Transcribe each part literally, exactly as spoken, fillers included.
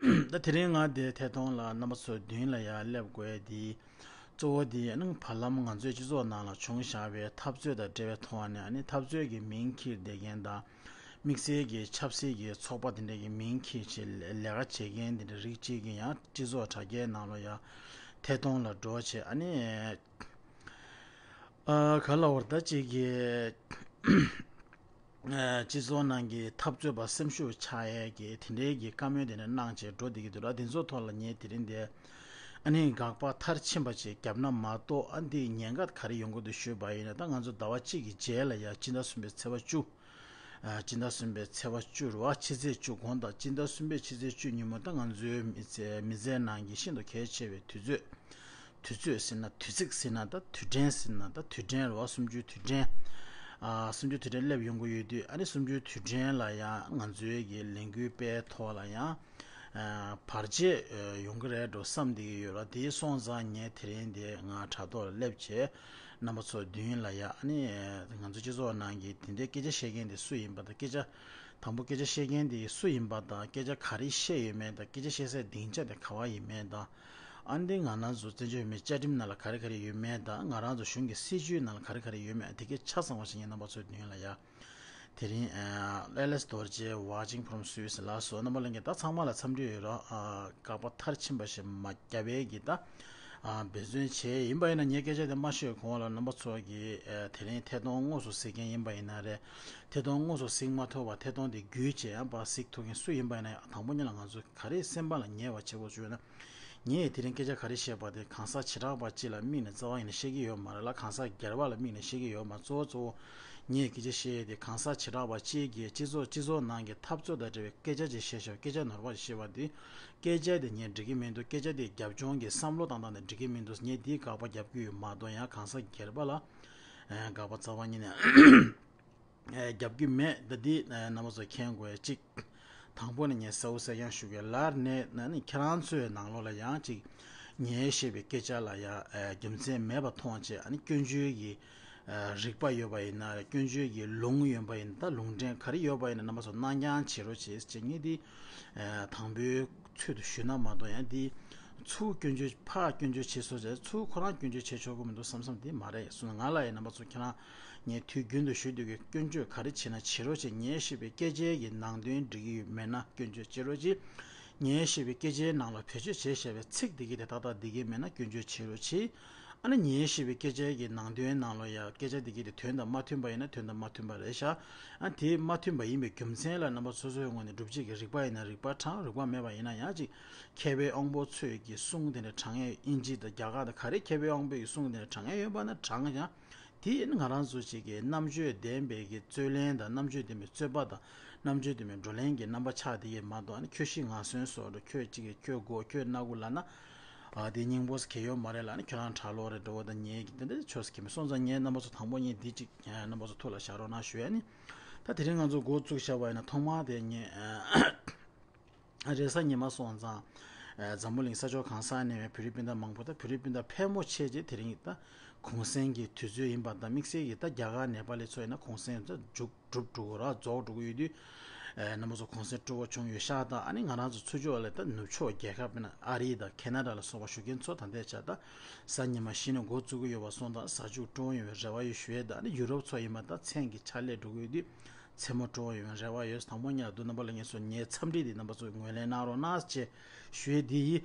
ད་དེ་རིང་ང་འདིར་ཐད་གཏོང་ལ་རྣམ་པ་ཚོའི་མདུན་ལ་ཡར་སླེབས་དགོས་དེ། གཙོ་བོ་དེ་ནི་བར་ལམ་ང་ཚོའི་སྤྱི་ཚོགས་ནང་ལ་བྱུང་བཞག་པའི་འཐབ་རྩོད་དང་འབྲེལ་བའི་ཐོག་ནས། ཨ་ནི་འཐབ་རྩོད་ཀྱི་མིང་འཁྱེར་བསྡད་མཁན་དང་། དམིགས་བསལ་གྱི་ཆབ་སྲིད་ཀྱི་ཚོགས་པ་དེ་འདྲ་གི་མིང་འཁྱེར་བྱས་ལས་ཀ་བྱེད་མཁན་དེ་འདྲ་རིགས་གཅིག་གིས་ཡང་སྤྱི་ཚོགས་དྲ་རྒྱའི་ནང་ལ་ཡང་ཐད་གཏོང་ལ་འགྲོ་བྱས། ཨ་ནི། ཨ། ག་ལ་བར་ད་ཅིག་གི། ཨ། སྤྱི་ཚོགས་ནང་གི་འཐབ་རྩོད་པ་སེམས་ཤུགས་ཆག་ཡས་ཀྱི་དེ་འདྲའི་གི་བཀའ་མོལ་དེ་འདྲ་གནང་བྱས་འགྲོ་བསྡད་ཀྱི་འདུག་ལ། དེ་ཚོའི་ཐོག་ལ་ངས་དེ་རིང་འདིར། ཨ་ནི་དགག་པ་མཐར་ཕྱིན་པ་ཅིག་བརྒྱབ་ན་མ་གཏོགས། ཨ། འདི་ཉེན་ཁ་ག་རེ་ཡོང་གི་འདུག་ཞུས་པ་ཡིན་ན། ད་ང་ཚོ་ཟླ་བ་གཅིག་གི་རྗེས་ལ་ཡ་སྤྱི་ཟླ་གསུམ་པའི་ཚེས་པ་བཅུ། ཨ། སྤྱི་ཟླ་གསུམ་པའི་ཚེས་པ་བཅུ་རེད་བ། ཕྱི་ཚེས་བཅུ་དགོངས་དག་སྤྱི་ཟླ་གསུམ་པའི་ཕྱི་ཚེས་བཅུ་ཉིན་མོ་ད་ང་ཚོའི་མི་ཚེ་མི་ཚེའི་ནང་གི་ཤིན་ཏུ་གལ་ཆེ་བའི་དུས་ཚོད། དུས་ཚོད་ཟེར་ན་དུས་ཚིགས་ཟེར་ན་ད་དུས་དྲན་ཟེར་ན་ད་དུས་དྲན་རེད་བ། གསུམ་བཅུའི་དུས་དྲན། ཨ། གསུམ་བཅུའི་དུས་དྲན་སླེབས་ཡོང་གི་ཡོད་དུས། ཨ་ནི་གསུམ་བཅུའི་དུས་དྲན་ལ་ཡང་ང་ཚོའི་གི་ལས་འགུལ་སྤེལ་ཐོག་ལ་ཡང་། ཨ། བར་ཆད་ཡོང་གི་རེད་འགྲོ་བསམ་བསྡད་ཀྱི་ཡོད་ལ། དེ་སོང་ཙང་ངས་དེ་རིང་འདི་ང་དྲ་ཐོག་ལ་སླེབས་བྱས་རྣམ་པ་ཚོ་མདུན་ལ་ཡ། ཨ་ནི་ང་ཚོ་སྤྱི་ཚོགས་ནང་གི་དེ་འདྲའི་སྐད་ཆ་བཤད་མཁན་དེ་སུ་ཡིན་པ་དང་། སྐད་ཆ། དང་པོ་སྐད་ཆ་བཤད་མཁན་དེ་སུ་ཡིན་པ་དང་། སྐད་ཆ་ག་རེ་བཤད་ཡོད་མེད་དང་། སྐད་ཆ་བཤད་སའི་སྡིངས་ཆ་དེ་ག་བ་ཡིན་མེད་དང་། ཨ་ནི་ང་རང་ཚོ་བཙན་བྱོལ་བོད་མིའི་བཅའ་ཁྲིམས་ནང་ལ་ག་རེ་ག་རེ་ཡོད་མེད་དང་། ང་རང་ཚོ་གཞུང་གི་སྲིད་བྱུས་ནང་ལ་ག་རེ་ག་རེ་ཡོད་མེད། དེ་གའི་ཆ་ཚང་བ་ཞིག་ངས་རྣམ་པ་ཚོའི་མདུན་ལ་ཡ། དེ་རིང་ཨ། ཨེལ་ཨེས་རྡོ་རྗེ། Watching from Swiss ལགས་སོ། རྣམ་པ་ལྷན་རྒྱས་ད་ཚང་མ་ལ་འཚམས་འདྲི་ཡོད་ར། ཨ། དགག་པ་མཐར་ཕྱིན་པ་ཞིག་མ་བརྒྱབ་པའི་གི་ད། ཨ། འབད་བརྩོན་བྱས། ཡིན་པ་ཡིན་ན་ངའི་སྐད་ཆ་དེ་མ་བཤད་གོང་ལ་རྣམ་པ་ཚོ་གིས། ཨ། དེ་རིང་ཐད་གཏོང་དངོས་སུ་གཟིགས་མཁན་ཡིན་པ་ཡིན་ན་རེད། ཐད་གཏོང་དངོས་སུ་གཟིགས་མ་ཐུབ་པ། ཐད་གཏོང་དེ་བརྒྱུད་བྱས་ཡང་པར་གཟིགས་ཐུབ་མཁན་སུ་ཡིན་པ་ཡིན་ན་ཡང་། དང་པོ་ཉིད་ལ་ང་ཚོ་ག་རེ་སེམས་པ་ལ་ངེས་པ་བྱེད་དགོས་བྱུང་ན། ངས་དེ་རིང་སྐད་ཆ་ག་རེ་བཤད་པ་དེ་གང་ཟག་བྱེ་བྲག་པ་གཅིག་ལ་དམིགས་ནས་རྩ་བ་ཉིད་ནས་བཤད་ཀྱི་ཡོད་མ་རེད་ལ། གང་ཟག་སྒེར་པ་ལ་དམིགས་ནས་བཤད་ཀྱི་ཡོད་མ། གཙོ་བོ་གཙོ་བོ་ངས་སྐད་ཆ་བཤད་ཡས་དེ་གང་ཟག་བྱེ་བྲག་པ་གཅིག་གིས་སྤྱི་ཚོགས་སྤྱི་ཚོགས་ནང་གི་འཐབ་རྩོད་དང་འབྲེལ་བའི་སྐད་ཆ་ཅིག་བཤད་ཤོག་སྐད་ཆ་ནོར་བ་ཅིག་བཤད་པ་དེ། སྐད་ཆ་དེ་ངས་འགྲིག་གི་མི་འདུག་སྐད་ཆ་དེ་རྒྱབ་ལྗོངས་ཀྱི་བསམ་བློ་བཏང་སྟངས་དེ་འགྲིག་གི་མི་འདུག་ངས་དེའི་དགག་པ་རྒྱབ་ཀྱི་ཡོད་མ་གཏོགས། ཡང་གང་ཟག་སྒེར་པ་ལ། ཨ། དགག་པ་རྩ་བ་ཉིད་ནས། ཨ། རྒྱབ་ཀྱི་མེད། ད་འདི། ཨ། རྣམ་པ་ཚོ་མཁྱེན་དགོས་ཡ་གཅིག་དང་པོ་ནས་ངས་གསལ་བོ་གསལ་རྐྱང་ཞུ་གི་ལར་ནས་ན་ནི་ཁྱེད་རང་ཚོའི་ནང་ལོགས་ལ་ཡང་གཅིག་ངས་བཤད་པའི་སྐད་ཆ་ལ་ཡང་། ཨ། རྒྱུ་མཚན་མེད་པ་མཐོང་བྱས། ཨ་ནི་སྐྱོན་བརྗོད་ཀྱི། ཨ། རིག་པ་ཡོད་པ་ཡིན་ན། སྐྱོན་བརྗོད་ཀྱི་ལུང་ཡོད་པ་ཡིན་ན། ད་ལུང་འདྲེན་ག་རེ་ཡོད་པ་ཡིན་ན་རྣམ་པ་ཚོ་གནང་རྐྱང་བྱེད་རོགས་བྱེད་ཅེས་ངས་འདི། ཨ། དང་པོའི་ཚུལ་དུ་ཞུས་ན་མ་གཏོགས། ཡང་འདི་ཚུར་སྐྱོན་བརྗོད། ཕར་སྐྱོན་བརྗོད་བྱེད་སོ་བྱས། ཚུར་ཁོ་རང་སྐྱོན་བརྗོད་བྱེད་ཆོག་གི་མི་འདུག་བསམ་བསམ་དེ་མ་རེད་གསུངས། ང་ལ་ཡང་རྣམ་པ་ཚོ་ཁྱེད་རང་ངས་དུས་རྒྱུན་དུ་ཞུ་འདོད་ཀྱི། སྐྱོན་བརྗོད་ག་རེ་བྱེད་ན་བྱེད་རོགས་བྱེད། ངས་བཤད་པའི་སྐད་ཆའི་གི་ནང་དོན་འགྲིག་གི་ཡོད་མེད་ན་སྐྱོན་བརྗོད་བྱེད་རོགས་བྱེད། ངས་བཤད་པའི་སྐད་ཆའི་ནང་ལ་བེད་སྤྱོད་བྱས་བཞག་པའི་ཚིག་དེ་གི་དེ་ཏག་ཏག་འགྲིག་གི་མེད་ན་སྐྱོན་བརྗོད་བྱེད་རོགས་བྱེད། ཨ་ནི་ངས་བཤད་པའི་སྐད་ཆའི་གི་ནང་དོན་ནང་ལ་ཡང་སྐད་ཆ་དེ་གི་དེ་དོན་དང་མ་མཐུན་པ་ཡིན་ན་དོན་དང་མ་མཐུན་པ་རེད་ཤག་ཨ། དེ་མ་མཐུན་པ་ཡིན་པའི་རྒྱུ་མཚན་ལ་རྣམ་པ་སོ་སོའི་ངོས་ནས་སྒྲུབ་བྱེད་ཀྱི་རིགས་པ་ཡིན་ན་རིགས་པ་དྲངས། རིགས་པ་མེད་པ་ཡིན་ན་ཡང་གཅིག་མཁས་པའི་དབང་པོ་ཚོས་ཀྱི་གསུང་དེ་འདྲ་དྲངས་ཡས། དབྱིན་ཇི་དང་རྒྱ་གར་དང་ག་རེ་མཁས་པའི་དབང་པོའི་གསུང་དེ་འདྲ་དྲངས་ཡས་ཡོད་པ་ན་དྲངས་ཀྱང་། དེ་ནི་ང་རང་ཚོ་ཅིག་གི་རྣམ་དཔྱོད་ལྡན་པའི་གི་རྩོད་ལེན་དང་། རྣམ་དཔྱོད་ལྡན་པའི་རྩོད་པ་དང་། རྣམ་དཔྱོད་ལྡན་པའི་བགྲོ་གླེང་གི་རྣམ་པ་ཆགས་བསྡད་ཡས་མ་གཏོགས། ཨ་ནི་ཁྱོད་ཤི་ང་གསོན་སོགས་འགྲོ། ཁྱོད་ཅིག་གི་ཁྱོད་དགོས། ཁྱོད་སྣ་དགུ་ལབ་ན། ཨ། དེ་སྙིང་པོ་གལ་ཡོད་མ་རེད་ལ། ཨ་ནི་ཁྱོད་རང་གྲྭ་ལོག་རེད་འགྲོ་བ་དང་། ངས་གི་དེ་འདྲ་ཆོས་སུ་ཁྱེར་མི་སོང་ཙང་། ངས་རྣམ་པ་ཚོ་དང་པོ་ངས་འདི་ཅིག་རྣམ་པ་ཚོ་ཐུགས་ལ་བཞག་རོགས་གནང་ཞུ་ཡ་ནི། ད་དེ་རིང་ང་ཚོ་འགོ་བཙུགས་བཞག་པ་ཡིན་ན། ཐོག་མར་དེ་ངས། ཨ། རེས་གཟའ་ཉི་མ་སོང་ཙང་། ཨ། འཛམ་བུ་གླིང་ས་ཕྱོགས་གང་སར་གནས་པའི་བོད་རིགས་སྤུན་ཟླ་མང་པོ་དང་། བོད་རིགས་སྤུན་ཟླ་ཕལ་མོ་ཆེ་ཅིག་དེ་རིང་ད་གུང་སེང་གི་དུས་ཚོད་ཡིན་པ་དང་། དམིགས་བསལ་གྱིས་ད་རྒྱ་གར་ནེ་པ་ལི་ཚོ་ཡིན་ན་གུང་སེང་ད་མཇུག་གྲུབ་འགྲོ་གི་ར། རྫོགས་འགྲོ་གི་ཡོད་དུས། ཨ། རྣམ་པ་ཚོ་གུང་སེང་སྤྲོ་བོ་བྱུང་ཡོད་ཤག་ད་ཨ་ནི་ང་རང་ཚོ་ཚུར་ཕྱོགས་ལ་ད་ནུབ་ཕྱོགས་རྒྱལ་ཁབ་ཡིན་ན་ཨ་རི་དང་ཁེ་ན་ཌ་ལ་སོགས་པ་བཞུགས་མཁན་ཚོ་ད་ལྟའི་ཆར་ད་གཟའ་ཉི་མ་གཞི་ནས་འགོ་བཙུགས་ཀྱི་ཡོད་པ་སོང་ཙང་། གཟའ་མཇུག་སྤྲོ་བོ་ཡོང་བའི་རེ་བ་ཡོད་ཞུ་ཡས་དང་། ཨ་ནི་ཡུ་རོབ་ཚོ་ཡིན་པ་ད་མཚན་གྱི་ཕྱག་ལས་འགྲོ་གི་ཡོད་དུས། མཚན་མོ་སྤྲོ་བོ་ཡོང་བའི་རེ་བ་ཡོད། དང་པོ་ཉིད་ལ་དུ་རྣམ་པ་ལྷན་རྒྱས་ཚོ་ངའི་འཚམས་འདྲི་འདི་རྣམ་པ་ཚོས་ངོས་ལེན་གནང་རོགས་གནང་ཅེས་ཞུ་ཡས་འདི་ཡིན།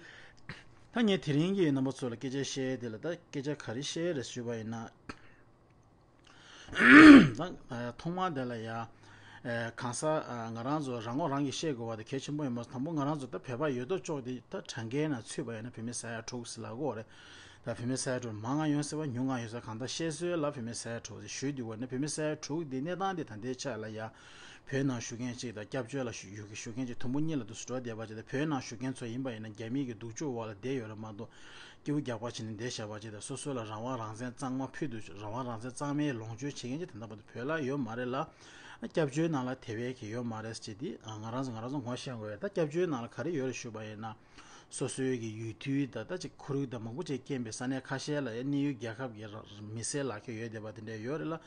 ད་ངས་དེ་རིང་གི་རྣམ་པ་ཚོ་ལ་སྐད་ཆ་བཤད་ཡས་དེ་ལ། ད་སྐད་ཆ་ག་རེ་བཤད་ཡས་རེད་ཞུས་པ་ཡིན་ན། ད་ཐོག་མར་དེ་ལ་ཡ། ཨ། གང་ཟག་ཨ། ང་རང་ཚོ་རང་ངོ་རང་གིས་བཤད་དགོས་པ་དེ་གལ་ཆེན་པོ་ཡིན་པ། དང་པོ་ང་རང་ཚོ་ད་བོད་པ་ཡོད་དོ་ཅོག་དེ་ད་གྲངས་ཀའི་ནང་ཚུད་པ་ཡིན་ན་བོད་མི་ས་ཡ་དྲུག་ཟེར་ལབ་ཀྱི་ཡོད་རེད། ད་བོད་མི་ས་ཡ་དྲུག་མང་ང་ཡོང་སྲིད་པ་ཉུང་ང་ཡོང་སྲིད་པ། གང་ལྟར་བཤད་སྲོལ་ལ་བོད་མི་ས་ཡ་དྲུག་ཟེར་ཞུས་འདུག་པ་ནི། བོད་མི་ས་ཡ་དྲུག་འདི་གནས་སྟངས་འདི་ད་ལྟའི་ཆ་ལ་ཡ། བོད་ནང་བཞུགས་མཁན་གཅིག་དང་། སྐྱབས་བཅོལ་ལ་བཞུགས་ཡུལ་གྱི་བཞུགས་མཁན་གཅིག། དུམ་བུ་གཉིས་ལ་དུ་སུ་འགྲོ་བསྡད་པ་བྱས་ཏེ། བོད་ནང་བཞུགས་མཁན་ཚོ་ཡིན་པ་ཡིན་ན་རྒྱ་མི་གི་སྡུག་སྦྱོང་འོག་ལ་བསྡད་ཡོད་རེད་མ་གཏོགས། སྐྱིད་པོ་རྒྱག་པ་བྱས་ནས་བསྡད་བཞག་པ་བྱས་ཏེ། སོ་སོ་ལ་རང་དབང་རང་བཙན་གཙང་མ་ཕུལ་དུ། རང་དབང་རང་བཙན་གཙང་མའི་ལོངས་སྤྱོད་བྱེད་མཁན་གཅིག་ད་ལྟ་བར་དུ་བོད་ལ་ཡོད་མ་རེད་ལ། སྐྱབས་བཅོལ་ནང་ལ་དེ་བས་ཀྱི་ཡོད་མ་རེད་ཟེར་དེ། ང་རང་ཚོ་ང་རང་ཚོ་ངོ་ཤེས་དགོས་ཡ། ད་སྐྱབས་བཅོལ་ནང་ལ་ག་རེ་ཡོད་རེད་ཞུས་པ་ཡིན་ན། སོ་སོའི་གི་ཡུལ་དུས་ད་ལྟ་ཅིག་ཁོར་ཡུག་དང་མང་པོ་ཅིག་རྐྱེན་པས་ས་གནས་ཁ་ཤས་ལ་ཡང་གནས་ཡུལ་རྒྱལ་ཁབ་ཀྱི་ར་མི་སེར་ལག་ཁྱེར་ཡོད་བསྡད་པ་དེ་འདྲ་ཡོད་རེད་ལ།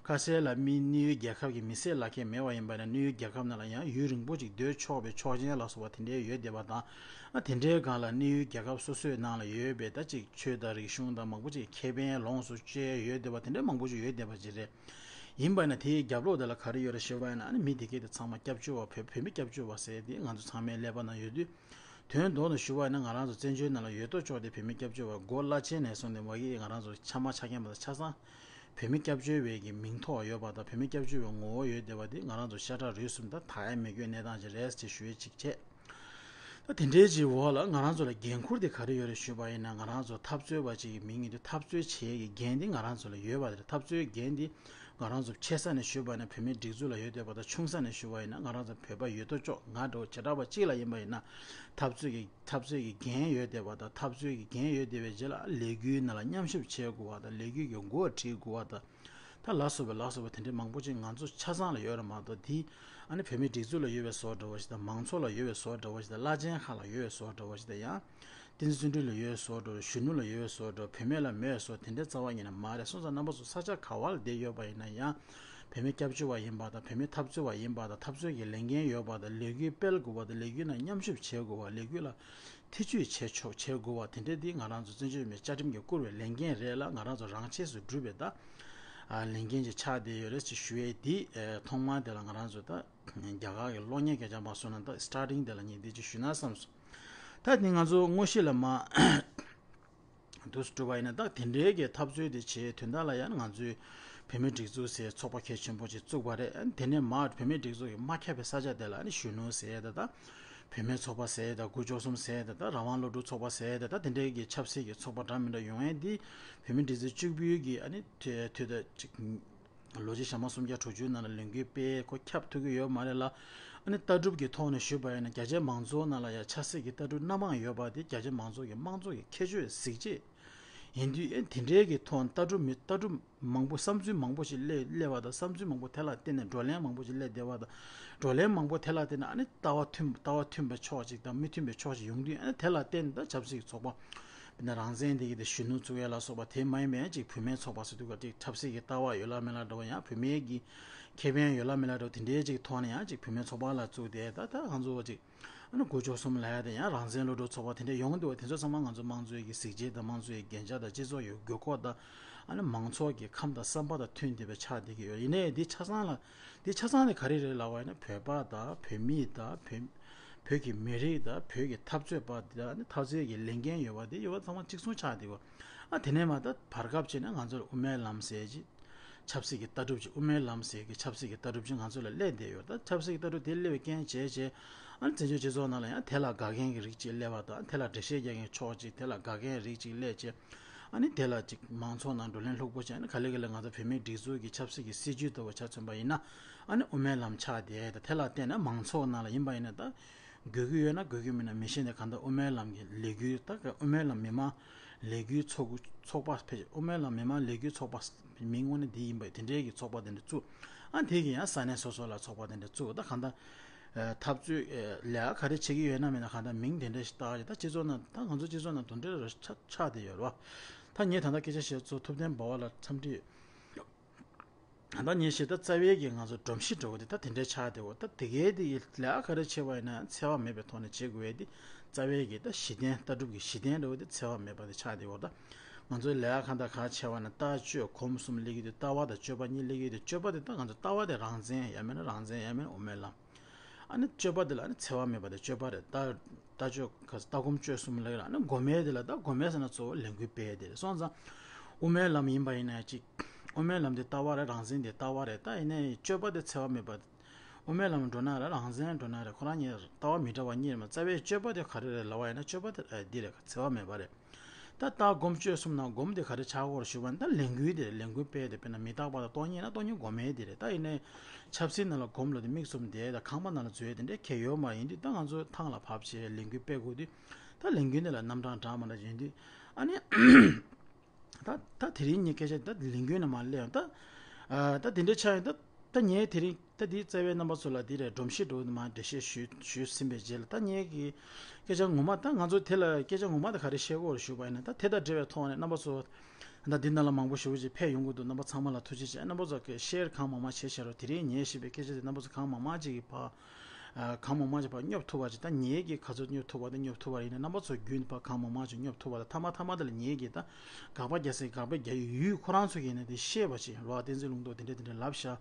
ཁ་གསལ་ལ་མི་གནས་ཡུལ་རྒྱལ་ཁབ་ཀྱི་མི་སེར་ལག་ཁྱེར་མེད་པ་ཡིན་པ་ན། གནས་ཡུལ་རྒྱལ་ཁབ་ནང་ལ་ཡང་ཡུན་རིང་པོ་ཅིག་སྡོད་ཆོག་པའི་ཆོག་མཆན་ལ་སོགས་པ་དེ་འདྲའི་ཡོད་བསྡད་པ་དང་། ཨ་དེ་འདྲའི་སྒང་ལ་གནས་ཡུལ་རྒྱལ་ཁབ་སོ་སོའི་ནང་ལ་ཡོད་པའི་ད་ཅིག་ཆོས་དང་རིག་གཞུང་དང་མང་པོ་ཅིག་ཁེ་ཕན་ལོངས་སུ་སྤྱོད་ཡ་ཡོད་བསྡད་པ་དེ་འདྲའི་མང་པོ་ཅིག་ཡོད་བསྡད་པ་ཅིག་རེད། ཡིན་པ་ན་དེའི་རྒྱབ་ལོགས་དེ་ལ་ག་རེ་ཡོད་རེད་ཞུས་པ་ཡིན་ན། ཨ་ནི་མི་དེ་གས་དེ་ཚང་མ་སྐྱབས་བཅོལ་བ། བོད་བོད་མི་སྐྱབས་བཅོལ་བ་ཟེར་དེ་ང་ཚོ་ཚང་མའི་ཀླད་པ་ནང་ཡོད་དུས། དོན་དག་ནང་ཞུས་པ་ཡིན་ན། ང་རང་ཚོ་བཙན་བྱོལ་ནང་ལ་ཡོད་དོ་ཅོག་དེ་བོད་མི་སྐྱབས་བཅོལ་བ། འགོ་བླ་ཆེན་ནས་བཟུང་སྟེ་མ་གི་ང་རང་ཚོ་ཆ་མ་ཆ་མཁན་པ་དང་ཆ་ཚང་བོད་མི་སྐྱབས་བཅོལ་བའི་གི་མིང་ཐོགས་ཡོད་པ་དང་། བོད་མི་སྐྱབས་བཅོལ་བའི་ངོ་བོ་ཡོད་བསྡད་པ་དེ་ང་རང་ཚོ་ཤ་ཁྲག་རུས་གསུམ་ད་དག་ཡ་མེད་རྒྱུའི་གནས་སྟངས་ཅིག་རེད་ཅེས་ཞུ་ཡས་ཅིག་བྱས། ད་དེ་འདྲའི་ཅིག་འོག་ལ་ང་རང་ཚོ་ལ་འགན་ཁུར་དེ་ག་རེ་ཡོད་རེད་ཞུས་པ་ཡིན་ན། ང་རང་ཚོ་འཐབ་རྩོད་པ་ཅིག་གི་མིང་ཡིན་དུས། འཐབ་རྩོད་བྱེད་ཡས་ཀྱི་འགན་དེ་ང་རང་ཚོ་ལ་ཡོད་པ་རེད། འཐབ་རྩོད་འགན་དེ་ང་རང་ཚོ་ཆེ་ས་ནས་ཞུས་པ་ཡིན་ན་བོད་མིའི་སྒྲིག་འཛུགས་ལ་ཡོད་བསྡད་པ་དང་། ཆུང་ས་ནས་ཞུས་པ་ཡིན་ན་ང་རང་ཚོ་བོད་པ་ཡོད་དོ་ཅོག་ང་འདྲ་བོ་བྱེ་བྲག་པ་གཅིག་ལ་ཡིན་པ་ཡིན་ན། འཐབ་རྩོད་ཀྱི་འཐབ་རྩོད་ཀྱི་འགན་ཡོད་བསྡད་པ་དང་། འཐབ་རྩོད་ཀྱི་འགན་ཡོད་བསྡད་པའི་རྗེས་ལ་ལས་འགུལ་ནང་ལ་མཉམ་ཞུགས་བྱེད་དགོས་པ་དང་། ལས་འགུལ་གྱི་འགོ་ཁྲིད་དགོས་པ་དང་། ད་ལ་སོགས་པ་ལ་སོགས་པ་དེ་འདྲའི་མང་པོ་ཅིག་ང་ཚོ་ཆ་ཚང་ལ་ཡོད་རེད་མ་གཏོགས། དེ་ཨ་ནི་བོད་མིའི་སྒྲིག་འཛུགས་ལ་ཡོད་པའི་བཟོ་འདྲ་བོ་ཞིག་དང་། མང་ཚོགས་ལ་ཡོད་པའི་བཟོ་འདྲ་བོ་ཞིག་དང་། བླ་ཆེན་ཁག་ལ་ཡོད་པའི་བཟོ་འདྲ་བོ་ཞིག་དང་། ཡང་བསྟན་འཛིན་བརྩོན་འགྲུས་ལ་ཡོད་པའི་བཟོ་འདྲ་བོ། གཞོན་ནུ་ལ་ཡོད་པའི་བཟོ་འདྲ་བོ། བུད་མེད་ལ་མེད་པའི་བཟོ། དེ་འདྲའི་རྩ་བ་ཉིད་ནས་མ་རེད། སོང་ཙང་རྣམ་པ་ཚོ་ས་ཆ་ག་བ་ལ་བསྡད་ཡོད་པ་ཡིན་ན་ཡང་། བོད་མི་སྐྱབས་བཅོལ་བ་ཡིན་པ་དང་། བོད་མི་འཐབ་རྩོད་པ་ཡིན་པ་དང་། འཐབ་རྩོད་ཀྱི་ལས་འགན་ཡོད་པ་དང་། ལས་འགུལ་སྤེལ་དགོས་པ་དང་། ལས་འགུལ་ནང་མཉམ་ཞུགས་བྱེད་དགོས་པ། ལས་འགུལ་ལ་ཐེ་བྱུས་བྱེད་ཆོག་བྱེད་དགོས་པ་དེ་འདྲ་འདི་ང་རང་ཚོ་བཙན་བྱོལ་བོད་མིའི་བཅའ་ཁྲིམས་ཀྱིས་བསྐུར་བའི་ལས་འགན་རེད་ལ། ང་རང་ཚོ་རང་ཆས་སུ་བསྒྲུབས་པའི་ད་ཨ་ལས་འགན་ཅིག་ཆགས་བསྡད་ཡོད་རེད་ཅེས་ཞུ་ཡས་འདི། ཨེ་ཐོག་མར་དེ་ལ་ང་རང་ཚོ་ད་རྒྱ་གར་གྱི་གློག་བརྙན་སྐད་ཆ་མ་གསུངས་ན། ད་སི་ཊར་ཊིང་དེ་ལ་ངས་འདི་ཅིག་ཞུས་ན་བསམ་སོང་། ད་འདི་ང་ཚོ་དངོས་གཞི་ལ་མ་དུས་སུ་གྲུབ་པ་ཡིན་ན། ད་དེ་འདྲའི་གི་འཐབ་རྩོད་དེ་བྱས་དོན་དག་ལ་ཡང་ང་ཚོའི་བོད་མིའི་སྒྲིག་འཛུགས་ཟེར་ཚོགས་པ་གལ་ཆེན་པོ་ཅིག་བཙུགས་པ་རེད། ཨ་ནི་དེ་ནས་མར་བོད་མིའི་སྒྲིག་འཛུགས་ཀྱི་མ་ཁྱབ་པའི་ས་ཆ་དེ་ལ་ཨ་ནི་གཞོན་ནུ་ཟེར་ཡས་དང་། ད་བུད་མེད་ཚོགས་པ་ཟེར་ཡས་དང་། དགུ་བཅུ་གསུམ་ཟེར་ཡས་དང་། ད་རང་དབང་སློབ་ཕྲུག་ཚོགས་པ་ཟེར་ཡས་དང་། ད་དེ་འདྲའི་གི་ཆབ་སྲིད་ཀྱི་ཚོགས་པ་འདྲ་མི་འདྲ་ཡོང་ཡས་འདི་བོད་མིའི་སྒྲིག་འཛུགས་གཅིག་པུའི་གི་ཨ་ནི་དུས་དུས་ད་ཅིག་ལོ་རྒྱུས་ཞག་མ་སུམ་བརྒྱ་དྲུག་ཅུའི་ནང་ལ་ལས་འགུལ་སྤེལ་ཁོ་ཁྱབ་ཐུབ་ཀྱི་ཡོད་མ་རེད་ལ། ཨ་ནི་ལྟ་གྲུབ་ཀྱི་ཐོག་ནས་ཞུས་པ་ཡིན་ན། རྒྱ་ཆེ་མང་ཚོགས་ནང་ལ་ཡང་ཆབ་སྲིད་ཀྱི་ལྟ་གྲུབ་སྣ་མང་ཡོད་པ་དེ་རྒྱ་ཆེ་མང་ཚོགས་ཀྱི་དམངས་གཙོ་གི་ཁྱད་ཆོས་གཟི་བརྗིད་ཡིན་དུས། ཨེ་དེ་འདྲའི་གི་ཐོག་ལྟ་གྲུབ་མི་ལྟ་གྲུབ་མང་པོ། བསམ་ཚུལ་མང་པོ་ཞིག་སླེབས་སླེབས་པ་དང་། བསམ་ཚུལ་མང་པོ་དེ་ལ་བརྟེན་ནས་བགྲོ་གླེང་མང་པོ་ཞིག་སླེབས་བསྡད་པ་དང་། བགྲོ་གླེང་མང་པོ་དེ་ལ་བརྟེན་ནས་ཨ་ནི་ལྟ་བ་མཐུན་ལྟ་བ་མཐུན་པའི་ཕྱོགས་ཅིག་དང་མི་མཐུན་པའི་ཕྱོགས་ཤིག་ཡོང་དུས། ཨ་ནི་དེ་ལ་བརྟེན་ནས་ད་ཆབ་སྲིད་ཀྱི་ཚོགས་པ། དཔེར་ན་རང་བཙན་དེ་གི་དེ་གཞོན་ནུ་བཙུགས་ཡས་ལ་སོགས་པ་དེ་མ་ཡིན་པའི་ཅིག་བུད་མེད་ཚོགས་པ་ཟེར་དུས་ག་ཅིག་ཆབ་སྲིད་ཀྱི་ལྟ་བ་ཡོད་ལ་མེད་ལ་འདྲ་བོ། ཡང་བུད་མེད་ཀྱི་ཁེ་ཕན་ཡོད་ལ་མེད་ལ་འདྲ་བོ། དེ་འདྲའི་ཅིག་ཐོག་ནས་ཡང་ཅིག་བུད་མེད་ཚོགས་པ་ལ་བཙུགས་ཏེ། ད་ད་ང་ཚོ་ཅིག་ཨ་ནི་དགུ་བཅུ་གསུམ་ལབ་ཡ་དེ་ཡང་རང་བཙན་སློབ་ཕྲུག་ཚོགས་པ་དེ་འདྲ་ཡོང་འདུག་བ། དེ་ཚོ་ཚང་མ་ང་ཚོ་དམངས་གཙོའི་གི་གཟི་བརྗིད་དང་། དམངས་གཙོའི་གི་རྒྱན་ཆ་དང་། སྤྱི་ཚོགས་ཀྱི་དགོས་མཁོ་དང་། ཨ་ནི་མང་ཚོགས་ཀྱི་ཁམས་དང་བསམ་པ་དང་མཐུན་བསྡད་པའི་ཆགས་བསྡད་ཀྱི་ཡོད། ཡིན་ནའི་འདི་ཆ་ཚང་ལ་འདི་ཆ་ཚང་དེ་ག་རེ་རེད་ལབ་པ་ཡིན་ན། བོད་པ་དང་བོད་མི་དང་བོད་བོད་ཀྱི་མི་རིགས་དང་། བོད་ཀྱི་འཐབ་རྩོད་པ་དང་། ཨ་ནི་འཐབ་རྩོད་ཀྱི་ལས་འགན་ཡོད་པ་དེ་ཡོད་པ་ཚང་མ་གཅིག་མཚུངས་ཆགས་བསྡད་ཀྱི་ཡོད། ཨ་དེ་ནས་མར་ད་བར་སྐབས་ཅིག་ནས་ང་ཚོར་དབུ་མའི་ལམ་ཟེར་ཅིག་ཆབ་སྲིད་ཀྱི་ལྟ་གྲུབ་ཅིག་དབུ་མའི་ལམ་ཟེར་གྱི་ཆབ་སྲིད་ཀྱི་ལྟ་གྲུབ་ཅིག་ང་ཚོ་ལ་སླེབས་བསྡད་ཡོད། ད་ཆབ་སྲིད་ཀྱི་ལྟ་གྲུབ་དེ་སླེབས་པའི་རྐྱེན་བྱས་བྱས། ཨ་ནི་བཙན་བྱོལ་སྤྱི་ཚོགས་ནང་ལ་ཡང་དེ་ལ་དགའ་མཁན་གྱི་རིགས་ཅིག་སླེབས་པ་དང་། དེ་ལ་འགྲེལ་བཤད་རྒྱག་མཁན་ཕྱོགས་གཅིག་དེ་ལ་དགའ་མཁན་རིགས་ཅིག་སླེབས་བྱས། ཨ་ནི་དེ་ལ་ཅིག་མང་ཚོགས་ནང་བགྲོ་གླེང་ལྷུག་པོ་བྱས། ཨ་ནི་ག་ལེ་ག་ལེ་ང་ཚོ་བོད་མིའི་སྒྲིག་འཛུགས་ཀྱི་ཆབ་སྲིད་ཀྱི་སྲིད་བྱུས་ལྟ་བུ་ཆ་མཚོན་པ་ཡིན་ན། ཨ་ནི་དབུ་མའི་ལམ་ཆགས་བསྡད་ཡོད། ད་དེ་ལ་བརྟེན་ནས་མང་ཚོགས་ནང་ལ་ཡིན་པ་ཡིན་ན། ད་དགོས་ཀྱི་ཡོད་ན་དགོས་ཀྱི་མིན་ན་མི་ཤེས་ནས། གང་ལྟར་དབུ་མའི་ལམ་གྱི་ལས་འགུལ། ད་དབུ་མའི་ལམ་མི་མང་ལས་འགུལ་ཚོགས་ཚོགས་པ་ཕལ་ཆེར་དབུ་མའི་ལམ་མི་མང་ལས་འགུལ་ཚོགས་པ་མིང་དངོས་གནས་འདི་ཡིན་པ། དེ་འདྲའི་གི་ཚོགས་པ་དེ་འདྲ་བཙུགས། ཨ་དེ་གི་ཡང་ས་གནས་སོ་སོ་ལ་ཚོགས་པ་དེ་འདྲ་བཙུགས། ད་གང་ལྟར་ཨ་འཐབ་རྩོད་ཨ་ལས་ཀ་ག་རེ་བྱེད་ཀྱི་ཡོད་ན་མེད་ན། གང་ལྟར་མིང་དེ་འདྲ་ཞིག་བཏགས་ཀྱི། ད་སྤྱི་ཚོགས་ནང་ད་ང་ཚོ་སྤྱི་ཚོགས་ནང་དེ་འདྲ་ར་ཆགས་ཆགས་བསྡད་ཡོད་རེད་བ། ད་ངས་ད་ལྟ་སྐད་ཆ་བཤད་ཚོ་ཐུབ་བསྟན་འབའ་བ་ལ་འཚམས་འདྲི། ད་ངས་བཤད་ད་རྩ་བའི་གི་ང་ཚོ་སྒྲོམ་གཞི་འདྲ་བོ་དེ་ད་དེ་འདྲའི་ཆགས་བསྡད་ཡོད། ད་དེ་གའི་དེ་ཡི་ལས་ཀ་ག་རེ་བྱས་པ་ཡིན་ན་འཚེ་བ་མེད་པའི་ཐོག་ནས་བྱེད་དགོས་པའི་དེ། རྩ་བའི་གི་ད་གཞི་རྟེན་ལྟ་གྲུབ་ཀྱི་གཞི་རྟེན་འདྲ་བོ་དེ་འཚེ་བ་མེད་པ་དེ་ཆགས་བསྡད་ཡོད། ད་ང་ཚོའི་ལས་ཀ་གང་དང་གང་བྱས་པ་ན། ལྟ་སྤྱོད་སྒོམ་གསུམ་སླེབས་ཀྱི་འདུག་ལྟ་བ་དང་སྤྱོད་པ་གཉིས་སླེབས་ཀྱི་འདུག་སྤྱོད་པ་དེ་ད་ང་ཚོ་ལྟ་བ་དེ་རང་བཙན་ཡང་མིན་ན། རང་བཙན་ཡང་མིན་ན་དབུ་མའི་ལམ། ཨ་ནི་སྤྱོད་པ་དེ་ལ་ཨ་ནི་འཚེ་བ་མེད་པ་དེ་སྤྱོད་པ་རེད། ལྟ་ལྟ་སྤྱོད་ལྟ་སྒོམ་སྤྱོད་གསུམ་ལབ་ཡོད་ར། ཨ་ནི་སྒོམ་ཡས་དེ་ལ་ད་སྒོམ་ཡས་ཟེར་ན་གཙོ་བོ་ལས་འགུལ་སྤེལ་ཡས་དེ་རེད། སོང་ཙང་དབུ་མའི་ལམ་ཡིན་པ་ཡིན་ན་ཅིག་དབུ་མའི་ལམ་དེ་ལྟ་བ་རེད། རང་བཙན་དེ་ལྟ་བ་རེད། ད་ཡིན་ནའི་སྤྱོད་པ་དེ་འཚེ་བ་མེད་པ། དབུ་མའི་ལམ་འགྲོ་ན་རེད། རང་བཙན་འགྲོ་ན་རེད། ཁོ་རང་གཉིས་ལྟ་བ་མི་འདྲ་བ་གཉིས་རེད་མ། རྩ་བའི་སྤྱོད་པ་དེ་ག་རེ་རེད་ལབ་པ་ཡིན་ན། སྤྱོད་པ་དེ་ཨ་འདི་རེད། འཚེ་བ་མེད་པ་རེད། ད་ལྟ་སྒོམ་སྤྱོད་གསུམ་ནང་སྒོམ་དེ་ག་རེ་ཆགས་ཀྱི་ཡོད་རེད་ཞུས་པ་ན། ད་ལས་འགུལ་དེ་རེད། ལས་འགུལ་སྤེལ་ཏེ། དཔེར་ན་མི་རྟག་པ་དང་སྟོང་ཉིད་ན་སྟོང་ཉིད་སྒོམ་ཡས་དེ་རེད། ད་ཡིན་ནའི་ཆབ་སྲིད་ནང་ལ་སྒོམ་ལ་དེ་མིག་བཙུམ་བསྡད་དང་ཁང་པ་ནང་ལ་འཛུལ་ཡས་དེ་འདྲའི་གལ་ཡོད་མ་རེད། ཡིན་དུས་ད་ང་ཚོ་ཐང་ལ་བབས་བྱས་ལས་འགུལ་སྤེལ་དགོས་དུས། ད་ལས་འགུལ་འདི་ལ་རྣམ་གྲངས་འདྲ་མི་འདྲ་ཡིན་དུས། ཨ་ནི་ད་ད་དེ་རིང་ངས་སྐད་ཆ་ད་ལས་འགུལ་ནས་མར་སླེབས་ཡོང་། ད་ཨ་ད་དེ་འདྲ་ཆགས་ཡོང་། ད་ད་ངས་དེ་རིང་ད་འདི་རྩ་བའི་རྣམ་པ་ཚོ་ལ་འདི་རེད། སྒྲོམ་གཞི་འདྲ་བོ་མར་འགྲེལ་བཤད་ཞུས་ཞུས་ཟིན་པའི་རྗེས་ལ། ད་ངས་ཀྱི་སྐད་ཆ་ངོ་མ་ད་ང་ཚོ་དེ་ལ་སྐད་ཆ་ངོ་མ་ད་ག་རེ་བཤད་ཀྱི་ཡོད་རེད་ཞུས་པ་ཡིན་ན། ད་དེ་དང་འབྲེལ་བའི་ཐོག་ནས་རྣམ་པ་ཚོ་ ད་འདི་ནང་ལ་མང་པོ་ཞེ་པོ་ཅིག་ཕེབས་ཡོང་གི་འདུག་རྣམ་པ་ཚང་མ་ལ་ཐུགས་རྗེ་ཆེ། རྣམ་པ་ཚོ་གི་ཤེར་གང་མང་མང་བྱས་བྱས་རོགས། དེ་རིང་ཉན་བཞིན་པའི་སྐད་ཆ་དེ་རྣམ་པ་ཚོ་གང་མང་མང་ཅིག་གིས་ཕར། ཨ། གང་མང་མང་ཅིག་ཕར་སྙོབ་ཐུབ་པ་ཅིག་ད་ངེད་ཀྱིས་ག་ཚོད་སྙོབ་ཐུབ་པ་དེ་སྙོབ་ཐུབ་པ་ཡིན་ན། རྣམ་པ་ཚོ་བརྒྱུད་ནས་ཕར་གང་མང་མང་ཅིག་སྙོབ་ཐུབ་པ་དང་། མཐའ་མ་མཐའ་མ་དེ་ལ་ངེད་ཀྱིས་ད་དགག་པ་རྒྱག་སའི་དགག་པ་རྒྱག་ཡུལ་ཁོ་རང་ཚོ་གིས་ནི་དེ་ཤེས་པ་ཅིག་རོགས། བསྟན་འཛིན་ལུང་རྟོགས་དེ་འདྲ་དེ་འདྲ་ལབ་ཤག་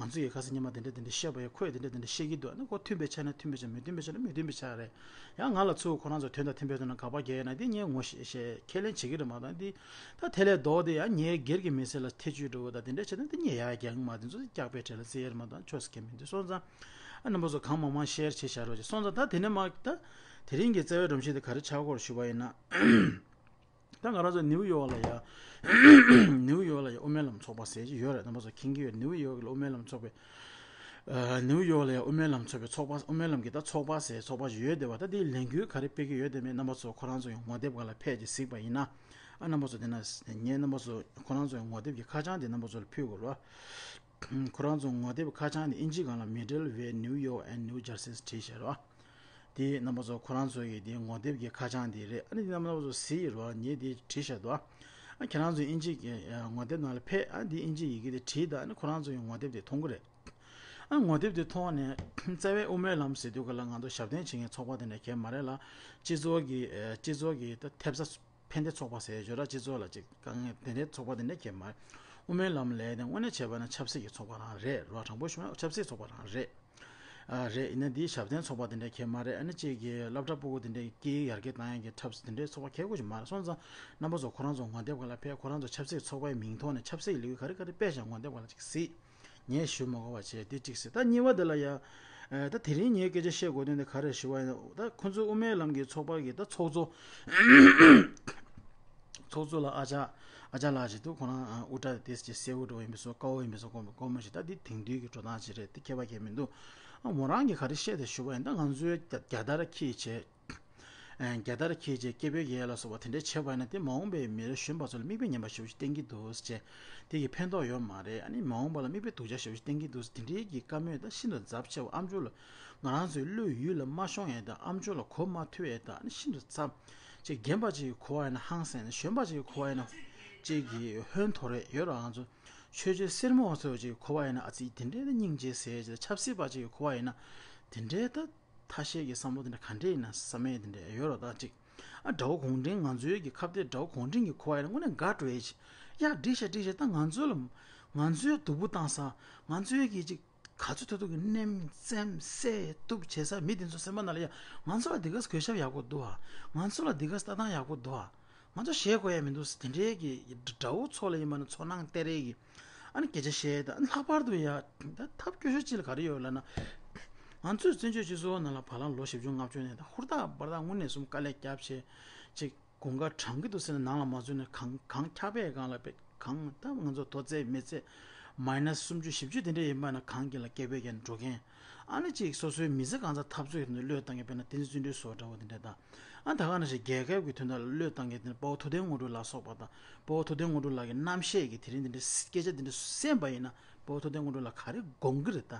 ང་ཚོ་ཡི་ཁ་སང་ཉི་མ་དེ་འདྲ་དེ་འདྲ་བཤད་པ་ཡི་ཁོས་དེ་འདྲ་དེ་འདྲ་བཤད་ཀྱི་འདུག་ཨ་ནི་ཁོ་མཐུན་པའི་ཆ་ནས་མཐུན་པའི་ཆ། མི་མཐུན་པའི་ཆ་ནས་མི་མཐུན་པའི་ཆ་རེད། ཡང་ང་ལ་ཚུར་ཁོ་རང་ཚོ་དོན་དང་མཐུན་པའི་ཐོག་ནས་དགག་པ་རྒྱག་ཡོད་ན་དེ་ངས་ངོ་ཤེས་ཤེས་ཁས་ལེན་བྱེད་ཀྱི་རེད་མ་གཏོགས། འདི་ད་དེ་ལས་ལྡོག་སྟེ་ཡང་ངའི་སྒེར་གྱི་མི་ཚེ་ལ་ཐེ་བྱུས་འགྲོ་བ་དང་དེ་འདྲ་བྱས་ན་དེ་ངས་ཡར་རྒྱག་གི་མ། དེ་ཚོ་སྐྱག་པའི་གྲས་ལ་བརྩི་ཡ་རེད་མ་གཏོགས་ཆོས་སུ་ཁས་མི་འདུག་སོང་ཙང་། ཨ། རྣམ་པ་ཚོ་གང་མང་མང་ཤེར་བྱེད་བཞག་རོགས་ཅིག་སོང་ཙང་། ད་དེ་ནས་མར་ད་དེ་རིང་གི་རྩ་བའི་སྒྲོམ་གཞི་དེ་ག་རེ་ཆགས་སྐོར་ཞུ་བ་ཡིན་ན། ད་ང་རང་ཚོ་ནིའུ་ཡོག་ལ་ཡ། ནིའུ་ཡོག་ལ་ཡ་དབུ་མའི་ལམ་ཚོགས་པ་ཟེར་གྱི་ཡོད་རེད། རྣམ་པ་ཚོ་མཁྱེན་གྱི་ཡོད། ནིའུ་ཡོག་ལ་དབུ་མའི་ལམ་ཚོགས་པའི། ཨ། ནིའུ་ཡོག་ལ་ཡ་དབུ་མའི་ལམ་ཚོགས་པའི་ཚོགས་པ། དབུ་མའི་ལམ་གྱི་ད་ཚོགས་པ་ཟེར་ཚོགས་པ་ཞིག་ཡོད་བསྡད་པ། ད་དེའི་ལས་འགུལ་ག་རེ་སྤེལ་གྱི་ཡོད་དེ་མེད་རྣམ་པ་ཚོ་ཁོ་རང་ཚོ་ཡང་ངོ་དེབ་སྒང་ལ་ཕེབས་ཀྱི་གཟིགས་པ་ཡིན་ན། ཨ། རྣམ་པ་ཚོ་དེ་ན་ངས་རྣམ་པ་ཚོ་ཁོ་རང་ཚོ་ཡང་ངོ་དེབ་ཀྱི་ཁ་བྱང་དེ་རྣམ་པ་ཚོ་ལ་ཕུལ་དགོས་རེད་བ། ཁོ་རང་ཚོ་ངོ་དེབ་ཁ་བྱང་དེ་ཨིན་ཇི་སྒང་ལ་Middle Way New York and New Jersey བྲིས་བཞག་རེད་བ། དེ་རྣམ་པ་ཚོ་ཁོ་རང་ཚོ་ཡི་དེ་ངོ་དེབ་ཀྱི་ཁ་བྱང་དེ་རེད། ཨ་ནི་དེ་རྣམ་པ་ཚོ་གཟིགས་ཡོད་རེད་བ། ངས་དེ་བྲིས་བཞག་འདུག་ཨ། ཁྱེད་རང་ཚོ་ཨིན་ཇི་གི་ངོ་དེབ་ནང་ལ་ཕེབས། ཨ། དེ་ཨིན་ཇི་ཡི་གེ་དེ་བྲིས་དང་། ཨ་ནི་ཁོ་རང་ཚོ་ཡི་ངོ་དེབ་དེ་མཐོང་གི་རེད། ཨ། ངོ་དེབ་དེ་མཐོང་ནས་རྩ་བའི་དབུ་མའི་ལམ་ཟེར་དུས་ག་ལ་ང་ཚོ་ཞབས་བརྟན་བྱེད་མཁན་ཚོགས་པ་དེ་འདྲ་གང་ཡང་མ་རེད་ལ། སྤྱི་ཚོགས་ཀྱི། ཨ། སྤྱི་ཚོགས་ཀྱི་ད་ཐེབས་རྩ་ཕན་བདེ་ཚོགས་པ་ཟེར་ཡོད་ར། སྤྱི་ཚོགས་ལ་ཅིག་དཀའ་ངལ་དེ་འདྲའི་ཚོགས་པ་དེ་འདྲ་གང་ཡང་མ་རེད། དབུ་མའི་ལམ་ལབ་དེ་དངོས་གནས་བྱས་པ་ན་ཆབ་སྲིད་ཀྱི་ཚོགས་པ་རང་རེད་ར། དྲང་པོ་ཞུ་ན་ཆབ་སྲིད་ཚོགས་པ་རང་རེད། ཨ། རེད། ཡིན་ན་འདི་ཞབས་བརྟན་ཚོགས་པ་དེ་འདྲ་གང་ཡང་མ་རེད། ཨ་ནི་གཅིག་གི་སློབ་གྲྭ་ཕྲུ་གུ་དེ་འདྲའི་སྐད་ཡར་རྒྱས་བཏང་ཡག་གི་ཐབས་དེ་འདྲའི་ཚོགས་པ་གང་ཡང་ཅིག་མ་རེད། སོང་ཙང་རྣམ་པ་ཚོ་ཁོ་རང་ཚོ་ངོ་དེབ་སྒང་ལ་ཕེབས། ཁོ་རང་ཚོ་ཆབ་སྲིད་ཚོགས་པའི་མིང་ཐོག་ནས་ཆབ་སྲིད་ལས་འགུལ་ག་རེ་ག་རེ་སྤེལ་བཞག་ངོ་དེབ་སྒང་ལ་ཅིག་གཟིགས། ངས་ཞུ་མ་དགོས་པ་བྱས་དེ་གཅིག་ཟེར། ད་གཉིས་པ་དེ་ལ་ཡ། ཨ། ད་དེ་རིང་ངས་སྐད་ཆ་བཤད་དགོས་དོན་དེ་ག་རེ་ཞུ་བ་ཡིན་ན། ད་ཁོ་ཚོའི་དབུ་མའི་ལམ་གྱི་ཚོགས་པ་གི་ད་ཚོགས་གཙོ། ཚོགས་གཙོ་ལ་ཨ་ཅག་ཨ་ཅག་ལགས་ཅིག་འདུག་ཁོ་རང་ཨ་དབུ་སྐྲ་དེ་ཅིག་སེར་པོ་འདྲ་བོ་ཡིན་པ་བཟོ། དཀར་པོ་ཡིན་པ་བཟོ། སྐོར་མ་སྐོར་མ་ཞིག་ད་འདི་དེང་དུས་ཀྱི་འགྲོ་སྟངས་ཅིག་རེད། དེ་ཁྱད་པར་གང་ཡང་མི་འདུག་ཨ། མོ་རང་གིས་ག་རེ་བཤད་དེ་ཞུ་བ་ཡིན། ད་ང་ཚོའི་རྒྱ་རྒྱལ་དར་འཁྱེར་བྱས། ཨ། རྒྱལ་དར་འཁྱེར་བྱས་སྐད་འབོད་རྒྱག་ཡ་ལ་སོགས་པ་དེ་འདྲ་བྱས་པ་ཡིན་ན་དེ་མ་འོངས་པའི་མི་རབས་གཞོན་པ་ཚོ་ལ་མིག་དཔེ་ངན་པ་ཞེ་པོ་ཞིག་བསྟན་གྱི་འདུག་ཟེར་བྱས། དེ་གི་ཕན་ཐོགས་ཡོད་མ་རེད། ཨ་ནི་མ་འོངས་པ་ལ་མིག་དཔེ་སྡུག་ཅག་ཞེ་པོ་ཞིག་བསྟན་གྱི་འདུག་ཟེར། དེ་འདྲའི་གི་བཀའ་མོལ་ད་ཤིན་ཏུ་ཛབ་ཆེ་བ། ཨམ་ཅོག་ལ་ང་རང་ཚོའི་བློ་ཡུལ་ལ་མ་ཤོང་ཡས་དང་། ཨམ་ཅོག་ལ་གོ་མ་ཐུབ་ཡས་དང་། ཨ་ནི་ཤིན་ཏུ་ཛབ། ཅིག་རྒན་པ་ཅིག་གིས་གོ་བ་ཡིན་ན་ཧང་སངས་ནས། གཞོན་པ་ཅིག་གིས་གོ་བ་ཡིན་ན་ཅིག་གི་ཧོན་ཐོར་རེད་ཡོད་ར། ང་ཚོ་ཆོས་བརྒྱུད་སེར་མོ་ཚོ་ཅིག་གིས་གོ་བ་ཡིན་ན་ཨ་ཙི་དེ་འདྲའི་སྙིང་རྗེ་ཟེར་ཅིག་ཆབ་སྲིད་པ་ཅིག་གིས་གོ་བ་ཡིན་ན་དེ་འདྲའི་ད་ཐ་ཤལ་གྱི་བསམ་བློ་དེ་འདྲ་ག་འདྲས་ཡིན་ན་བསམ་ཡས་དེ་འདྲ་ཡོད་ར། ད་ཅིག་ཨ། དགྲ་བོ་གུང་ཁྲན། ང་ཚོའི་གི་ཁ་གཏད་དགྲ་བོ་གུང་ཁྲན་གྱིས་གོ་བ་ཡིན་ན་དངོས་གནས་དགའ་འགྲོ་ཡས་ཅིག་ཡ། འགྲིག་ཤག་འགྲིག་ཤག་ད་ང་ཚོའི་ལ་ང་ཚོའི་སྡུག་པོ་བཏང་ས། ང་ཚོའི་གི་ཅིག་ག་ཚོད་ཐུབ་ཐུབ་ཀྱིས་ནེམ་ཙེམ་བསད་གཏུབ་བྱེད་ས། མི་དེ་ཚོ་སེམས་པ་ནང་ལ་ཡ། ང་ཚོ་ལ་འདི་ག་གོད་ཆག་ཡག་པོ་འདུག་ཨ། ང་ཚོ་ལ་འདི་ག་ལྟ་སྟངས་ཡག་པོ་འདུག་ཨ། ང་ཚོ་ཞེད་དགོས་ཡ་མི་འདུག་ཟེར། དེ་འདྲའི་གི་དགྲ་བོ་ཚོ་ལ་ཡིན་པ་ན་ཚོར་སྣང་སྟེར་ཡས་ཀྱི་ཨ་ནི་སྐད་ཆ་བཤད། ད་ལྷག་པར་དུ་ཡ་ད་ཐབས་སྐྱོ་ཤོས་ཅིག་ལ་ག་རེ་ཡོད་ལབ་ན། ང་ཚོའི་བཙན་བྱོལ་སྤྱི་ཚོགས་ནང་ལ་བར་ལམ་ལོ་བཞི་བཅུ་ལྔ་བཅུ་ནས་ད་ཧུར་ཐག་འབར་ཐག་དངོས་གནས་གསུམ་དཀའ་ལས་བརྒྱབ་བྱས་ཅིག་དགུན་ཁ་གྲང་གི་འདུག་ཟེར་ན་ནང་ལ་མ་འཛུལ་ནས་གངས་གངས་འཁྱག་པའི་སྒང་ལ་དཔེ་གངས་ད་ང་ཚོ་མདོ་རྩེ་མི་རྩེ་མའི་ནས་སུམ་ཅུ་བཞི་བཅུ་དེ་འདྲ་ཡིན་པ་ན་གངས་དཀྱིལ་ལ་སྐད་འབོད་རྒྱག་ནས་འགྲོ་མཁན། ཨ་ནི་ཅིག་སོ་སོའི་མི་ཚེ་གང་ཚ་འཐབ་རྩོད་ཀྱི་ཐོག་ནས་བློས་བཏང་མཁན། དཔེར་ན་བསྟན་འཛིན་བརྩོན་འགྲུས་བཟོ་འདྲ་བོ་དེ་འདྲ་དང་། ཨ། ད་ག་ནང་བཞིན་རྒྱལ་ཁབ་ཀྱི་དོན་དག་ལ་བློས་བཏང་མཁན་དེ་ནི་དཔའ་བོ་ཐུབ་བསྟན་དངོས་གྲུབ་ལགས་སོགས་པ་དང་། དཔའ་བོ་ཐུབ་བསྟན་དངོས་གྲུབ་ལགས་ཀྱི་རྣམ་བཤད་ཀྱི་དེ་རིང་དེ་འདྲ་སྐད་ཆ་དེ་འདྲ་གསན་པ་ཡིན་ན་དཔའ་བོ་ཐུབ་བསྟན་དངོས་གྲུབ་ལགས་ག་རེ་དགོངས་ཀྱི་རེད་ད།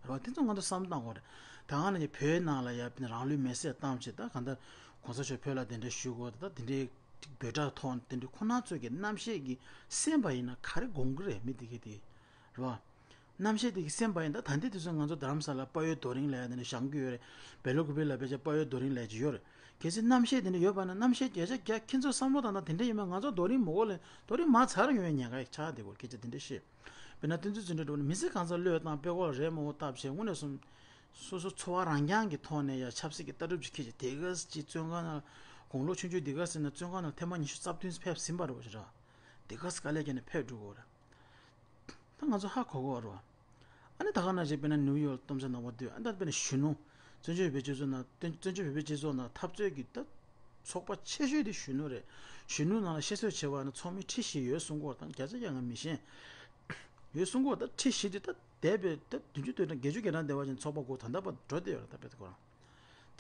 རེད་བ། དེ་ཚོ་ང་ཚོ་བསམ་བློ་བཏང་དགོས་རེད། ད་ག་ནང་བཞིན་བོད་ནང་ལ་ཡ་དཔེར་ན་རང་ལུས་མེར་སྲེག་བཏང་བྱས་ད་གང་ལྟར་གོང་ས་མཆོག་བོད་ལ་དེ་འདྲ་ཞུ་དགོས། ད་དེ་འདྲའི་འབོད་སྒྲ་ཐོག་དེ་འདྲའི་ཁོ་རང་ཚོ་གི་རྣམ་བཤད་ཀྱི་གསན་པ་ཡིན་ན་ག་རེ་དགོངས་ཀྱི་རེད། མི་དེ་གས་དེ་རེད་བ། རྣམ་བཤད་དེ་གི་གསན་པ་ཡིན། ད་ད་ལྟའི་དུས་ཚོད་ང་ཚོ་རྡ་རམ་ས་ལ་དཔལ་ཡུལ་རྡོ་རིང་ལབ་ཡ་དེ་འདྲ་བཞེངས་ཀྱི་ཡོད་རེད། སྦེལ་ཀོབ་ལ་ཕལ་ཆེར་དཔལ་ཡུལ་རྡོ་རིང་ལབ་ཡ་ཅིག་ཡོད་རེད། གལ་སྲིད་རྣམ་བཤད་དེ་འདྲ་ཡོད་པ་ན་རྣམ་བཤད་བརྒྱ་ཆ་བརྒྱ་ཁྱེད་ཚོ་བསམ་བློ་བཏང་ན་དེ་འདྲ་ཡིན་མིན། ང་ཚོ་རྡོ་རིང་མི་གོ་ལེ། རྡོ་རིང་མར་ཚར་ཡོང་བའི་ཉེན་ཁ་ཆགས་བསྡད་ཀྱི་ཡོད་རེད། སྐད་ཆ་དེ་འདྲ་བཤད། དཔེར་ན་བསྟན་འཛིན་བརྩོན་འགྲུས་འདྲ་བོ་ནི་མི་ཚེ་གང་ཚ་བློས་བཏང་དཔེ་ཁོག་ལ་རེད་མ་ཁོག་བཏབ་བྱས་དངོས་གནས་སོང་། སོ་སོ་འཚོ་བ་རང་རྐྱང་གི་ཐོག་ནས་ཡ་ཆབ་སྲིད་ཀྱི་ལྟ་གྲུབ་ཅིག་འཁྱེར་བྱས་དེ་ག་ཅིག་བཙོན་ཁང་ནང་དགུང་ལོ་ཆུང་ཆུང་དེ་ག་ཟེར་ན་བཙོན་ཁང་ནང་ཐེངས་མ་ཉི་ཤུ་རྩ་བདུན་ཕེབས་ཟིན་པ་རེད་བ་ཞེ་དྲག་དེ་ག་དཀའ་ལས་བརྒྱབ་ནས་ཕེབས་འགྲོ་གི་ཡོད་རེད། ད་ང་ཚོ་ཧ་གོ་གི་ཡོད་རེད་བ། ཨ་ནི་ད་ག་ནང་བཞིན་དཔེར་ན་ནིའུ་ཡོག་སྟོང་ཚོད་ནང་བ་དུས། ཨ། ད་དཔེར་ན་གཞོན་ནུ། བཙན་བྱོལ་བོད་པའི་སྤྱི་ཚོགས་ནང་། བཙན་བཙན་བྱོལ་བོད་པའི་སྤྱི་ཚོགས་ནང་འཐབ་རྩོད་ཀྱི་ད་ཚོགས་པ་ཆེ་ཤོས་དེ་གཞོན་ནུ་རེད། གཞོན་ནུ་ནང་ལ་བཤད་སྲོལ་བྱས་པ་ཡིན་ན་ཚོགས་མི་ཁྲི་བཞི་ཡོད་གསུང་གི་ཡོད་རེད། ད་བརྒྱ་ཆ་བརྒྱ་ང་མི་ཤེས། ཡོད་གསུང་གི་ཡོད་རེད། ད་ཁྲི་བཞི་དེ་ད་འདས་པའི་ད་བདུན་ཅུ་དོན་གྲངས་བརྒྱད་ཅུ་གྱ་གྲངས་འདས་པ་ཅིག་ཚོགས་པ་དགོས་ད་ལྟ་བར་འགྲོ་བསྡད་ཡོད་རེད། ད་དཔེ་ཁོ་རང་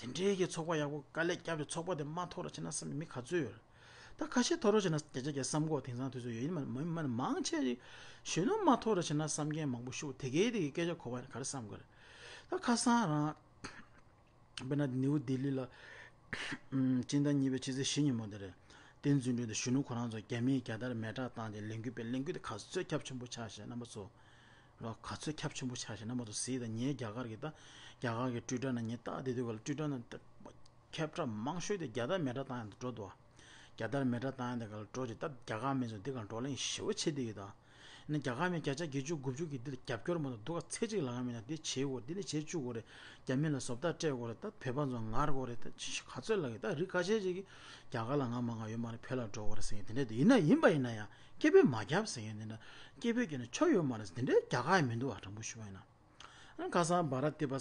དེ་འདྲའི་གི་ཚོགས་པ་ཡག་པོ་དཀའ་ལས་བརྒྱབ་ཀྱི་ཚོགས་པ་དེ་མ་ཐོབ་ར་བྱས་ན་བསམ་མི་ག་ཚོད་ཡོད་རེད། ད་ཁ་ཤས་ཐོབ་ར་བྱས་ན་བརྒྱ་ཆ་བརྒྱ་བསམ་གོ། དེང་སང་དུས་ཚོད་ཡོད་ཡིན་མ་མ་མ་མང་ཆེ་ཞིག་གཞོན་ནུ་མ་ཐོབ་ར་བྱས་ན་བསམ་མཁན་མང་པོ་ཞིག་དེ་གའི་དེ་གི་སྐད་ཆ་གོ་བ་ཡིན་ན་ག་རེ་བསམ་གི་རེད། ད་ཁ་སང་རང་དཔེར་ན་ནིའུ་ལྡི་ལི་ལ་ཨམ། སྤྱི་ཟླ་གཉིས་པའི་ཕྱི་ཚེས་བཞི་ཉིན་མོ་དེ་རེད། བསྟན་འཛིན་སྒྲོན་དང་གཞོན་ནུ་ཁོ་རང་ཚོ་རྒྱ་མིས་རྒྱལ་དར་མེ་སྲེག་བཏང་སྟེ་ལས་འགུལ་སྤེལ། ལས་འགུལ་དེ་ག་ཚོད་ཁྱབ་ཆེན་པོ་ཆགས་ཤག་རྣམ་པ་ཚོ། རོ། ག་ཚོད་ཁྱབ་ཆེན་པོ་ཆགས་ཤག་རྣམ་པ་ཚོ་གཟིགས་དང་། ངས་རྒྱ་གར་གྱི་ད་རྒྱ་གར་གྱི་ཊུའི་ཊར་ནང་ངས་བལྟས་བསྡད་དུས་སྐབས་ལ། ཊུའི་ཊར་ནང་ད་ཁྱབ་བསྒྲགས་མང་ཤོས་དེ་རྒྱལ་དར་མེ་སྲེག་བཏང་ཡག་ཏུ་འགྲོ་འདུག་རྒྱལ་དར་མེ་སྲེག་བཏང་ཡག་དེ་སྒང་ལ་འགྲོ་བྱས། ད་རྒྱ་གར་མི་ཚོ་འདི་སྒང་འགྲོ་ལེན་ཞེ་པོ་བྱེད་བསྡད་ཀྱི་འདུག་ཡིན་ན་རྒྱ་གར་མི་བརྒྱ་ཆ་བརྒྱད་ཅུ་དགུ་བཅུ་གིས་འདི་ལ་རྒྱབ་སྐྱོར་མ་གཏོགས་སྡུག་ག་ཚད་གཅིག་ལབ་ཡག་མེད་ན། འདི་བྱེད་དགོས། འདི་ནས་བྱེད་བཅུག་དགོས་རེད། རྒྱ་མི་ལ་བཟོ་ལྟ་སྤྲད་དགོས་རེད། ད་ཕེབས་པ་ཚོ་ངར་དགོས་རེད། ད་ཅི་ག་ཚོད་ལབ་ཀྱི། ད་རིགས་ཁ་ཤས་ཅིག་གིས་རྒྱ་གར་ལ་ང་མ་ང་ཡོད་མ་རེད། བོད་ལ་འགྲོ་དགོས་རེད་ཟེར་མཁན་དེ་འདྲ་འདུག་ཡིན་ན་ཡིན་པ་ཡིན་ན་ཡང་སྐད་འབོད་མ་རྒྱབ་ཟེར་མཁན་དེ་འདྲ། སྐད་འབོད་རྒྱབ་ན་ཆོ་ཡོད་མ་རེད་ཟེར། དེ་འདྲའི་རྒྱ་གར་ཡང་མི་འདུག་བ། དྲང་པོ་ཞུ་བ་ཡིན་ན། ཁ་སང་བྷ་ར་ཏི་པ།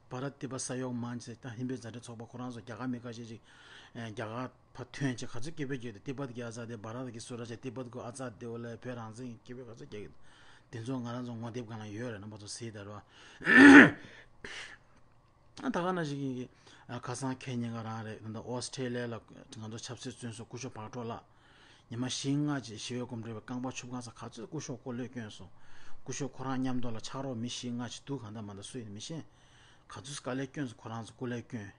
བྷ་ར་ཏི་པ་ས་ཡོག་མན་ཆེ་ད་ཧིན་བོད་མཛའ་འབྲེལ་ཚོགས་པ་ཁོ་རང་ཚོ་རྒྱ་གར་མི་ཁ་ཤས་ཅིག་རྒྱ་གར་ཕར་ཐོན་བྱས་ག་ཚོད་སྐད་འབོད་རྒྱབ་དེ། ཏི་པད་ཀྱི་ཨ་ཙ་དེ། བྷ་ར་ཏ་ཀི་སུ་ར་ཇ། ཏི་པད་ཀྱི་ཨ་ཙ་དེ། འོ་ལེ། བོད་རང་བཙན་གྱི་སྐད་འབོད་ག་ཚོད་རྒྱག་གི་འདུག་དེ་ཚོ་ང་རང་ཚོ་ངོ་དེབ་སྒང་ལ་ཡོད་རེད། རྣམ་པ་ཚོ་གཟིགས་དང་རོ། ཨ། ད་ག་ནང་བཞིན་གྱི་ཁ་སང་ཁེ་ཉིན་ག་རང་རེད། ད་ཨོ་སི་ཁྲེ་ལི་ཡ་ལ་ང་ཚོ་ཆབ་སྲིད་བཙོན་ཟུར་སྐུ་ཞབས་བག་གྲོ་ལགས། ཉི་མ་བཞི་ལྔ་ཅིག་ཞི་བའི་གོམ་བགྲོད་པའི་རྐང་པ་འཁྱུ་གང་ས། ག་ཚོད་སྐུ་ཞབས་སྐུ་ལས་བསྐྱོན་སོང་། སྐུ་ཞབས་ཁོ་རང་མཉམ་དུ་ལ་ཕྱག་རོགས་མི་བཞི་ལྔ་ཅིག་འདུག་གང་ལྟར་མ་ལྟར་སུ་ཡིན་མི་ཤེས། ག་ཚོད་དཀའ་ལས་བསྐྱོན་སོང་། ཁོ་རང་ཚོ་སྐུ་ལས་བསྐྱོན།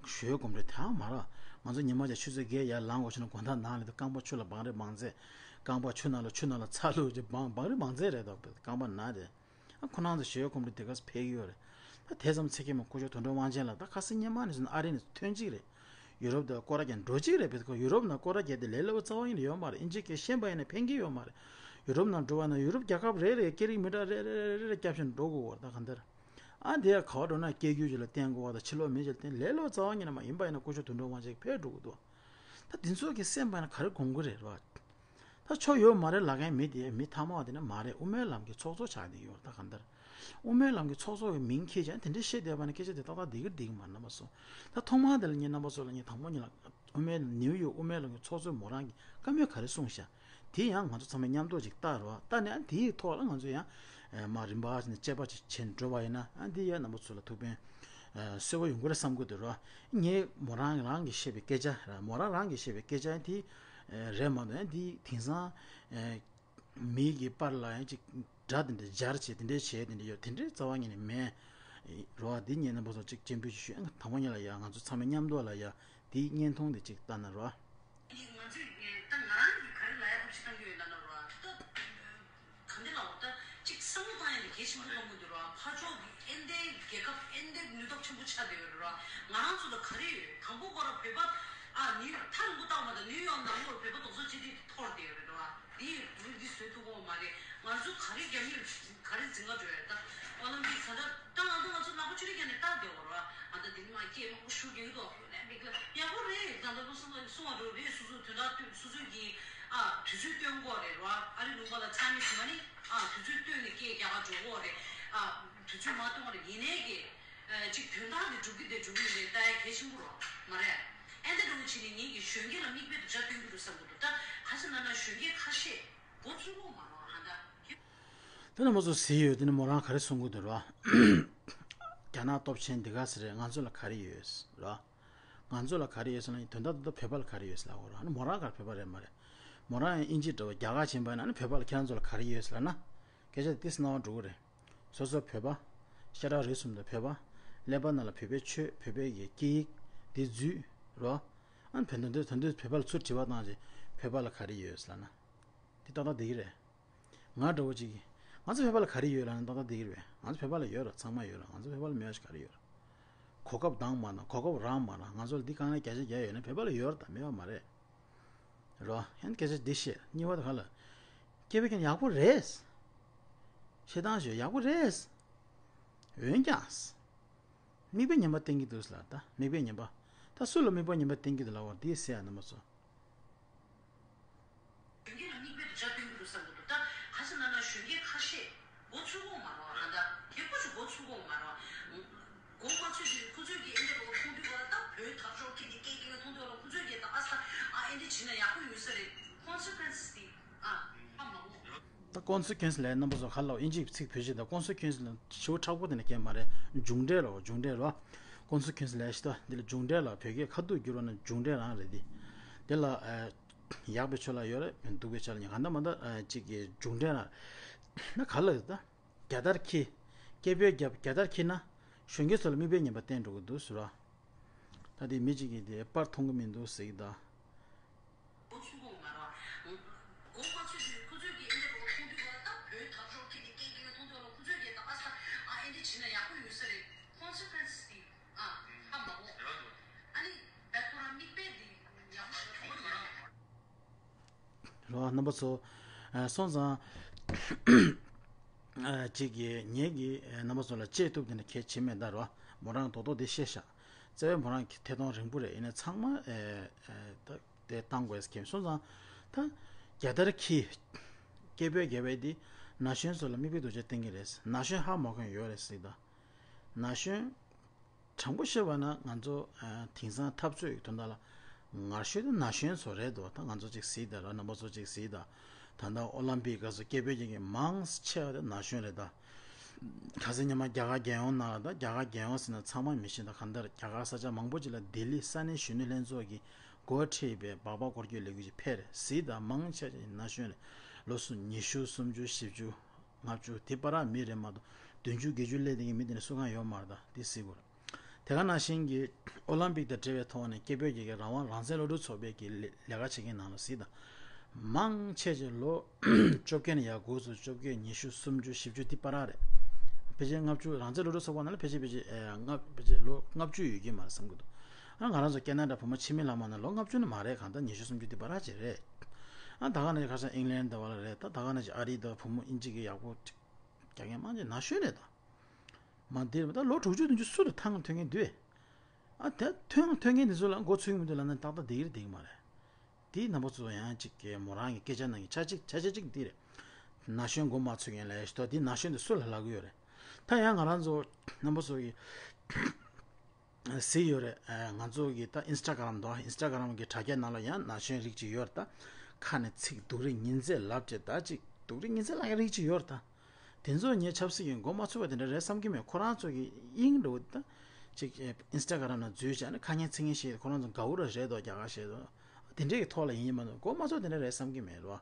ཞི་བའི་གོམ་བགྲོད་དེའང་མ་ར། ང་ཚོ་ཉི་མ་ཆ་ཆུ་ཚོད་བརྒྱད་ཡར་ལངས་དགོས་བྱུང་ན། དགོང་དག་ནང་ལ་དུ་རྐང་པ་འཁྱུ་ལ་བང་རིམ་མང་ཚད། རྐང་པ་འཁྱུ་ན་ལ་འཁྱུ་ན་ལ་ཚ་ལུ་ཅིག་བང་བང་རིམ་མང་ཚད་རེད་དོ། རྐང་པ་ན་རེད། ཨ། ཁོ་རང་ཚོ་ཞི་བའི་གོམ་བགྲོད་དེ་ག་ཚོད་ཕེབས་ཀྱི་ཡོད་རེད། ད་དེ་ཙམ་ཚེ་གེ་མ་སྐུ་ཞབས་དོན་གྲུབ་དབང་ཆེན་ལགས་ད་ཁ་སང་སྔོན་མ་ནས་བཟུང་ཨ་རི་ནས་ཐོན་གཅིག་རེད། ཡུ་རོབ་དང་སྐོར་ར་རྒྱག་འགྲོ་གཅིག་རེད། བེད་ཁོ་ཡུ་རོབ་ནང་སྐོར་ར་རྒྱག་དེ་ལས་སླ་པོ་རྩ་བ་ཉིད་ནས་ཡོད་མ་རེད། ཨིན་ཇི་སྐད་ཤེས་པ་ཡིན་ན་ཕན་གྱི་ཡོད་མ་རེད། ཡུ་རོབ་ནང་འགྲོ་བ་ན་ཡུ་རོབ་རྒྱལ་ཁབ་རེ་རེ་སྐད་རིགས་མི་འདྲ་རེ་རེ་རེ་རེ་རྒྱབ་བཞིན་འགྲོ་དགོས་བར་ད་གང་ལྟར། ཨ། དེ་ཡང་ག་བ་འགྲོ་ན་སྐད་སྒྱུར་ཅིག་ལ་བརྟེན་དགོས་བ་དང་། ཕྱི་ལོགས་མི་ཅིག་ལ་བརྟེན། ལས་སླ་པོ་རྩ་བ་ཉིད་ནས་མ་ཡིན་པ་ཡིན་ན་སྐུ་ཞབས་དོན་གྲུབ་དབང་ཆེན་ཕེབས་འགྲོ་དགོས་འདུག་ད་འདི་ཚོ་གི་སེམས་པ་ན་ག་རེ་སྒོམ་གི་རེད་བ། ད་ཆོ་ཡོད་མ་རེད་ལབ་མཁན་མི་དེ་མི་ཐ་མ་བ་དེ་ནི་མ་རེད། དབུ་མའི་ལམ་གྱི་ཚོགས་གཙོ་ཆགས་བསྡད་ཡོད་རེད། ད་གང་ལྟར་དབུ་མའི་ལམ་གྱི་ཚོགས་གཙོ་བའི་མིང་འཁྱེར་བྱས་དེ་འདྲའི་བཤད་བསྡད་པ་ན་སྐད་ཆ་དེ་ཏག་ཏག་བསྡད་ཀྱི་རེད་བསྡད་ཀྱི་མ་རེད། རྣམ་པ་ཚོ། ད་ཐོག་མར་དེ་ལ་ངས་རྣམ་པ་ཚོ་ལ་ངས་དང་པོ་ཉིད་ལ་དབུ་མའི་ནིའུ་ཡོག་དབུ་མའི་ལམ་གྱི་ཚོགས་གཙོ་མོ་རང་གིས་བཀའ་མོལ་ག་རེ་གསུངས་ཤག་དེ་ཡང་ང་ཚོ་ཚང་མས་མཉམ་དུ་ཅིག་ལྟ་རོགས། ལྟ་ནས་ཨ་དེའི་ཐོག་ལ་ང་ཚོ་ཡང་མ་རིམ་པ་བྱས་ནས་དཔྱད་པ་ཅིག་བྱས་ནས་འགྲོ་བ་ཡིན་ན། ཨ་འདི་ཡང་རྣམ་པ་ཚོ་ལ་ཐུགས་ཕན་གསོས་པ་ཡོང་གི་རེད་བསམ་གྱི་འདུག་རོ། ངས་མོ་རང་རང་གིས་བཤད་པའི་སྐད་ཆ་ར། མོ་རང་རང་གིས་བཤད་པའི་སྐད་ཆ་དེ་རེད་མ་གཏོགས། ཨ་འདི་དེང་སང་མི་གི་བར་ལ་ཡང་ཅིག་དགྲ་དེ་འདྲ་སྦྱར་བྱས་དེ་འདྲ་བྱས་དེ་འདྲ་ཡོད་དེ་འདྲའི་རྩ་བ་ཉིད་ནས་མེད་རོ། འདི་ངས་རྣམ་པ་ཚོ་ཅིག་སྤྱན་འབུལ་ཞུ་ཞུ། ཨ་དང་པོ་ཉིད་ལ་ཡ་ང་ཚོ་ཚང་མས་མཉམ་དུ་ལ་ཡ་འདིའི་བརྙན་ཐུང་འདི་ཅིག་ལྟ་ན་རོ། ང་ཚོས་ད་ང་རང་གིས་ག་རེ་ལབ་ཡ་ཐབས་ཤེས་བཏང་གི་ཡོད་ལབ་ན་རོ། ད་ག་འདི་ལབ་འོ། ད་ཅིག་བསམ་བློ་བཏང་ཡ་ནི་གལ་ཆེན་པོ་མཐོང་གི་འདུག་རོ། ཕར་ཕྱོགས་ཀྱི་ཨེ་འདྲའི་རྒྱལ་ཁབ་ཨེ་འདྲའི་ནུས་སྟོབས་ཆེན་པོ་ཆགས་བསྡད་ཡོད་རེད་རོ། ང་རང་ཚོ་ལ་ག་རེ་ཡོད། དང་པོ་ཁོ་རང་བོད་པ། ཨ་ནི་ཐག་རིང་པོ་བལྟ་བ་མ་གཏོགས་ནིའུ་ཡོག་ནང་ལོགས་བོད་པ་རྡོག་རྩ་གཅིག་སྒྲིལ་དེ་འཐོར་བསྡད་ཡོད་རེད་རོ། འདི་འདི་བཟོ་ཐུབ་ཀྱི་ཡོད་མ་རེད། ང་ཚོ་ག་རེ་རྒྱབ་ཡོད། ག་རེ་འཛིང་ག་འགྲོ་ཡོད་ད། ཨོ་ལིམ་པིག་ག་འདྲ། ད་ང་ཚོ་ང་ཚོ་ནག་པོ་ཆུ་རེ་རྒྱབ་ནས་ལྟ་བསྡད་པ་རེད་བ། ཨ་ད་དེ་ནི་མ་སྐད་མང་པོ་ཤོར་གྱི་ཡོད་དོ། ཨོ་ལིམ་པིག་ལ་ཡག་པོ་རེད། ད་ལྟ་ལོ་གསུམ་ལ་གསུང་བ་འགྲོ་རེད། སོ་སོ་དོན་དག་སྟོན། སོ་སོ་གི་ཨ་དུས་ཚོད་སྟོན་དགོས་རེད་བ། ཨ་རི་ལུང་པ་ལ་ཚང་མས་ཞུ་བ་ནི་ཨ་དུས་ཚོད་སྟོན་ནས་སྐད་རྒྱག་ག་འགྲོ་དགོས་རེད། ཨ་དུས་ཚོད་མ་སྟོན་པ་རེད། ཡིན་ནའི་གི་ཨ་ཅིག་དོན་དག་དེ་འགྲུབ་ཀྱི་དེ་འགྲུབ་ཀྱི་མི་རེད། ལྟ་ཡ་གལ་ཆེན་པོ་རེད་མ་རེད། ཨེ་འདྲ་འདྲ་བོ་བྱས་ནས་ངེད་ཀྱི་གཞོན་སྐྱེས་ལ་མིག་དཔེ་དེ་འདྲ་སྟོན་གྱི་འདུག་བསམ་གྱི་འདུག་ད་ག་ཟེར་ན་ན་གཞོན་སྐྱེས་ཁ་ཤས་མགོ་ཚོས་ཀྱི་ཡོད་མ་རེད་བ། ཧ་ད། དེ་ནས་མོ་ཚོ་ཟེར་ཡོད། དེ་ནས་མོ་རང་ག་རེ་གསུང་གི་འདུག་ར། རྒྱ་ནག་སྟོབས་ཆེན་འདི་ག་ཟེར་རེད། ང་ཚོ་ལ་ག་རེ་ཡོད་ར། ང་ཚོ་ལ་ག་རེ་ཡོད་ཟེར་ན། དོན་དག་ཏུ་བོད་པ་ལ་ག་རེ་ཡོད་ཟེར་ལབ་དགོས་ར། ཨ་ནི་མོ་རང་ག་རེ་བོད་པ་རེད་མ་རེད། མོ་རང་ཡང་དབྱིན་ཇི་འདྲ་བོ་རྒྱ་གར་ཕྱིན་པ་ཡིན་ན། ཨ་ནི་བོད་པ་ལ་ཁྱེད་རང་ཚོ་ལ་ག་རེ་ཡོད་ཟེར་ལབ་ན། སྐད་ཆ་དེ་ཏིས་སྣང་བ་འགྲོ་གི་རེད། སོ་སོ་བོད་པ། ཤ་ཁྲག་རུས་གསུམ་དང་བོད་པ། ཀླད་པ་ནང་ལ་བོད་པའི་ཆོས། བོད་པའི་གི་སྐད་ཡིག་དེ་འཛུལ་རོ། ཨ་ནི་བོད་དོན་དེ་དོན་དུ་བོད་པ་ལ་ཚུར་དྲི་བ་བཏང་རྗེས་བོད་པ་ལ་ག་རེ་ཡོད་ཟེར་ལབ་ན། དེ་ཏག་ཏག་བསྡད་ཀྱི་རེད། ང་འདྲ་བོ་ཅིག་གིས་ང་ཚོ་བོད་པ་ལ་ག་རེ་ཡོད་ལབ་ན་ཏག་ཏག་བསྡད་ཀྱི་རེད་པས། ང་ཚོ་བོད་པ་ལ་ཡོད་ར། ཚང་མ་ཡོད་ར། ང་ཚོ་བོད་པ་ལ་མེད་པ་ཞིག་ག་རེ་ཡོད་ར། གོ་སྐབས་འདང་མ་གནང་། གོ་སྐབས་རག་མ་གནང་། ང་ཚོ་ལ་འདི་དཀའ་ངལ་བརྒྱ་ཆ་བརྒྱ་ཡོད་ན་བོད་པ་ལ་ཡོད་ར། ད་མེད་པ་མ་རེད། རོ། ཡང་སྐད་ཆ་འདི་བཤད། གཉིས་པ་དེ་ག་ལ། སྐད་འབོད་ཀྱང་ཡག་པོ་རེད། བཤད་སྟངས་ཤོད་ཡག་པོ་རེད། འོན་ཀྱང་། མིག་དཔེ་ངན་པ་བསྟན་གྱི་འདུག་ཟེར་ལ། ད་མིག་དཔེ་ངན་པ། ད་སུ་ལ་མིག་དཔེ་ངན་པ་བསྟན་གྱི་འདུག་ལབ་པ་འདི་ཟེར་ཡ་རྣམ་པ་ཚོ། གཞོན་སྐྱེས་ལ་མིག་དཔེ་དེ་འདྲ་སྟོན་གྱི་འདུག་བསམ་གྱི་འདུག་ད་ག་ཟེར་ན་ན་གཞོན་སྐྱེས་ཁ་ཤས་མགོ་ཚོས་ཀྱི་ཡོད་མ་རེད་བ། ད་དེ་ཁོ་ཚོ་མགོ་ཚོས་ཀྱི་ཡོད་མ་རེད་བ། མགོ་མ་ཚོས་དུས་ཁོ་ཚོས་ཀྱི་ཨེ་འདྲ་བ་མཐོང་དུས་བ་ད་བོད་དར་ལྕོག་ཁྱེར་ཏེ་སྐད་སྐད་མཐོང་དུས་བ་ཁོ་ཚོས་ཀྱི་ད་ཨ་ས་ཨ་ཨེ་འདྲ་བྱས་ན་ཡག་པོ་ཡོད་ས་རེད། ཀོན་སི་ཀུ་ཨེན་སི་དེ་ཨ་ཧ་མ་གོ། ད་ཀོན་སི་ཀུ་ཨེན་སི་ལབ་ཡ་རྣམ་པ་ཚོ་ག་ལ་ཨིན་ཇིའི་ཚིག་བེད་སྤྱོད་དང་། ཀོན་སི་ཀུ་ཨེན་སི་ལ་ཞེ་པོ་མཁྲེགས་པོ་དེ་འདྲ་སྐྱེལ་མ་རེད། མཇུག་འབྲས་ལ། མཇུག་འབྲས་ལ། ཀོན་སི་ཀུ་ཨེན་སི་ལབ་ཡ་ཞིག་ད། འདི་ལ་མཇུག་འབྲས་ལ་བོད་སྐད་ཁ་ཐུག་བསྒྱུར་བ་ན་མཇུག་འབྲས་རང་རེད་དེ། དེ་ལ་ཨ་ཡག་པའི་ཕྱོགས་ལ་ཡོད་རེད། སྡུག་པའི་ཕྱོགས་ལ་ཡོད། གང་ལྟར་མ་ལྟར་ཨ་གཅིག་གི་མཇུག་འབྲས་རང་ན་ག་ལ་ཡོད་ད། རྒྱལ་དར་འཁྱེར། སྐད་འབོད་རྒྱབ། རྒྱལ་དར་འཁྱེར་ན་གཞོན་སྐྱེས་ཚོ་ལ་མིག་དཔེ་ངན་པ་བསྟན་འགྲོ་གི་འདུག་ཟེར་བ། ད་དེ་མི་གཅིག་གིས་དེ་པར་མཐོང་གི་མི་འདུག་ཟེར་གྱི་ད། རོ། རྣམ་པ་ཚོ། ཨ། སོང་ཙང་། ཨ། གཅིག་གིས་ངེད་ཀྱིས་རྣམ་པ་ཚོ་ལ་ཅི་ཐུབ་དེ་འདྲ་གལ་ཆེ་མེད་ད་རོ། མོ་རང་རྡོག་རྡོག་དེ་བཤད་ཤག། བརྩེ་བའི་མོ་རང་གི་ཐད་གཏོང་རིང་པོ་རེད། ཡིན་ན་ཚང་མ་ཨེ་ཨེ་ད་དེ་བཏང་དགོས་ཀྱི། སོང་ཙང་ད་རྒྱལ་དར་འཁྱེར། སྐད་འབོད་རྒྱག་པ་དེ་ན་གཞོན་ཚོ་ལ་མིག་དཔེ་རྡོག་རྗེས་བསྟན་གྱི་རེད། ན་གཞོན་ཧ་མ་གོ་མཁན་ཡོད་རེད་ཟེར་ད། ན་གཞོན། དྲང་པོ་བཤད་པ་ན་ང་ཚོ་ཨ་དེང་སང་འཐབ་རྩོད་ཀྱི་དོན་དག་ལ་ངར་ཤོས་དེ་ན་གཞོན་ཚོ་རེད་འདུག། ད་ང་ཚོ་གཅིག་གཟིགས་དང་ར། རྣམ་པ་ཚོ་གཅིག་གཟིགས་དང་། ད་ལྟ་ཨོ་ལམ་པིག་སྐབས་སུ་སྐད་འབོད་རྒྱག་མཁན་མང་ཆེ་བ་དེ་ན་གཞོན་རེད་ད། ཁ་སང་ཉི་མ་རྒྱ་གར་རྒྱལ་ཡོངས་ནང་ལ། ད་རྒྱ་གར་རྒྱལ་ཡོངས་ཟེར་ན་ཚང་མ་མི་ཤེས་ད། གང་ལྟར་རྒྱ་གར་ས་ཆ་མང་པོ་ཅིག་ལ་ལྡི་ལི་ས་གནས་གཞོན་ནུ་ལྷན་ཚོགས་ཀྱིས་འགོ་ཁྲིད་པའི་སྦག་སྦག་སྐོར་སྐྱོད་ལས་འགུལ་ཅིག་ཕེབས་རེད། གཟིགས་དང་། མང་ཆེ་ཆེ་ན་གཞོན་རེད། ལོ་སུམ། ཉི་ཤུ། སུམ་ཅུ། བཞི་བཅུ། ལྔ་བཅུ། དེ་བར་མི་རེད་མ་གཏོགས། བདུན་ཅུ་བརྒྱད་ཅུ་སླེབས་བསྡད་མཁན་མི་དེ་འདྲ་སུ་གང་ཡོད་མ་རེད་ད། དེ་གཟིགས་དགོས་རེད། དེ་ག་ནང་བཞིན་གྱི་ཨོ་ལམ་པིག་དང་འབྲེལ་བའི་ཐོག་ནས་སྐད་འབོད་རྒྱག་མཁན་རང་དབང་རང་བཙན་སློབ་ཕྲུག་ཚོགས་པའི་གི་ལས་ལས་ཀ་བྱེད་མཁན་ནང་ལ་གཟིགས་དང་། མང་ཆེ་ཆེ་ལོ་བཅོ་བརྒྱད་ནས་ཡར་འགོ་ཚུགས། བཅོ་བརྒྱད། ཉི་ཤུ། སུམ་ཅུ། བཞི་བཅུ། དེ་བར་རེད། ཕལ་ཆེར་ལྔ་བཅུ། རང་བཙན་སློབ་ཕྲུག་ཚོགས་པ་ནང་ལ་ཕལ་ཆེར་ཕལ་ཆེར་ཨེ་ལྔ། ཕལ་ཆེར་ལོ་ལྔ་བཅུ་ཡོད་ཀྱི་མ་རེད་བསམ་གྱི་འདུག། ཨ། ང་རང་ཚོ་ཁེ་ན་ཌ་བུ་མོ་འཆི་མེད་ལྷ་མོ་ནང་ལོ་ལྔ་བཅུ་ནི་མ་རེད། གང་ལྟར་ཉི་ཤུ་སུམ་ཅུ་དེ་བར་ཅིག་རེད། ཨ། ད་ག་ནང་བཞིན་ཁ་སང་ཨིང་ལན་དེ་བ་ལ་རེད། ད་ད་ག་ནང་བཞིན་ཨ་རི་དང་བུ་མོ་ཨིན་ཇི་གི་ཡག་པོ་རྒྱག་མཁན་མང་ཆེ་ན་གཞོན་རེད་ད། མ་འདིར་ད་ལོ་དྲུག་ཅུ་བདུན་ཅུ་སུ་དང་ཐང་ཐོན་མཁན་འདུག། ཨ། དེ་ཐོན་ཐོན་མཁན་དེ་ཚོ་ལ་འགོ་ཚུགས་ཀྱི་མི་འདུག་ལབ་ན་ཏག་ཏག་འགྲིག་གི་རེད་འགྲིག་གི་མ་རེད། དེ་རྣམ་པ་ཚོ་ཡང་གཅིག་གི་མོ་རང་གི་སྐད་ཆ་ནང་གི་ཆ་གཅིག་ཆ་ཆ་གཅིག་འདི་རེད། ན་གཞོན་འགོ་མ་ཚུགས་མཁན་ལ་ཡ་ཞིག་ཏོ། དེ་ན་གཞོན་དེ་སུ་ལ་ལབ་གི་ཡོད་རེད། ད་ཡང་ང་རང་ཚོ་རྣམ་པ་ཚོ་གི་གཟིགས་ཡོད་རེད། ཨ། ང་ཚོ་གི་ད་ཨིན་སི་ཊ་གྷ་རམ་དང་། ཨིན་སི་ཊ་གྷ་རམ་གི་དྲ་རྒྱ་ནང་ལ་ཡང་ན་གཞོན་རིགས་གཅིག་ཡོད་རེད་ད། ཁ་ནས་ཚིག་སྡུག་རུས་ཉི་ཚེ་ལབ་བྱས་ད་ཅིག་སྡུག་རུས་ཉི་ཚེ་ལབ་མཁན་རིགས་གཅིག་ཡོད་རེད་ད། དེ་ཚོ་ངས་ཆབ་སྲིད་ཀྱི་འགོ་མ་ཚུགས་པ་དེ་འདྲ་རེད་བསམ་གྱི་མེད། ཁོ་རང་ཚོ་གི་དབྱིངས་འགྲོ་ད། ཅིག་ཨིན་སི་ཊ་གྷ་རམ་ནང་འཛུལ་བྱས་ནས་ཁ་ངན་ཚིག་ངན་བཤད། ཁོ་རང་ཚོ་ག་འུ་ར་རེད་དོ། རྒྱ་གར་བཤད་དོ། དེ་འདྲའི་གི་ཐོག་ལ་ཡིན་ཡིན་མ་གཏོགས་འགོ་མ་ཚུགས་དེ་འདྲ་རེད་བསམ་གྱི་མེད་རོ།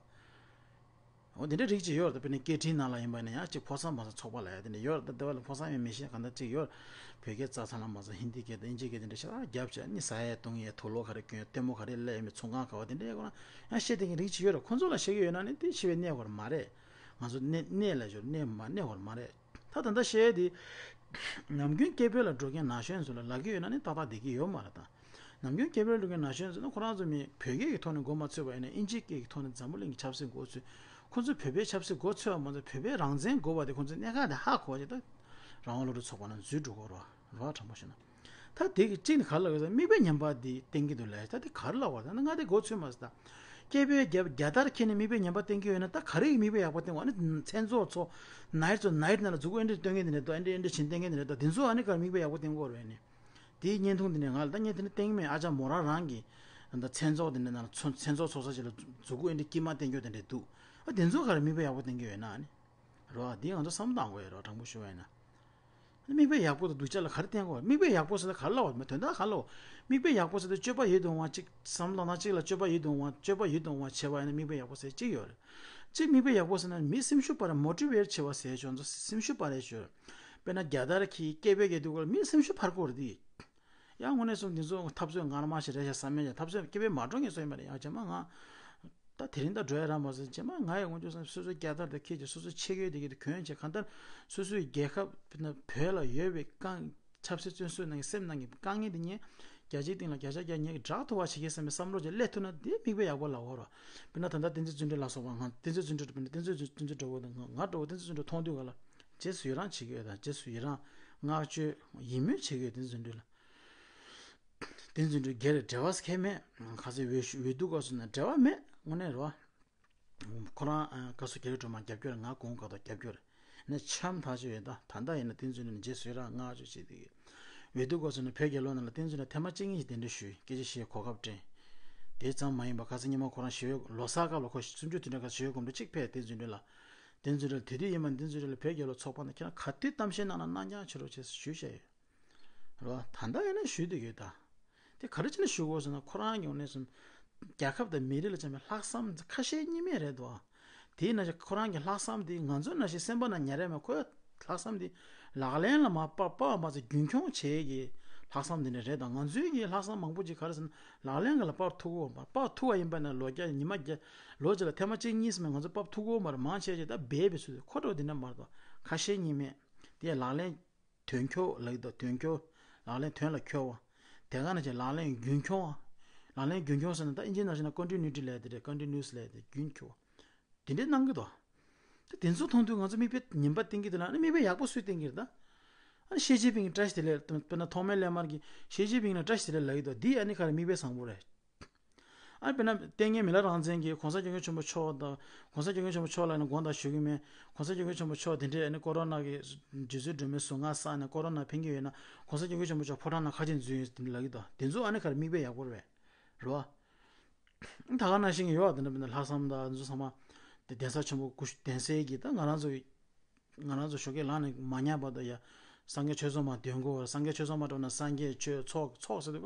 འོ་དེ་འདྲའི་རིགས་ཅིག་ཡོད་རེད་ད། དཔེར་ན་སྐད་འཕྲིན་ནང་ལ་ཡིན་པ་ན་ཡང་ཅིག་ཕོ་གསར་མོ་གསར་ཚོགས་པ་ལ་ཡ་དེ་འདྲ་ཡོད་རེད་ད། དེ་བ་ལ་ཕོ་གསར་ཡང་མི་ཤེས་གང་ལྟར་ཅིག་ཡོད་རེད། བོད་སྐད་རྩ་ཚང་ལ་མ་ཚང་། ཧིན་དི་སྐད་དང་ཨིན་ཇི་སྐད་དེ་འདྲ་ཤ་སྟག་རྒྱབ་བྱས་ནི་ཟ་ཡས་བཏུང་ཡས། དུག་ལོག་ག་རེ་གྱོན། ལྟད་མོ་ག་རེ་གླས་ཡས་མེད། ཚོང་ཁང་ག་བ་དེ་འདྲའི་སྐོར་ཡང་བཤད་བསྡད་མཁན་རིགས་ཅིག་ཡོད་རེད། ཁོང་ཚོ་ལ་བཤད་ཀྱི་ཡོད་ན་ནི་དེ་ཤེས་པའི་གནས་སྐོར་མ་རེད། ང་ཚོ་གནས་གནས་ལ་ཞོར་གནས་མ་གནས་སྐོར་མ་རེད། ད་ད་ལྟ་བཤད་དེ་ནམ་རྒྱུན་སྐད་འབོད་ལ་འགྲོ་མཁན་ན་གཞོན་ཚོ་ལ་ལབ་ཀྱི་ཡོད་ན་ནི་ཏག་ཏག་བསྡད་ཀྱི་ཡོད་མ་རེད་ད། ནམ་རྒྱུན་སྐད་འབོད་འགྲོ་མཁན་ན་གཞོན་ཚོ་ནི་ཁོ་རང་ཚོ་མི་བོད་སྐད་ཀྱི་ཐོག་ནས་འགོ་མ་ཚུགས་པ་ཡིན་ན། ཨིན་ཇིའི་སྐད་ཀྱི་ཐོག་ནས་འཛམ་བུ་གླིང་གི་ཆབ་སྲིད་འགོ་ཚུགས། ཁོ་ཚོ་བོད་པའི་ཆབ་སྲིད་འགོ་ཚུགས་པ་མ་ཚད་བོད་པའི་རང་བཙན་དགོས་པ་དེ་ཁོ་ཚོའི་གནད་འགག་དེ་ཧ་གོ་བྱས། ད་རང་དབང་སློབ་ཕྲུག་ཚོགས་པ་ནང་འཛུལ་འགྲོ་དགོས་རེད་བ། རེད་བ། དྲང་པོ་བཤད་ན། ད་དེ་གི་གཅིག་ནི་ག་རེ་ལབ་དགོས་ཟེར། མིག་དཔེ་ངན་པ་འདི་བསྟན་གྱི་འདུག་ལབ། ད་དེ་ག་རེ་ལབ་དགོས། ད་ང་དེ་མགོ་ཚོས་མ་སོང་ད། སྐད་འབོད་རྒྱབ་རྒྱལ་དར་འཁྱེར་ནས་མིག་དཔེ་ངན་པ་བསྟན་གྱི་ཡོད་ན། ད་ག་རེ་ཡི་མིག་དཔེ་ཡག་པོ་བསྟན་དགོས། ཨ་ནི་མཚན་ཚོགས་ཚོགས། ནའིཊ་ཚོགས། ནའིཊ་ནང་ལ་མཛུ་གུ་ཨེ་འདྲ་སྟོན་མཁན་དེ་འདྲ་འདུག། ཨེ་འདྲ་ཨེ་འདྲ་བྱེད་བསྟན་མཁན་དེ་འདྲ་འདུག། དེ་ཚོ་ཨ་ནི་ག་རེ་མིག་དཔེ་ཡག་པོ་བསྟན་དགོས་རེད་ནི། དེའི་བརྙན་ཐུང་དེ་འདྲ་ང་ལ་ད་བརྙན་དེ་འདྲ་བསྟན་གྱི་མེད། ཨ་ཅག་མོ་རང་རང་གི་ད་མཚན་ཚོགས་དེ་འདྲ་ནང་ལ་མཚན་ཚོགས་ཚོགས་ས་ཅིག་ལ་མཛུ་གུ་ཨེ་འདྲ་དཀྱིལ་མ་བསྟན་རྒྱུ་དེ་འདྲ་འདུག། ཨ། དེ་ཚོ་ག་རེ་མིག་དཔེ་ཡག་པོ་བསྟན་གྱི་ཡོད་ན་ཨ་ནི། རོ། འདི་ང་ཚོ་བསམ་བློ་བཏང་དགོས་ཡོད་རོ། དྲང་པོ་ཞུ་བ་ཡིན་ན། མིག་དཔེ་ཡག་པོ་དང་སྡུག་ཅག་ལ་ག་རེ་བསྟན་དགོས། མིག་དཔེ་ཡག་པོ་ཟེར་ན་ག་རེ་ལབ་དགོས། དོན་དག་ག་རེ་ལབ་དགོས། མིག་དཔེ་ཡག་པོ་ཟེར་དུས་སྤྱོད་པ་ཡིད་དུ་འོང་བ་ཅིག། བསམ་བློ་བཏང་ན་གཅིག་ལ་སྤྱོད་པ་ཡིད་དུ་འོང་བ། སྤྱོད་པ་ཡིད་དུ་འོང་བ་བྱེད་པ་ཡིན་ན་མིག་དཔེ་ཡག་པོ་ཟེར་གཅིག་ཡོད་རེད། གཅིག་མིག་དཔེ་ཡག་པོ་ཟེར་ན་མི་སེམས་ཤུགས་སྤར། མོ་ཊི་ཝེཊ་བྱེད་པ་ཟེར། ཁྱོད་ཚོ་སེམས་ཤུགས་སྤར་རེད་ཞུ། དཔེར་ན་རྒྱལ་དར་འཁྱེར། སྐད་འབོད་རྒྱག་དུས་སྐོར་མི་སེམས་ཤུགས་འཕར་དགོས་རེད་དེ། ཡང་དངོས་གནས་སོང་འདི་ཚོ་འཐབ་རྩོད་ངར་མ་ཞིག་རེད་ཤག་བསམ་མེད་ཀྱང་། འཐབ་རྩོད་སྐད་འབོད་མ་འགྲོ་མཁན་བཟོ་ཡིན་པ་རེད། ཡང་རྗེས་མ་ང་ད་དེ་རིང་ད་འགྲོ་ཡ་རག་མ་སོང་། རྗེས་མ་ང་ཡང་དངོས་གནས་སོང་སོ་སོའི་རྒྱལ་དར་དེ་འཁྱེར་བྱས། སོ་སོའི་ཆས་གོས་དེ་གྱོན་བྱས། གང་ལྟར་སོ་སོའི་རྒྱལ་ཁབ་བོད་ལ་ཡོད་པའི་དཀའ། ཆབ་སྲིད་བཙོན་ཟུར་ནང་གི་སེམས་ནང་གི་དཀའ་ངལ་དེ་ངས་རྒྱལ་སྤྱིའི་སྟེང་ལ་བརྒྱ་ཆ་བརྒྱ་ངས་བསྒྲགས་ཐུབ་པ་བྱེད་ཀྱི་ཡིན་བསམ་པའི་བསམ་བློ་ཅིག་སླེབས་ཐུབ་ན་དེ་མིག་དཔེ་ཡག་པོ་ལབ་དགོས་རེད། དཔེར་ན་ད་ལྟ་བསྟན་འཛིན་བརྩོན་འགྲུས་ལ་སོགས་པ། ང་བསྟན་འཛིན་བརྩོན་འགྲུས། དཔེར་ན་བསྟན་འཛིན་བརྩོན་འགྲུས་འགྲོ་གི་འདུག། ང་ང་འགྲོ་བསྟན་འཛིན་བརྩོན་འགྲུས་མཐོང་དུས་ག་ལ་རྗེས་སུ་ཡི་རང་བྱེད་ཀྱི་ཡོད་དང་། རྗེས་སུ་ཡི་རང་བསྔགས་བརྗོད་ཡིད་སྨོན་བྱེད་ཀྱི་ཡོད། བསྟན་འཛིན་བརྩོན་འགྲུས་ལ། བསྟན་འཛིན་བརྩོན་འགྲུས་སྒེར་འབྲེལ་བ་ཁས་མེད། ཁ་སང་འོས་ཤོག་འོས་བསྡུ་སྐབས་སུ་ན་འབྲེལ་བ་མེད། དངོས་གནས་རེད་བ། ཁོ་རང་ཨ་སྐབས་སུ་རྒྱ་རི་སྒྲོལ་མ་རྒྱབ་སྐྱོར། ང་གོང་དཀར་ཐོག་རྒྱབ་སྐྱོར་ནས་འཆམ་ཐག་ཆོད་ཡོད། ད་ད་ལྟ་ཡིན་ན་བསྟན་འཛིན་བརྩོན་འགྲུས་ལ་རྗེས་སུ་ཡི་རང་བསྔགས་བརྗོད་བྱེད་དེ་ཡོད། འོས་བསྡུ་སྐབས་སུ་ནི་བོད་རྒྱལ་ལོ་ནང་ལ་བསྟན་འཛིན་བརྩོན་འགྲུས་ཐེངས་མ་གཅིག་གཉིས་ཤིག་གདན་འདྲེན་ཞུས། སྐད་ཆ་བཤད་གོ་སྐབས་སྤྲད། དེ་ཙམ་མ་ཡིན་པར་ཁ་སང་ཉི་མ་ཁོ་རང་ཞི་བའི་ལོ་གསར་སྐབས་ལ་ཁོ་སུམ་ཅུ་དུས་དྲན་སྐབས་ཞི་བའི་གོམ་བགྲོད་གཅིག་ཕེབས། བསྟན་འཛིན་བརྩོན་འགྲུས་ལ། བསྟན་འཛིན་བརྩོན་འགྲུས་ལ་དེ་དུས་ཡིན་པ་བསྟན་འཛིན་བརྩོན་འགྲུས་ལ་བོད་རྒྱལ་ལོ་ཚོགས་པ་ནས་ཁྱེད་རང་ག་དུས་གཏམ་བཤད་གནང་ན་གནང་རྐྱང་བྱེད་རོགས་བྱེད་ཞུས་བཞག་ཡོད། རེད་བ། ད་ལྟ་ཡིན་ན་ཞུས་བསྡད་ཡོད་ད། དེ་ག་རེ་བྱས་ནས་ཞུ་དགོས་ཟེར་ན། ཁོ་རང་གི་ངོས་ནས་སོང་རྒྱལ་ཁབ་དང་མི་རིགས་ལ་བཅངས་པའི་ལྷག་བསམ་ཁ་ཞེ་གཉིས་མེད་རེད་དོ། དེས་ན་ཁོ་རང་གི་ལྷག་བསམ་དེ་ང་ཚོ་ནང་བཞིན་སེམས་པ་ནང་ཉར་ཡ་མེད། ཁོའི་ལྷག་བསམ་དེ་ལག་ལེན་ལ་མར་ཕབ་ཕབ་པ་མ་ཚད་རྒྱུན་འཁྱོངས་བྱེད་ཀྱི་ལྷག་བསམ་དེ་འདྲ་རེད་དོ། ང་ཚོའི་གི་ལྷག་བསམ་མང་པོ་ཅིག་ག་རེ་ཟེར་ན་ལག་ལེན་ག་ལ་ཕབ་ཐུབ་ཀྱི་ཡོད་མ་རེད། ཕབ་ཐུབ་པ་ཡིན་པ་ན་ལོ་བརྒྱ་ཉི་མ་བརྒྱ་ལོ་གཅིག་ལ་ཐེངས་མ་གཅིག་གཉིས་ཙམ་ང་ཚོ་ཕབ་ཐུབ་ཀྱི་ཡོད་མ་རེད། མང་ཆེ་ཆེ་ད་སྦས་པའི་ཚུལ་དེ། ཁོ་འདྲ་བོ་དེ་འདྲ་མ་རེད་དོ། ཁ་ཞེ་གཉིས་མེད། དེ་ལག་ལེན་དོན་འཁྱོལ་ལབ་ཀྱི་འདུག། དོན་འཁྱོལ། ལག་ལེན་དོན་ལ་འཁྱོལ་བ། དེ་ག་ནང་བཞིན་ལག་ལེན་རྒྱུན་འཁྱོངས་ ལག་ལེན་རྒྱུན་འཁྱོངས་ཟེར་ན་ད་ཨིན་ཇིའི་ནང་བཞིན་ན་continuity་ལབ་ཡ་དེ་རེད། continuous་ལབ་ཡ་དེ་རྒྱུན་འཁྱོངས་དེ་འདྲའི་གནང་གི་འདུག་ད་དེ་ཚོ་མཐོང་དུས་ང་ཚོ་མིག་དཔེ་ངན་པ་བསྟན་གྱི་འདུག་ལ། ཨ་ནི་མིག་དཔེ་ཡག་པོ་སུས་བསྟན་གྱི་རེད་ད། ཨ་ནི་ཞི་ཅིན་ཕིང་གི་བཀྲ་ཤིས་བདེ་ལེགས། དཔེར་ན་ཐོགས་མེད་སླད་མར་གྱིས་ཞི་ཅིན་ཕིང་ལ་བཀྲ་ཤིས་བདེ་ལེགས་ལབ་ཀྱི་འདུག་འདི་ཨ་ནི་ག་རེ་མིག་དཔེ་བཟང་པོ་རེད། ཨ་དཔེར་ན་ལྟས་ངན་མི་ལ་རང་བཙན་གྱིས་གོང་ས་སྐྱབས་མགོན་ཆེན་པོ་མཆོག་དང་གོང་ས་སྐྱབས་མགོན་ཆེན་པོ་མཆོག་ལ་ནི་དགོངས་དག་ཞུ་གི་མེད། གོང་ས་སྐྱབས་མགོན་ཆེན་པོ་མཆོག་དེ་འདྲས་ཨ་ནི་ཀོ་རོ་ན་གི་རྗེ་བཙུན་སྒྲོལ་མའི་གཟུངས་སྔགས་བསགས་ནས་ཀོ་རོ་ན་ཕན་གྱི་ཡོད་ན་གོང་ས་སྐྱབས་མགོན་ཆེན་པོ་མཆོག་ཕོ་བྲང་ནང་ཁ་ཆེམས་འཛུལ་ཡོད་ཟེར་ལབ་ཀྱི་འདུག་དེ་ཚོ་ཨ་ནི་ག་རེ་མིག་དཔེ་ཡག་པོ་རེད་པས། རེད་པ། ད་ག་ནང་བཞིན་གྱི་ཡོད་པ་དེ་འདྲ་མིན་ན་ལྷག་བསམ་དང་འཛུལ་ཚང་མ་དེ་གདན་ས་ཆེན་པོ་སྐུ་གདན་སའི་གི་ད་ང་རང་ཚོ་ང་རང་ཚོ་ཞོགས་ཀས་ལངས་ནས་མ་ཉལ་བར་དུ་ཡ། སངས་རྒྱས་ཆོས་ཚོགས་མར་འདོན་དགོས། སངས་རྒྱས་ཆོས་ཚོགས་མར་འགྲོ་ན་སངས་རྒྱས་ཆོས་ཚོགས་ཚོགས་ཟེར་དུས་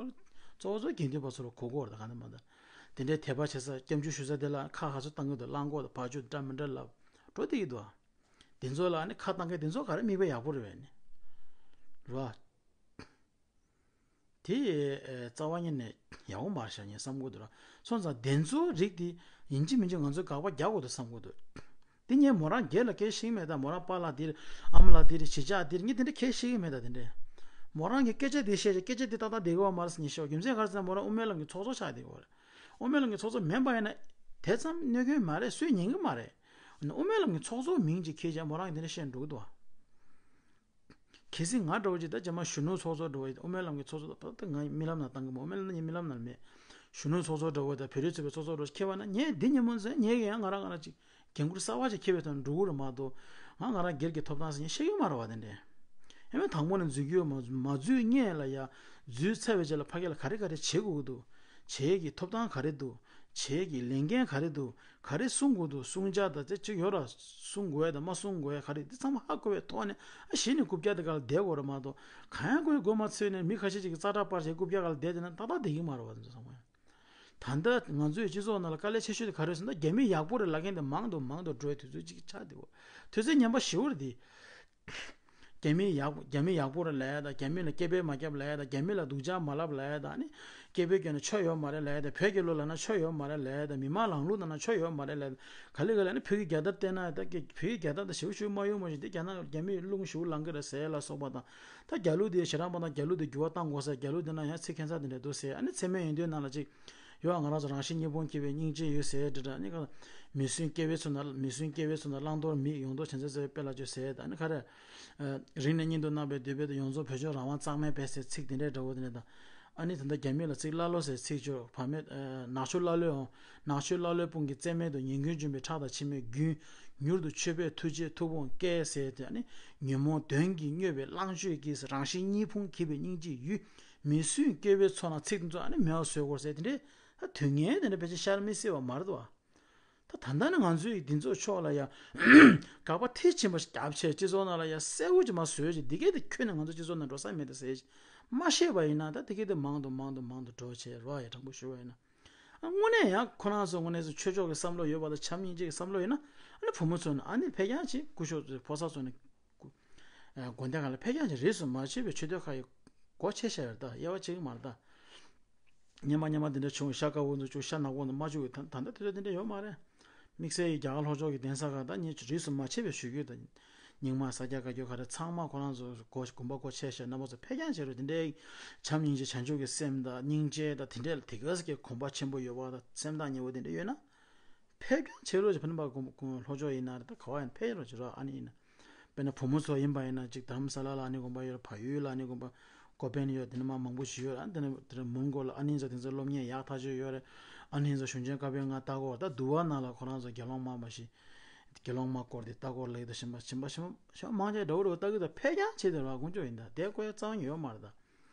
གཙོ་བོ་གཙོ་དགེ་འདུན་པ་ཚོ་ལ་གོ་དགོས་རེད། གང་ལྟར་མ་ལྟར་དེ་འདྲའི་དད་པ་བྱེད་ས་སྐྱབས་འཇུག་ཞུ་ས་དེ་ལ་ཁ་ཧ་ཚོ་བཏང་གི་འདུག་བླང་དགོས་འདུག་བར་ཆད་འདྲ་མི་འདྲ་ལབ་འགྲོ་བསྡད་ཀྱི་འདུག་དེ་ཚོ་ལ་ནི་ཁ་བཏང་མཁན་དེ་ཚོ་ག་རེ་མིག་དཔེ་ཡག་པོ་རེད་པས་ནི། རེད་པ། དེ་ཨེ་རྩ་བ་ཉིད་ནས་ཡག་པོ་མ་རེད་ཤག་ངས་བསམ་གྱི་འདུག་ར། སོང་ཙང་དེ་ཚོའི་རིགས་དེ་ཡིན་གཅིག་མིན་གཅིག་ང་ཚོས་དགག་པ་རྒྱག་དགོས་འདུག་བསམ་གྱི་འདུག་དེ་ངས་མོ་རང་སྒེར་ལ་སྐད་ཆ་བཤད་ཀྱི་མེད་ད། མོ་རང་པཱ་ལགས་འདིར་ཨ་མ་ལགས་འདིར་གཞིས་ཆགས་འདིར་ངས་དེ་འདྲ་སྐད་ཆ་བཤད་ཀྱི་མེད་ད། དེ་འདྲ་མོ་རང་གིས་སྐད་ཆ་དེ་བཤད་བྱས་སྐད་ཆ་དེ་ཏག་ཏག་བསྡད་ཀྱི་ཡོད་མ་རེད་ཟེར་ངས་བཤད་པ། རྒྱུ་མཚན་ག་རེ་ཟེར་ན་མོ་རང་དབུ་མའི་ལམ་གྱི་ཚོགས་གཙོ་ཆགས་བསྡད་ཀྱི་ཡོད་རེད། དབུ་མའི་ལམ་གྱི་ཚོགས་གཙོ་མིན་པ་ཡིན་ན་དེ་ཙམ་གནོད་སྐྱོན་མ་རེད། སུས་ཉན་གྱི་མ་རེད། དབུ་མའི་ལམ་གྱི་ཚོགས་གཙོ་མིང་ཅིག་འཁྱེར་བྱས་མོ་རང་གིས་དེ་འདྲ་བཤད་འགྲོ་གི་འདུག་བ། གལ་སྲིད་ང་འདྲ་བོ་ཅིག་ད་རྗེས་མ་གཞོན་ནུ་ཚོགས་གཙོ་འདྲ་བོ་ཡིན། དབུ་མའི་ལམ་གྱི་ཚོགས་གཙོ་ད་ད་ང་རྨི་ལམ་ནང་བཏང་གི་མ། དབུ་མའི་ལམ་ནི་རྨི་ལམ་ནང་མེད། གཞོན་ནུ་ཚོགས་གཙོ་འདྲ་བོ་དང་བོད་རིགས་ཚོགས་པའི་ཚོགས་གཙོ་འདྲ་བོ་ཁྱེར་བ་ན་ངས་འདི་ཉིན་མོ་ཚོ་ངས་ཀྱི་ཡང་ང་རང་ང་རང་ཅིག་འགན་ཁུར་གསར་བ་ཅིག་འཁྱེར་བའི་ཐོག་ནས་འགྲོ་གི་རེད་མ་གཏོགས། ང་ང་རང་སྒེར་གྱི་ཐོབ་ཐང་ཟེར་ངས་བཤད་ཀྱི་མ་རེད་བ། དེ་འདྲས་ཡིན་ན་དང་པོ་ནས་འཛུལ་རྒྱུ་ཡོད་མ་མ་འཛུལ་སྔོན་ལ་ཡ། འཛུལ་ཚར་བའི་རྗེས་ལ་ཕ་གི་ལ་ག་རེ་ག་རེ་བྱེད་དགོས་ཀྱི་འདུག་བྱེད་ཀྱི་ཐོབ་ཐང་ག་རེ་འདུག་བྱེད་ཀྱི་ལས་འགན་ག་རེ་འདུག་ག་རེ་གསུང་དགོས་འདུག་གསུང་བྱ་དང་དེ་གཅིག་ཡོད་ར། གསུང་དགོས་ཡ་དང་མ་གསུང་དགོས་ཡ་ག་རེ་འདི་ཚང་མ་ཧ་གོ་བའི་ཐོག་ནས་ཨ་གཞི་ནས་རྐུབ་བཀྱག་དེ་ག་ལ་བསྡད་དགོས་ར་མ་གཏོགས། གང་ཡང་གོ་ཡ་གོ་མ་ཚོད་ནས་མི་ཁ་ཤས་ཅིག་གིས་ཙག་སྒྲ་སྤར་བྱས་རྐུབ་བཀྱག་ག་ལ་བསྡད་དེ་ན་ཏག་ཏག་བསྡད་ཀྱི་མ་རེད་བ། དེ་ཚོ་ཚང་མ་ཡང་། ད་ལྟ་ང་ཚོའི་སྤྱི་ཚོགས་ནང་ལ་དཀའ་ལས་ཆེ་ཤོས་དེ་ག་རེ་ཟེར་ན། རྒྱ་མི་ཡག་པོ་རེད་ལབ་མཁན་དེ་མང་དུ་མང་དུ་འགྲོ་བའི་དུས་ཚོད་ཅིག་ཆགས་བསྡད་ཡོད། དུས་ཚོད་ངན་པ་ཞེ་པོ་རེད་དེ། རྒྱ་མི་ཡག་རྒྱ་མི་ཡག་པོ་རེད་ལབ་ཡ་དང་། རྒྱ་མི་ལ་སྐད་འབོད་མ་རྒྱབ་ལབ་ཡ་དང་། རྒྱ་མི་ལ་སྡུག་ཅག་མ་ལབ་ལབ་ཡ་དང་། ཨ་ནི་སྐད་འབོད་བརྒྱབ་ན་ཆོ་ཡོད་མ་རེད་ལབ་ཡ་དང་། བོད་ཀྱི་ལོ་ལབ་ན་ཆོ་ཡོད་མ་རེད་ལབ་ཡ་དང་། མི་མང་ལངས་ལུགས་ལབ་ན་ཆོ་ཡོད་མ་རེད་ལབ་ཡ་དང་། ག་ལེ་ག་ལེ་ཨ་ནི་བོད་ཀྱི་རྒྱལ་དར་བསྟན་ན་ད་ཀྱི་བོད་ཀྱི་རྒྱལ་དར་དང་ཞེ་པོ་ཞེ་པོ་མ་ཡོང་མ་ཞིག་དེ་རྒྱ་ནག་རྒྱ་མིས་རླུང་ཞེ་པོ་ལངས་ཀྱི་རེད་ཟེར་ལ་སོགས་པ་དང་། ད་རྒྱ་ལུགས་དེ་ཞེ་དྲག་པ་དང་རྒྱ་ལུགས་དེ་འགྱུར་བ་གཏང་དགོས་ཟེར། རྒྱ་ལུགས་དེ་ན་ཡང་ཚིག་ཁྱད་མཚར་དེ་འདྲ་འདུག་ཟེར། ཨ་ནི་མཚན་མོའི་ཡོན་ཏན་ནང་ལ་ཅིག་ཡོད། ང་རང་ཚོ་རང་བཞིན་གཉིས་ཕུང་འཁྱེར་བའི་སྙིང་རྗེ་ཡོད་ཟེར་འདྲ་འདྲ། ཨ་ནི་ག་མི་སྲུན་སྐྱེ་བོའི་ཚུལ་ན། མི་སྲུན་སྐྱེ་བོའི་ཚུལ་ན་བླང་དོར་མིག་ཡོངས་རྫོགས་བྱང་ཆུབ་སེམས་དཔའི་དཔལ་ལ་བརྗོད་ཟེར། ཨ་ནི་ག་རེ། རིང་ནས་སྙིང་དུ་བརྣག་པའི་འདོད་པས་ཡོངས་རྫོགས་བོད་ཆོས་རང་དབང་གཙང་མའི་དཔལ་ཟེར་ཚིག་དེ་འདྲའི་འདྲ་བོ་དེ་འདྲ་དང་། ཨ་ནི་ད་ལྟ་རྒྱ་མི་ལ་ཚིག་ཀླ་ཀློ་ཟེར་ཚིག་སྦྱོར་བར་མེད། ནག་ཕྱོགས་ཀླ་ཀློའི་འོང་། ནག་ཕྱོགས་ཀླ་ཀློའི་དཔུང་གིས་བཙན་མེད་དུ། ཉིན་རྒྱུན་འབྱོན་པའི་ཁྲག་དང་མཆི་མའི་རྒྱུན། མྱུར་དུ་མཆོད་པའི་མཐུ་ཆེན་མཐུ་དཔུང་བསྐྱེད་ཟེར་ཏེ། ཨ་ནི་ཉོན་མོངས་གདོན་གྱིས་སྨྱོས་པའི་གླང་སྤྱོད་ཀྱིས། རང་བཞིན་གཉིས་ཕུང་འཁྱེར་བའི་སྙིང་རྗེའི་ཡུལ། མི་སྲུན་སྐྱེ་བོའི་ཚོགས་ནང་ཚིག་འདི་ཚོ་ཨ་ནི་མེད་པ་བཟོ་དགོས་ཟེར་དེ་འདྲའི་ད་དུས་ངན་དེ་འདྲ་ཕལ་ཆེར་ཤར་མི་སྲིད་པ་མ་རེད་དོ། ད་ད་ལྟ་ནི་ང་ཚོས་འདི་ཚོའི་ཕྱོགས་ལ་ཡ་དགག་པ་མཐིལ་ཕྱིན་པ་ཞིག་བརྒྱབ་བྱས་སྤྱི་ཚོགས་ནང་ལ་ཡ་གསལ་པོ་ཅིག་མར་བཟོས་བྱས། འདི་གས་དེ་ཁྱོན་ནས་ང་ཚོ་སྤྱི་ཚོགས་ནང་འགྲོ་ས་མེད་ད་ཟེར་བྱས་མ་བཤད་པ་ཡིན་ན། ད་འདི་གས་དེ་མང་དུ་མང་དུ་མང་དུ་འགྲོ་བྱས་རོགས་ཡ་དྲང་པོ་ཞུ་བ་ཡིན་ན། ཨ་དངོས་གནས་ཡང་ཁོ་རང་ཚོ་དངོས་གནས་སུ་ཆོས་ཕྱོགས་ཀྱི་བསམ་བློ་ཡོད་པ་དང་བྱམས་སྙིང་རྗེ་གི་བསམ་བློ་ཡོད་ན། ཨ་ནི་བུ་མོ་ཚོ་ནི་ཨ་ནི་ཕེབས་རྐྱང་བྱེད། སྐུ་ཞབས་ཚོ་ཕོ་གསར་ཚོ་ནི་སྐུ་ཨ་དགོན་སྡེ་ཁག་ལ་ཕེབས་རྐྱང་བྱེད། རིས་སུ་མ་ཆད་པའི་ཆོས་སྡེ་ཁག་གི་སྒོ་ཕྱེ་བཞག་ཡོད་ད། དབྱེ་བ་ཕྱེ་གི་མ་རེད་ད། སྔོན་མ་སྔོན་མ་འདི་འདྲ་བྱུང་། ཤ་དཀར་པོ་ཚོ་བཅུག་ཤ་ནག་པོ་ཚོ་མ་བཅུག་གི། ད་ད་ལྟ་དུས་ཚོད་འདི་འདྲ་ཡོད་མ་རེད། དམིགས་བསལ་གྱི་རྒྱ་གར་ལྷོ་ཕྱོགས་ཀྱི་གདན་ས་ཁག་ད་ཉིད་རིས་སུ་མ་ཆད་པའི་ཞུ་རྒྱུ་དང་། རྙིང་མ་ས་སྐྱ་བཀའ་བརྒྱུད་ག་རེ་ཚང་མ་ཁོ་རང་ཚོ་སྒོ་དགོན་པ་སྒོ་ཕྱེ་བཞག་རྣམ་པ་ཚོ་ཕེབས་རྐྱང་བྱེད་རོགས། དེ་འདྲའི་བྱམས་སྙིང་རྗེ་བྱང་ཆུབ་ཀྱི་སེམས་དང་སྙིང་རྗེ་དང་དེ་འདྲའི་དེ་ག་ཙམ་གྱི་གོམས་པ་ཆེན་པོ་ཡོད་པ་དང་སེམས་ཐག་ཉེ་བོ་དེ་འདྲ་ཡོད་ན། ཕེབས་རྐྱང་བྱེད་རོགས་ཅེས། ཕ་ནི་པ་ལྷོ་ཕྱོགས་ཡིན་ན་རེད། ད་ག་བ་ཡིན་ཕེབས་རོགས་བྱེད་རོགས། ཨ་ནི་ཡིན་ན། དཔེར་ན་བུ་མོ་ཚོ་ཡིན་པ་ཡིན་ན་ཅིག་དྷ་རམ་ས་ལ་ལ་ཨ་ནི་དགོན་པ་ཡོད་རེད། བལ་ཡུལ་ལ་ཨ་ནི་དགོན་པ་ཀོ་པན་ཡོད། དེ་ནས་མ་མང་པོ་ཞིག་ཡོད་རེད། ཨ་དེ་ནས་དེ་ནས་མོན་གྷོ་ལ་ཨ་ནི་ཚོ་དེ་ཚོ་སློབ་གཉེར་ཡག་ཐག་ཆོད་ཡོད་རེད། ཨ་ནི་ཚོ་གཞུང་ཆེན་བཀའ་པོད་ལྔ་ལྟ་སྐོར། ད་འདུལ་བ་ནང་ལ་ཁོ་རང་ཚོ་དགེ་སློང་མ་མ་ཞིག་དགེ་སློང་མ་སྐོར་དེ་ལྟ་སྐོར་ལེགས་དང་ཞིམ་པ་ཞིམ་པ་ཞིམ་པ་ཞིམ་པ་མང་ཆེ་འདྲ་བོ་རེད། ལྟ་གི་ད་ཕེབས་རྐྱང་བྱེད་དེ་ར་དཀོན་མཆོག་ཡིན། ད་དེ་ཀོ་ཡ་རྩ་བ་ཉིད་ཡོད་མ་རེད་ད།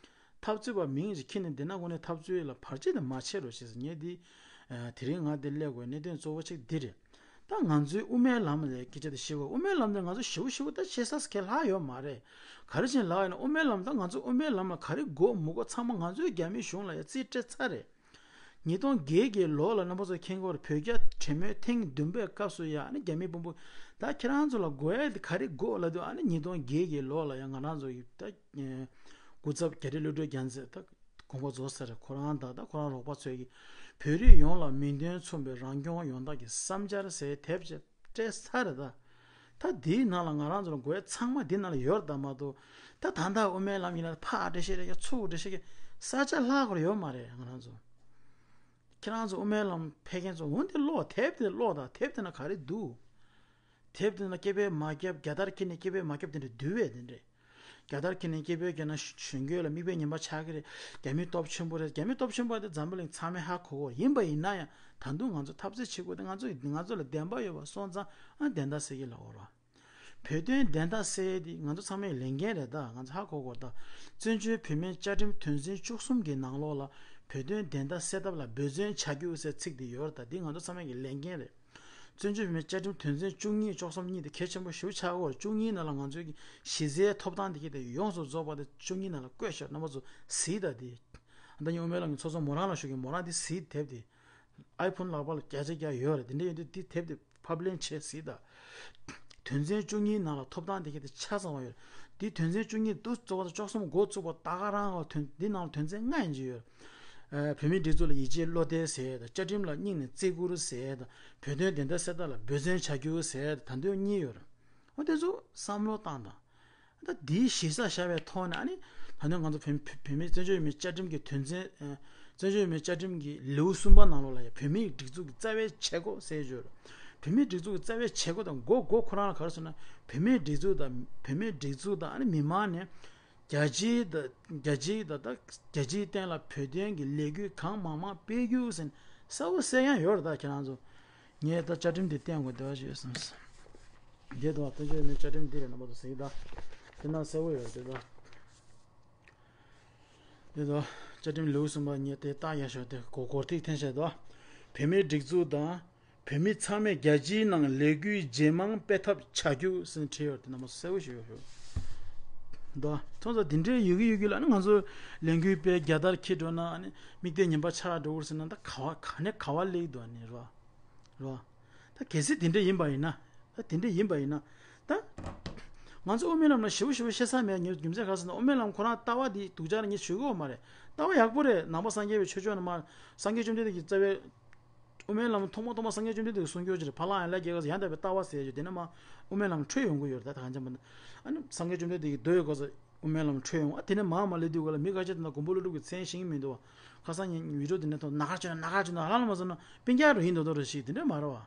འཐབ་རྩོད་པ་མིང་ཞིག་འཁྱེར་ནས་བསྡད་ན་དངོས་གནས་འཐབ་རྩོད་ལ་བར་ཆད་དེ་མ་ཆད་རོགས་ཞེས་ངས་འདི། ཨ་དེ་རིང་ང་འདིར་སླེབས་དགོས་གནད་དོན་གཙོ་བོ་གཅིག་འདི་རེད། ད་ང་ཚོའི་དབུ་མའི་ལམ་ལ་སྐད་ཆ་དེ་བཤད་དགོས། དབུ་མའི་ལམ་དེ་ང་ཚོ་ཞེ་པོ་ཞེ་པོ་ད་བཤད་ས་གང་ལྷག་ཡོད་མ་རེད། ག་རེ་བྱས་ལབ་ཡིན་ན་དབུ་མའི་ལམ་ད་ང་ཚོ་དབུ་མའི་ལམ་ལ་ག་རེ་དགོས་མི་དགོས་ཚང་མ་ང་ཚོའི་རྒྱ་མིའི་གཞུང་ལ་ཡ་རྩིས་སྤྲད་ཚར་རེད། ཉིས་སྟོང་བརྒྱད་ཀྱི་ལོ་ལ་རྣམ་པ་ཚོ་མཁྱེན་གྱི་ཡོད་རེད། བོད་རྒྱ་གྲོས་མོལ་ཐེངས་བདུན་པའི་སྐབས་སུ་ཡ་ཨ་ནི་རྒྱ་མི་དཔོན་པོ་ད་ཁྱེད་རང་ཚོ་ལ་དགོས་ཡ་དེ་ག་རེ་དགོས་ལབ་དུས་ཨ་ནི་ཉིས་སྟོང་བརྒྱད་ཀྱི་ལོ་ལ་ཡ་ང་རང་ཚོ་ཡི་ད། སྐུ་ཚབ་རྒྱ་རི་བློ་གྲོས་རྒྱལ་མཚན་ད་དགོངས་པ་རྫོགས་ཚར་རེད། ཁོ་རང་དང་ད་ཁོ་རང་རོགས་པ་ཚོས་ཀྱིས་བོད་རིགས་ཡོངས་ལ་མིང་དོན་མཚུངས་པའི་རང་སྐྱོང་ཡོང་ཐབས་ཀྱི་བསམ་འཆར་ཟེར་དེབ་ཅིག་སྤྲད་ཚར་རེད་ད། ད་འདིའི་ནང་ལ་ང་རང་ཚོ་ལ་དགོས་ཚང་མ་འདི་ནང་ལ་ཡོད་རེད་ད་མ་གཏོགས། ད་ད་ལྟ་དབུ་མའི་ལམ་ཡིན་ན་ཕར་འགྲེལ་བཤད་རེ་ཡ་ཚུར་འགྲེལ་བཤད་ཀྱི་ས་ཆ་ལྷག་པར་ཡོད་མ་རེད། ང་རང་ཚོ། ཁྱེད་རང་ཚོ་དབུ་མའི་ལམ་ཕེབས་མཁན་ཚོ་འོན་ཏེ་ཀློག་དེབ་དེ་ཀློག་དང་དེབ་དེ་ན་ག་རེ་འདུག་དེབ་དེ་ན་སྐད་འབོད་མ་བརྒྱབ་རྒྱལ་དར་འཁྱེར་ནས་སྐད་འབོད་མ་བརྒྱབ་དེ་འདྲ་འདུལ་བས་དེ་འདྲས། རྒྱལ་དར་འཁྱེར་ནས་སྐད་འབོད་བརྒྱབ་ན་གཞོན་སྐྱེས་ལ་མིག་དཔེ་ངན་པ་ཆགས་ཀྱི་རེད། རྒྱ་མི་སྟོབས་ཆེན་པོ་རེད། རྒྱ་མི་སྟོབས་ཆེན་པོ་དེ་འཛམ་བུ་གླིང་ཚང་མས་ཧ་གོ་གོ་ཡིན་པ་ཡིན་ན་ཡང་ད་དུང་ང་ཚོ་འཐབ་རྩོད་བྱེད་དགོས་དེ་ང་ཚོ་ང་ཚོ་ལ་བདེན་པ་ཡོད་པ་སོང་ཙང་ཨ་བདེན་མཐའ་གསལ་གྱི་ལ་འོར་བ། བོད་དོན་བདེན་མཐའ་གསལ་དེ་ང་ཚོ་ཚང་མའི་ལས་འགན་རེད། ད་ང་ཚོ་ཧ་གོ་དགོས། ད་བཙན་བྱོལ་བོད་མིའི་བཅའ་ཁྲིམས་དོན་ཚན་བཅུ་གསུམ་གྱི་ནང་ལོགས་ལ་བོད་དོན་བདེན་མཐའ་གསལ་ཐབས་ལ་འབད་བརྩོན་བྱ་རྒྱུ་ཟེར་ཚིག་དེ་ཡོད་རེད། ད་འདི་ང་ཚོ་ཚང་མའི་ལས་འགན་རེད། བཙན་བྱོལ་བོད་མིའི་བཅའ་ཁྲིམས་དོན་ཚན་བཅུ་གཉིས་བཅུ་གསུམ་གཉིས་དེ་གལ་ཆེན་པོ་ཞེ་པོ་ཆགས་ཡོད་རེད། བཅུ་གཉིས་ནང་ལ་ང་ཚོའི་གཞི་རྩའི་ཐོབ་ཐང་དེ་གྱད་དེ་ཡོངས་སུ་རྫོགས་པ་དེ་བཅུ་གཉིས་ནང་ལ་བཀོད་ཤག་རྣམ་པ་ཚོ་གཟིགས་ད་དེ། ད་ངས་དབུ་མའི་ལམ་གྱི་ཚོགས་གཙོ་མོ་རང་ལ་ཞུ་གི། མོ་རང་དེ་གཟིགས། དེབ་དེ་ཨའི་ཕོན་ལག་པ་ལ་བརྒྱ་ཆ་བརྒྱ་ཡོད་རེད། དེ་འདྲ་ཡོད་དུས་དེ་དེབ་དེ་ཕབ་ལེན་བྱས་གཟིགས་ད། དོན་ཚན་བཅུ་གཉིས་ནང་ལ་ཐོབ་ཐང་དེ་གྱད་དེ་ཆ་ཚང་བ་ཡོད་རེད། དེ་དོན་ཚན་བཅུ་གཉིས་དུ་གཙོ་བོ་དང་བཅུ་གསུམ་འགོ་བཙུགས་པ་ད་ག་རང་ལ་དོན་འདི་ནང་ལ་དོན་ཚན་ལྔ་ཡིན་གྱི་ཡོད་རེད། ཨ། བོད་མིའི་སྒྲིག་འཛུགས་ལ་ཡིད་ཆེས་བློ་གཏད་ཟེར་ཡས་དང་། བཅའ་ཁྲིམས་ལ་སྙིང་ནས་བརྩི་བཀུར་ཟེར་ཡས་དང་། བོད་དོན་བདེན་མཐའ་གསལ་ཐབས་ལ་འབད་བརྩོན་བྱ་རྒྱུ་ཟེར་ཡས་དང་། ད་དོན་གཉིས་ཡོད་རེད། འོ་དེ་ཚོ་བསམ་བློ་བཏང་དང་། ད་འདིའི་གཞི་རྩ་བཞག་པའི་ཐོག་ནས་ཨ་ནི་ད་ནི་ང་ཚོ་བོད་བོད་བོད་མིའི་བཙན་བྱོལ་བོད་མིའི་བཅའ་ཁྲིམས་ཀྱི་དོན་ཚན། ཨ། བཙན་བྱོལ་བོད་མིའི་བཅའ་ཁྲིམས་ཀྱི་ལེའུ་གསུམ་པ་ནང་ལོགས་ལ་ཡང་བོད་མིའི་སྒྲིག་འཛུགས་ཀྱི་རྩ་བའི་བྱེད་སྒོ་ཟེར་ཡོད་རེད། བོད་མིའི་སྒྲིག་འཛུགས་ཀྱི་རྩ་བའི་བྱེད་སྒོ་དང་མགོ་མགོ་ཁོ་རང་ལ་ག་རེ་ཟེར་ན། བོད་མིའི་སྒྲིག་འཛུགས་དང་། བོད་མིའི་སྒྲིག་འཛུགས་དང་ཨ་ནི་མི་མང་ནས་རྒྱལ་སྤྱིའི་དང་། རྒྱལ་སྤྱིའི་དང་། ད་རྒྱལ་སྤྱིའི་སྟེང་ལ་བོད་དོན་གྱི་ལས་འགུལ་གང་མང་མང་སྤེལ་རྒྱུ་ཟེར་གསལ་པོ་གསལ་ཡང་ཡོད་རེད། ད་ཁྱེད་རང་ཚོ། ངས་ད་བཅའ་ཁྲིམས་འདི་བསྟན་དགོས་འདོད་པ་ཞིག་ཡོད་བསམས། འདི་དང་བཙན་བྱོལ་མི་བཅའ་ཁྲིམས་འདི་རེད། རྣམ་པ་ཚོ་གཟིགས་དང་། དེ་ན་གསལ་པོ་ཡོད་རེད་ད། འདི་དང་བཅའ་ཁྲིམས་ལེའུ་གསུམ་པ་ངས་དེ་བཏགས་ཡ་ཞོག་དེ་གོ་སྐོར་ཐིག་འཐེན་བྱས་དོ། བོད་མིའི་སྒྲིག་འཛུགས་དང་། བོད་མི་ཚང་མས་རྒྱལ་སྤྱིའི་ནང་ལས་འགུལ་ཇེ་མང་སྤེལ་ཐབས་བྱ་རྒྱུ་ཟེར་བྲིས་ཡོད་དེ་རྣམ་པ་ཚོ་གསལ་པོ་ཞིག་ཡོད་ཞུ། ད་ཐོག་ཚ་འདི་འདྲའི་ཡོད་ཀྱི་ཡོད་ཀྱི་ལ་ནི་ང་ཚོ་ལས་འགུལ་སྤེལ་རྒྱལ་དར་འཁྱེར་འགྲོ་ན་ནི་མིག་ལྟོས་ངན་པ་ཆགས་འགྲོ་གི་རེད་ཟེར་ན། ད་ག་བ་ག་ནས་ག་བ་སླེབས་འདུག་ནི་རོ། རོ། ད་གལ་སྲིད་དེ་འདྲ་ཡིན་པ་ཡིན་ན། ད་དེ་འདྲ་ཡིན་པ་ཡིན་ན། ད་ང་ཚོ་དབུ་མའི་ལམ་ལ་ཞེ་པོ་ཞེ་པོ་བཤད་ས་མེད། ངས་རྒྱུ་མཚན་ག་རེ་ཟེར་ན། དབུ་མའི་ལམ་ཁོ་རང་ལྟ་བ་འདི་སྡུག་ཅག་རེད་ངས་ཞུ་གི་ཡོད་མ་རེད། ལྟ་བ་ཡག་པོ་རེད། ནང་པ་སངས་རྒྱས་པའི་ཆོས་ཕྱོགས་ནས་མར་སངས་རྒྱས་བཅོམ་ལྡན་འདས་ཀྱི་རྩ་བའི་དབུ་མའི་ལམ་ཐོག་མ་ཐོག་མ་སངས་རྒྱས་བཅོམ་ལྡན་འདས་ཀྱིས་གསུང་རྒྱུ་ཅིག་རེད། ཕ་ལགས་ཡན་ལག་བརྒྱད་ག་ས་ཡང་དག་པའི་ལྟ་བ་ཟེར་རྒྱུ་དེ་ནས་མར་དབུ་མའི་ལམ་འཕྲོས་ཡོང་གི་ཡོད་རེད། ད་ད་གང་ཅང་མ་ད་ཨ་ནི་སངས་རྒྱས་བཅོམ་ལྡན་འདས་ཀྱི་མདོ་ཡི་སྐོར་ས་དབུ་མའི་ལམ་འཕྲོས་ཡོང་། ཨ་དེ་ནས་མར་མར་སླེབས་དུས་ག་ལ་མི་ཁ་ཤས་དེ་ན་མགོན་པོ་ཀླུ་སྒྲུབ་ཀྱི་མཚན་ཤེས་ཀྱི་མི་འདུག་བ། ཁ་སང་ངས་བི་ཌིའོ་དེ་ནས་ཐོག་ན་ག་བྱོས་ན་ན་ག་བྱོས་ན་ལྷ་ལ་མ་སོང་ན་སྤུན་ཀྱག་རུ་ཡིན་མདོག་མདོག་རུ་ཞིག་དེ་འདྲ་མ་རེད་བ།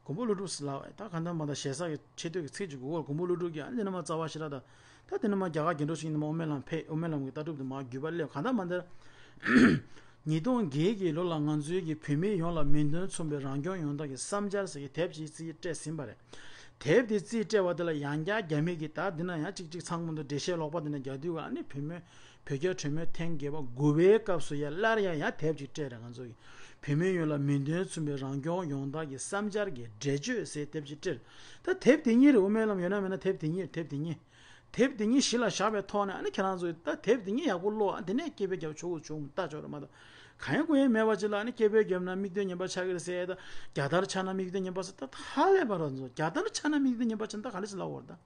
མགོན་པོ་ཀླུ་སྒྲུབ་ཟེར་ལབ་ད་གང་ལྟར་མ་ད་ཞེ་ས་གི་ཆེ་བསྟོད་ཀྱི་ཚིག་ཅིག་གོ་གོ་མགོན་པོ་ཀླུ་སྒྲུབ་ཀྱི་ཨ་ནི་དེ་ནས་མར་རྩ་བ་ཞེ་དྲག་ད། ད་དེ་ནས་མར་རྒྱ་གར་རྒྱལ་འགྲོ་ཞིག་ཡིན་ནམ་དབུ་མའི་ལམ་ཕེབས། དབུ་མའི་ལམ་གྱི་ལྟ་གྲུབ་དེ་མར་བརྒྱུད་པ་སླེབས། གང་ལྟར་མ་ད་ཉིས་སྟོང་བརྒྱད་ཀྱི་ལོ་ལ་ང་ཚོའི་གི་བོད་མི་ཡོངས་ལ་མིང་དོན་མཚུངས་པའི་རང་སྐྱོང་ཡོང་ཐབས་ཀྱི་བསམ་འཆར་ཟེར་གྱི་དེབ་ཅིག་རྩིས་སྤྲད་ཟིན་པ་རེད། དེབ་དེ་རྩིས་སྤྲད་པ་དེ་ལ་ཡང་བསྐྱར་རྒྱ་མི་གིས་ད་འདི་ན་ཡང་གཅིག་གཅིག་ཚང་མ་དུ་འགྲེལ་བཤད་ལོག་པ་འདི་ན་རྒྱག་དུས་ག་ཨ་ནི་བོད་མི་བོད་རྒྱ་གྲོས་མོལ་ཐེངས་བརྒྱད་པ་དགུ་པའི་སྐབས་སུ་ཡང་སླར་ཡང་ཡང་དེབ་ཅིག་སྤྲད་རེད། ང་ཚོ་གི་བོད་མི་ཡོངས་ལ་མིང་དོན་མཚུངས་པའི་རང་སྐྱོང་ཡོང་ཐབས་ཀྱི་བསམ་འཆར་གྱི་འགྲེལ་བརྗོད་ཟེར་དེབ་ཅིག་སྤྲད། ད་དེབ་དེ་གཉིས་རེད། དབུ་མའི་ལམ་ཡོད་ན་མེད་ན་དེབ་དེ་གཉིས་རེད། དེབ་དེ་གཉིས། དེབ་དེ་གཉིས་གཞི་ལ་བཞག་པའི་ཐོག་ནས་ཨ་ནི་ཁྱེད་རང་ཚོས་ད་དེབ་དེ་གཉིས་ཡག་པོ་ཀློག་ཨ་དེ་ནས་སྐད་འབོད་རྒྱབ་ཆོག་གི་ཆོག་མི་ལྟ་ཆོག་རེད་མ་གཏོགས། གང་ཡང་དགོས་ཡ་མེད་པ་ཅིག་ལ་ཨ་ནི་སྐད་འབོད་བརྒྱབ་ན་མིག་ལྟོས་ངན་པ་ཆགས་ཀྱི་རེད་ཟེར། ད་རྒྱལ་དར་འཕྱར་ན་མིག་ལྟོས་ངན་པ་ཟེར། ད་ཧ་ལས་པ་རེད། ཚོ་རྒྱལ་དར་འཕྱར་ན་མིག་ལྟོས་ངན་པ་ཆགས་ན་ད་ག་རེ་ཟེར་ལབ་དགོས་རེད། ད་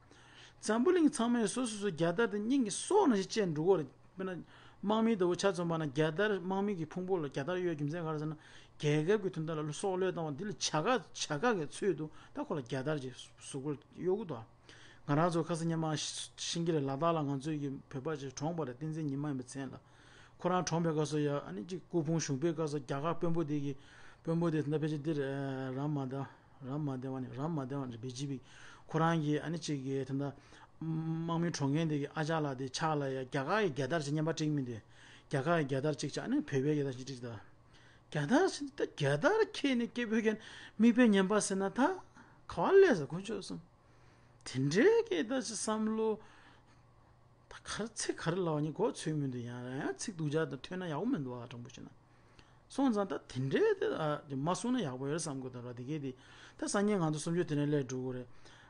འཛམ་བུ་གླིང་ཚང་མས་སོ་སོ་སོ་རྒྱལ་དར་དེ་སྙིང་གི་སྲོག་ནང་བཞིན་བཅས་འགྲོ་གི་རེད། དཔེར་ན་དམག་མི་ལྟ་བུ་ཆ་མཚོན་པ་ན་རྒྱལ་དར་དམག་མི་གི་ཕུང་པོ་ལ་རྒྱལ་དར་གཡོག་རྒྱུ་མཚན་ག་རེ་ཟེར་ན། རྒྱལ་ཁབ་ཀྱི་དོན་དག་ལ་སྲོག་བློས་བཏང་བ་འདི་ལ་བྱ་དགའ་བྱ་དགའ་གི་ཚུལ་དུ་ད་ཁོ་ལ་རྒྱལ་དར་གྱི་གཟུགས་པོ་གཡོག་གི་འདུག་ང་རང་ཚོ་ཁ་སང་ཉི་མ་ཤི་ཤི་གི་རེད། ལ་དྭགས་ལ་ང་ཚོའི་གི་བོད་པ་ཅིག་གྲོངས་པ་རེད། བསྟན་འཛིན་ཉི་མ་ཡིན་པའི་མཚན་ལ། ཁོ་རང་གྲོངས་པའི་སྐབས་སུ་ཡ་ཨ་ནི་ཅིག་སྐུ་ཕུང་ཞུགས་པའི་སྐབས་སུ་རྒྱ་གར་དཔོན་པོ་དེ་གི་དཔོན་པོ་དེ་ད་ཕལ་ཆེར་འདིར་རམ་མ་དང་རམ་མ་དེ་བ་ནི་རམ་མ་དེ་བ་ནི་བི་ཇེ་པི་ཁོ་རང་གི་ཨ་ནི་ཅིག་གི་ད་ལྟ་དམག་མི་གྲོངས་མཁན་དེ་གི་ཨ་ཅག་ལགས་དེ་ཕྱག་ལ་ཡ་རྒྱ་གར་གི་རྒྱལ་དར་ཅིག་བརྙན་པར་བསྒྲིགས་མི་འདུག་རྒྱ་གར་གི་རྒྱལ་དར་ཅིག་བྱས་ཨ་ནི་བོད་པའི་རྒྱལ་དར་ཅིག་བསྒྲིགས་ད། རྒྱལ་དར་ཞིག་ད་རྒྱལ་དར་འཁྱེར་ནས་སྐད་འབོད་མཁན་མིག་དཔེ་ངན་པ་ཟེར་ན་ད་ག་བ་སླེབས་ཟེར་དཀོན་མཆོག་གསུམ། དེ་འདྲའི་སྐད་ད་ཅིག་བསམ་བློ། ད་ག་རེ་ཚིག་ག་རེ་ལབ་ནི་གོ་ཚོད་མི་འདུག་ཡང་ཡང་ཚིག་སྡུག་ཅག་དང་ཐོས་ན་ཡག་པོ་མི་འདུག་ཨ་དྲང་པོ་བཤད་ན། སོང་ཙང་ད་དེ་འདྲའི་དེ་ཨ་མ་གསུངས་ན་ཡག་པོ་ཡོད་རེད་བསམ་གི་འདུག་ར། དེ་གས་དེ་ད་སང་ཉིན་ང་ཚོ་གསུམ་བཅུ་དེ་ནས་སླེབས་འགྲོ་གི་རེད།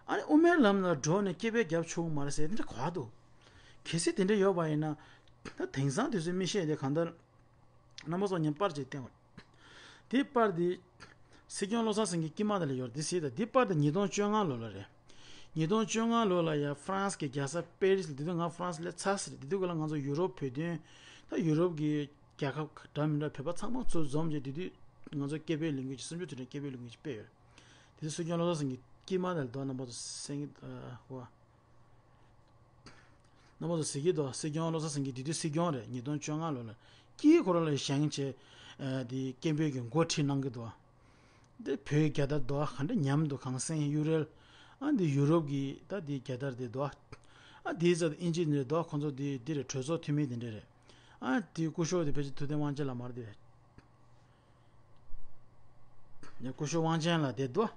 ཨ་ནི་དབུ་མའི་ལམ་ལ་འགྲོ་ནས་སྐད་འབོད་རྒྱབ་ཆོག་གི་མ་རེད་ཟེར་དེ་འདྲ་ག་བ་འདུག་གལ་སྲིད་དེ་འདྲ་ཡོད་པ་ཡིན་ན་ད་དེང་སང་དུས་ཚོད་མི་ཤེས་དེ་གང་ལྟར། རྣམ་པ་ཚོ་ངས་པར་ཅིག་བསྟན་པ། དེ་པར་དེ་སྲིད་སྐྱོང་བློ་བཟང་སེང་གེ་དཀྱིལ་མ་དེ་ལ་ཡོད་རེད། དེ་སྲིད་དེ་པར་དེ་ཉིས་སྟོང་བཅོ་ལྔ་ལོ་ལ་རེད། ཉིས་སྟོང་བཅོ་ལྔ་ལོ་ལ་ཡ་ཧྥ་རན་སི་གི་རྒྱལ་ས་པེ་རི་སི་ལ། དེ་དུས་ང་ཧྥ་རན་སི་སླེབས་ཚར་ཟེར་རེད། དེ་དུས་སྐབས་ལ་ང་ཚོ་ཡུ་རོབ་བོད་དོན་ད་ཡུ་རོབ་གི་རྒྱལ་ཁབ་འདྲ་མི་འདྲ་བོད་པ་ཚང་མ་ཚུར་འཛོམས་བྱས་དེ་དུས་ང་ཚོ་སྐད་འབོད་ལས་འགུལ་ཅིག་གསུམ་བཅུ་དུས་དྲན་སྐད་འབོད་ལས་འགུལ་ཅིག་སྤེལ་ཡོད་རེད། དེ་དུས་སྲིད་སྐྱོང་བློ་བཟང་སེང་གེ་དཀྱིལ་མ་དེ་ལ་འདུག་རྣམ་པ་ཚོ་སེང་གེ་ཧོ། རྣམ་པ་ཚོ་གཟིགས་ཀྱི་འདུག་སྲིད་སྐྱོང་བློ་བཟང་སེང་གེ་དེ་དུས་སྲིད་སྐྱོང་རེད། ཉིས་སྟོང་བཅོ་ལྔ་ལོ་ལ་དཀྱིལ་ཁོ་རང་ལ་བཞེངས་བྱས། ཨ་དེ་སྐད་འབོད་ཀྱི་འགོ་ཁྲིད་གནང་གི་འདུག་འདི་བོད་རྒྱལ་དར་འདུག་ག་འདྲ་ཉམས་འདུག་གངས་སེང་ཡུ་རལ། ཨ་འདི་ཡུ་རོབ་ཀྱི་ད་འདི་རྒྱལ་དར་དེ་འདུག་ཨ་དེའི་རྩ་དེ་ཨིན་ཇི་འདི་འདུག་ཁོང་ཚོ་དེ་འདི་རེད། གྲོས་ཚོགས་འཐུས་མི་དེ་འདྲ་རེད། ཨ་དེ་སྐུ་ཞབས་དེ་ཕལ་ཆེར་ཐུབ་བསྟན་དབང་ཆེན་ལགས་མ་རེད་དེ། ཡ་སྐུ་ཞབས་དབང་ཆེན་ལགས་དེ་འདུག་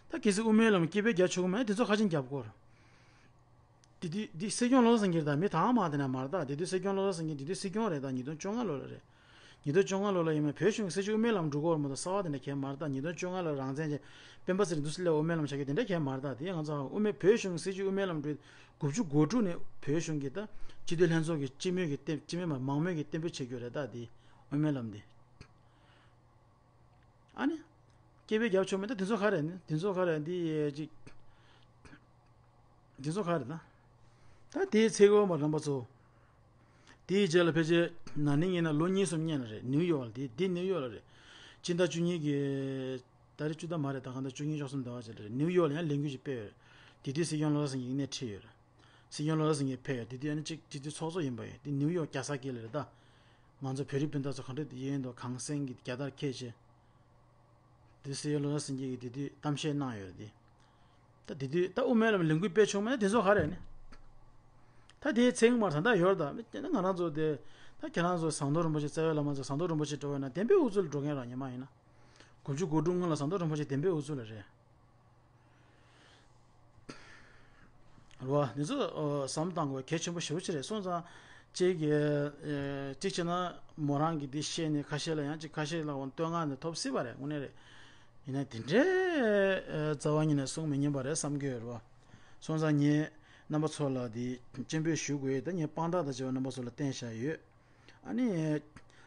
ད་གལ་སྲིད་དབུ་མའི་ལམ་སྐད་འབོད་རྒྱག་ཆོག་གི་མེད་དེ་ཚོ་ཁ་ཆེམས་རྒྱབ་དགོས་རེད། དེ་དུས་འདི་སྲིད་སྐྱོང་བློ་བཟང་སེང་གེ་རེད། ད་མི་དང་མ་དེ་ན་མ་རེད། ད་དེ་དུས་སྲིད་སྐྱོང་བློ་བཟང་སེང་གེ་དེ་དུས་སྲིད་སྐྱོང་རེད། ད་ཉིས་སྟོང་བཅོ་ལྔ་ལོ་ལ་རེད། ཉིས་སྟོང་བཅོ་ལྔ་ལོ་ལ་ཡིན་ན་བོད་གཞུང་གི་སྲིད་བྱུས་དབུ་མའི་ལམ་འགྲོ་གི་ཡོད་རེད་མ་གཏོགས་གསར་པ་དེ་འདྲ་གང་ཡང་མ་རེད། ད་ཉིས་སྟོང་བཅོ་ལྔ་ལ་རང་བཙན་ཅན་སྤེན་པ་ཚེ་རིང་འདུག་སེ་སླེབས་དབུ་མའི་ལམ་ཆགས་རྒྱུ་དེ་འདྲ་གང་ཡང་མ་རེད། ད་དེ་ང་ཚོ་དབུ་མའི་བོད་གཞུང་གི་སྲིད་བྱུས་དབུ་མའི་ལམ་འགྲོ་དགུ་བཅུ་གོ་དྲུག་ནས་བོད་གཞུང་གི་ད་སྤྱི་འཐུས་ལྷན་ཚོགས་ཀྱི་སྤྱི་མོས་ཀྱི་སྟེང་སྤྱི་མོས་མ་མང་མོས་ཀྱི་གཏན་འབེབས་བྱེད་རྒྱུ་རེད། ད་དེ་དབུ་མའི་ལམ་དེ། ཨ་ནི། སྐད་འབོད་རྒྱབ་ཆོག་མེད་ད་དེ་ཚོ་ག་རེ་ནི་དེ་ཚོ་ག་རེ་འདི་ཡས་ཅིག་དེ་ཚོ་ག་རེ་ད། ད་དེའི་ཚེ་གོ་མ་རྣམ་པ་ཚོ། དེའི་རྗེས་ལ་ཕལ་ཆེར་ན་ནིང་ཡིན་ན་ལོ་གཉིས་གསུམ་སྔོན་ལ་རེད། ནིའུ་ཡོག་ལ་དེ་དེ་ནིའུ་ཡོག་ལ་རེད། སྤྱི་ཟླ་བཅུ་གཉིས་ཀྱི་ད་རེས་བཅུ་ཟླ་མ་རེད། ད་གང་ལྟར་བཅུ་གཉིས་བཅུ་གསུམ་ཟླ་བ་ཅིག་ལ་རེད། ནིའུ་ཡོག་ལ་ཡང་ལས་འགུལ་ཞིག་སྤེལ་ཡོད་རེད། དེ་དུས་སྲིད་སྐྱོང་བློ་བཟང་སེང་གེ་སྣེ་ཁྲིད་ཡོད་རེད། སྲིད་སྐྱོང་བློ་བཟང་སེང་གེ་ཕེབས་ཡོད། དེ་དུས་ཨ་ནི་གཅིག་དེ་དུས་ཚོགས་གཙོ་ཡིན་པ་ཡིན། དེ་ནིའུ་ཡོག་རྒྱལ་ས་དཀྱིལ་ལ་རེད་ད། ང་ཚོ་བོད་རིགས་སྤུན་ཟླ་ཚོ་ག་འདྲ་ཡིན་འདུག་གངས་སེང་གི་རྒྱལ་དར་འཁྱེར་བྱས། དེ་སྲིད་སྐྱོང་བློ་བཟང་སེང་གེ་གིས་དེ་དུས་གཏམ་བཤད་གནང་ཡོད་རེད་དེ། ད་དེ་དུས་ད་དབུ་མའི་ལམ་ལས་འགུལ་སྤེལ་བྱུང་མེད་དེ་ཚོ་ག་རེ་ནི། ད་དེའི་ཚེ་ངོ་མར་ད་ལྟ་ཡོད་རེད་ད། དེ་ནི་ང་རང་ཚོ་དེ། ད་ཁྱེད་རང་ཚོ་ཟམ་གདོང་རིན་པོ་ཆེ་རྩ་བའི་བླ་མ་ཚོ་ཟམ་གདོང་རིན་པོ་ཆེ་འགྲོ་བས་ན་བདེན་པའི་དབུ་ཚུགས་ལ་འགྲོ་མཁན་རང་ཉི་མ་ཡིན་ན། དགུ་བཅུ་གོ་དྲུག་སྔོན་ལ་ཟམ་གདོང་རིན་པོ་ཆེ་བདེན་པའི་དབུ་ཚུགས་ལ་རེད། རེད་བ། འདི་ཚོ་ཨོ་བསམ་བཏང་དགོས་གལ་ཆེན་པོ་ཞེ་པོ་ཅིག་རེད། སོང་ཙང་གཅིག་གི་ཨེ་གཅིག་བྱས་ན་མོ་རང་གིས་འདི་བཤད་ནས་ཁ་ཤས་ལ་ཡང་གཅིག་ཁ་ཤས་ལ་འོ་བསྟོད་བསྔགས་ནས་ཐོབ་སྲིད་པ་རེད། དངོས་གནས་རེད། ཡིན་ན་དེ་འདྲའི་ཨེ་རྩ་བ་ཉིད་ནས་གསུང་མི་ཉན་པ་རེད་བསམ་གྱི་ཡོད་རེད་བ། སོང་ཙང་ངས་རྣམ་པ་ཚོ་ལ་འདི་སྤྱན་འབུལ་ཞུ་དགོས་ཡོད། ད་ངས་དཔང་རྟགས་དང་བཅས་པ་རྣམ་པ་ཚོ་ལ་བསྟན་བཞག་ཡོད། ཨ་ནི།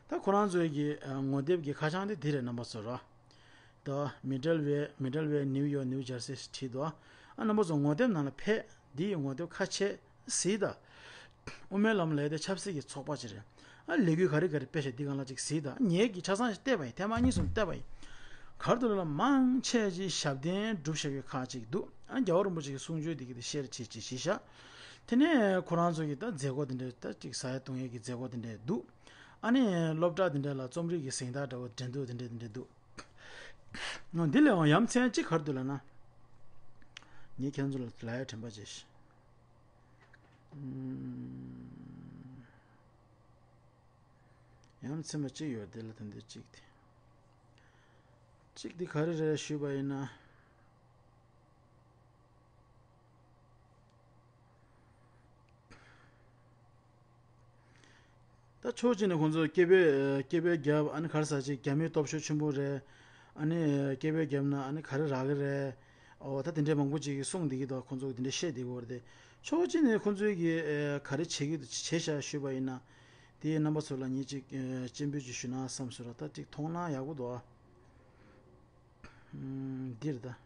ད་ཁོ་རང་ཚོའི་གི་ཨ་ངོ་དེབ་ཀྱི་ཁ་བྱང་དེ་འདི་རེད་རྣམ་པ་ཚོ་ར། ད་མི་ཌལ་ཝེ་མི་ཌལ་ཝེ་ནིའུ་ཡོག་ནིའུ་ཇར་སི་ཞེས་བྲིས་འདུག་ཨ་རྣམ་པ་ཚོ་ངོ་དེབ་ནང་ལ་ཕེབས། འདི་ཡི་ངོ་དེབ་ཁ་ཕྱེ་གཟིགས་དང་། དབུ་མའི་ལམ་ལས་དེ་ཆབ་སྲིད་ཀྱི་ཚོགས་པ་ཅིག་རེད། ཨ་ལས་འགུལ་ག་རེ་ག་རེ་སྤེལ་བཞག་འདི་སྒང་ལ་ཅིག་གཟིགས་དང་། ངས་ཀྱི་ཆ་ཚང་ཞིག་བལྟས་པ་ཡིན། ཐེངས་མ་གཉིས་གསུམ་བལྟས་པ་ཡིན། ག་རེ་འདུག་ལབ་ན་མང་ཆེ་ཅིག་ཞབས་བརྟན་སྒྲུབ་བཞག་པའི་ཁག་ཅིག་འདུག་ཨ་རྒྱལ་བ་རིན་པོ་ཆེ་གི་གསུང་ཆོས་འདི་གི་དེ་ཤེར་བྱེད་ཅིག་བྱེད་ཤག་དེ་ནས་ཁོ་རང་ཚོ་གི་ད་མཛད་སྒོ་དེ་འདྲ་ད་ཅིག་ཟ་ཡ་བཏུང་ཡ་གི་མཛད་སྒོ་དེ་འདྲ་འདུག་ཨ་ནི་སློབ་གྲྭ་དེ་འདྲ་ལ་རྩོམ་རིག་གི་གཟེངས་རྟགས་འདྲ་བོ་འགྲན་བསྡུར་དེ་འདྲ་དེ་འདྲ་འདུག་འོ་འདི་ལས་འོང་ཡ་མཚན་གཅིག་ག་རེ་འདུག་ལབ་ན། ངས་ཁྱེད་ཚོ་ལ་ལབ་ཡ་དྲན་པ་བྱས་ཤིག་ཨུམ། ཡ་མཚན་པ་གཅིག་ཡོད་དེ་ལ་ད་འདི་གཅིག་དེ། གཅིག་དེ་ག་རེ་རེད་ཞུས་པ་ཡིན་ན། ད་ཕྱོགས་གཅིག་ནས་ཁོང་ཚོ་སྐད་འབོད་སྐད་འབོད་བརྒྱབ། ཨ་ནི་ག་རེ་ཟེར་ཅིག་རྒྱ་མིའི་སྟོབས་ཤུགས་ཆེན་པོ་རེད། ཨ་ནི་སྐད་འབོད་བརྒྱབ་ན་ཨ་ནི་ག་རེ་རག་གི་རེད། ཨོ་ད་དེ་འདྲའི་མང་པོ་ཅིག་གིས་གསུངས་བསྡད་ཀྱི་འདུག་ཁོང་ཚོ་གིས་དེ་འདྲ་བཤད་བསྡད་ཀྱི་ཡོད་རེད་དེ། ཕྱོགས་གཅིག་ནས་ཁོང་ཚོའི་གི་ཨེ་ག་རེ་བྱེད་ཀྱི་འདུག་བྱས་ཤག་ཞུས་པ་ཡིན་ན། དེ་རྣམ་པ་ཚོ་ལ་ངས་ཅིག་ཨེ་སྤྱན་འབུལ་ཅིག་ཞུ་ན་བསམ་སོང་ར། ད་ཅིག་མཐོང་ན་ཡག་པོ་འདུག་ཨ། ཨུམ། འདིར་ད།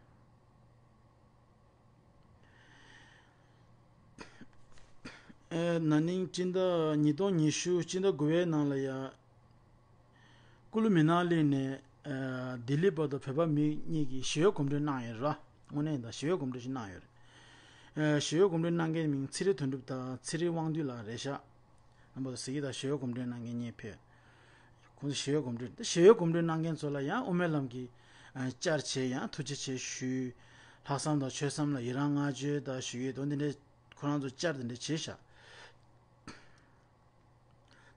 ཨེ་ན་ནིང་སྤྱི་ཟླ་ཉིས་སྟོང་ཉི་ཤུ་སྤྱི་ཟླ་དགུ་པའི་ནང་ལ་ཡ། ཀུ་ལུ་མི་ནཱ་ལི་ནས་ཨེ་ལྡི་ལི་བར་དུ་བོད་པ་མི་གཉིས་ཀྱིས་ཞི་བའི་གོམ་བགྲོད་གནང་ཡོད་རེད་བ། དངོས་གནས་ད་ཞི་བའི་གོམ་བགྲོད་ཞིག་གནང་ཡོད་རེད། ཨེ་ཞི་བའི་གོམ་བགྲོད་གནང་མཁན་མིང་ཚེ་རིང་དོན་གྲུབ་དང་ཚེ་རིང་དབང་འདུས་ལགས་རེད་ཤག་རྣམ་པ་ཚོ་གཟིགས་ཀྱི་ད་ཞི་བའི་གོམ་བགྲོད་གནང་མཁན་གཉིས་ཕེབས། ཁོང་ཚོ་ཞི་བའི་གོམ་བགྲོད་ད་ཞི་བའི་གོམ་བགྲོད་གནང་མཁན་ཚོ་ལ་ཡང་དབུ་མའི་ལམ་གྱི་ཨ་བཅར་བྱས་ཡང་ཐུགས་རྗེ་ཆེ་ཞུས། ལྷག་བསམ་དང་ཆོས་བསམ་ལ་ཡི་རང་བསྔགས་བརྗོད་དང་ཞུ་ཡས་དང་འདི་འདྲའི་ཁོ་རང་ཚོ་བཅར་འདི་འདྲ་བྱས་ཤག་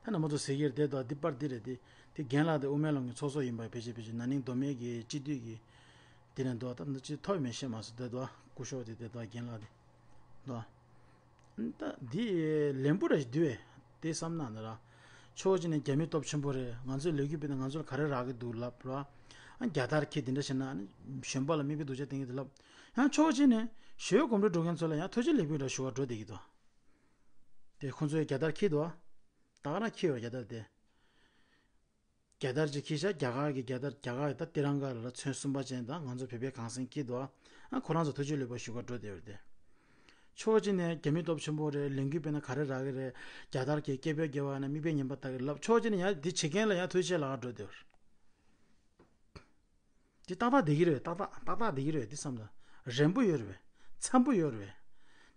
ད་རྣམ་པ་ཚོ་གཟིགས་ཀྱི་རེད་དོ། འདི་པར་འདི་རེད་དེ། དེ་རྒན་ལགས་དེ་དབུ་མའི་ལམ་གྱི་ཚོགས་གཙོ་ཡིན་པ་ཕལ་ཆེར་ཕལ་ཆེར་ན་ནིང་མདོ་སྨད་ཀྱི་སྤྱི་འཐུས་ཀྱི་དེ་ནས་འདུག་ད་འདི་ཅི་ཐོག་མེད་ཤེས་མ་སོང་དེ་འདུག་སྐུ་ཞབས་དེ་དེ་འདུག་རྒན་ལགས་དེ་འདུག་ད་འདི་ལན་པོ་ར་ཞིག་འདུག་བས་དེ་བསམ་ན་ན་ར། ཕྱོགས་གཅིག་ནས་རྒྱ་མི་སྟོབས་ཆེན་པོ་རེད། ང་ཚོའི་ལས་འགུལ་སྤེལ་ནས་ང་ཚོར་ག་རེ་རག་གི་འདུག་ལབ་ར། ཨ་རྒྱལ་དར་འཁྱེར་དེ་འདྲ་བྱས་ན་ཨ་ནི་གཞོན་པ་ལ་མིག་དཔེ་སྡུག་ཅག་བསྟན་གྱི་འདུག་ལབ། ཡང་ཕྱོགས་གཅིག་ནས་ཞི་བའི་གོམ་བགྲོད་འགྲོ་མཁན་ཚོ་ལ་ཡང་ཐུགས་རྗེ་ལེགས་འབུལ་འདྲ་ཞུ་བར་འགྲོ་བསྡད་ཀྱི་འདུག་དེ་ཁོང་ཚོས་རྒྱལ་དར་འཁྱེར་འདུག་ད་ག་རང་འཁྱེར་ཡོད་རྒྱལ་དར་དེ། རྒྱལ་དར་ཅིག་འཁྱེར་ཤག་རྒྱ་གར་གྱི་རྒྱལ་དར། རྒྱ་གར་གྱི་ད་ཏི་རང་ག་ལ་ཚོན་གསུམ་པ་ཅན་དང་ང་ཚོ་བོད་པའི་གངས་སེང་འཁྱེར་འདུག་ཨ་ཁོ་རང་ཚོ་ཐུགས་རྗེ་ལེགས་འབུལ་ཞུ་གར་འགྲོ་བསྡད་ཡོད་རེད་དེ། ཕྱོགས་གཅིག་ནས་རྒྱ་མི་སྟོབས་ཆེན་པོ་རེད། ལས་འགུལ་སྤེལ་ན་ག་རེ་རག་གི་རེད། རྒྱལ་དར་གྱི་སྐད་འབོད་རྒྱབ་པ་ན་མིག་དཔེ་ངན་པ་ལྟ་གི་ལབ། ཕྱོགས་གཅིག་ནས་ཡང་འདི་བྱེད་མཁན་ལ་ཡང་ཐུགས་རྗེ་ཆེ་ལབ་གར་འགྲོ་བསྡད་ཡོད་རེད། འདི་ཏག་ཏག་བསྡད་ཀྱི་རེད། ཏག་ཏག་ཏག་ཏག་བསྡད་ཀྱི་རེད། འདི་བསམ་ད་རན་པོ་ཡོད་རེད་པས། འཚམ་པོ་ཡོད་རེད་པས།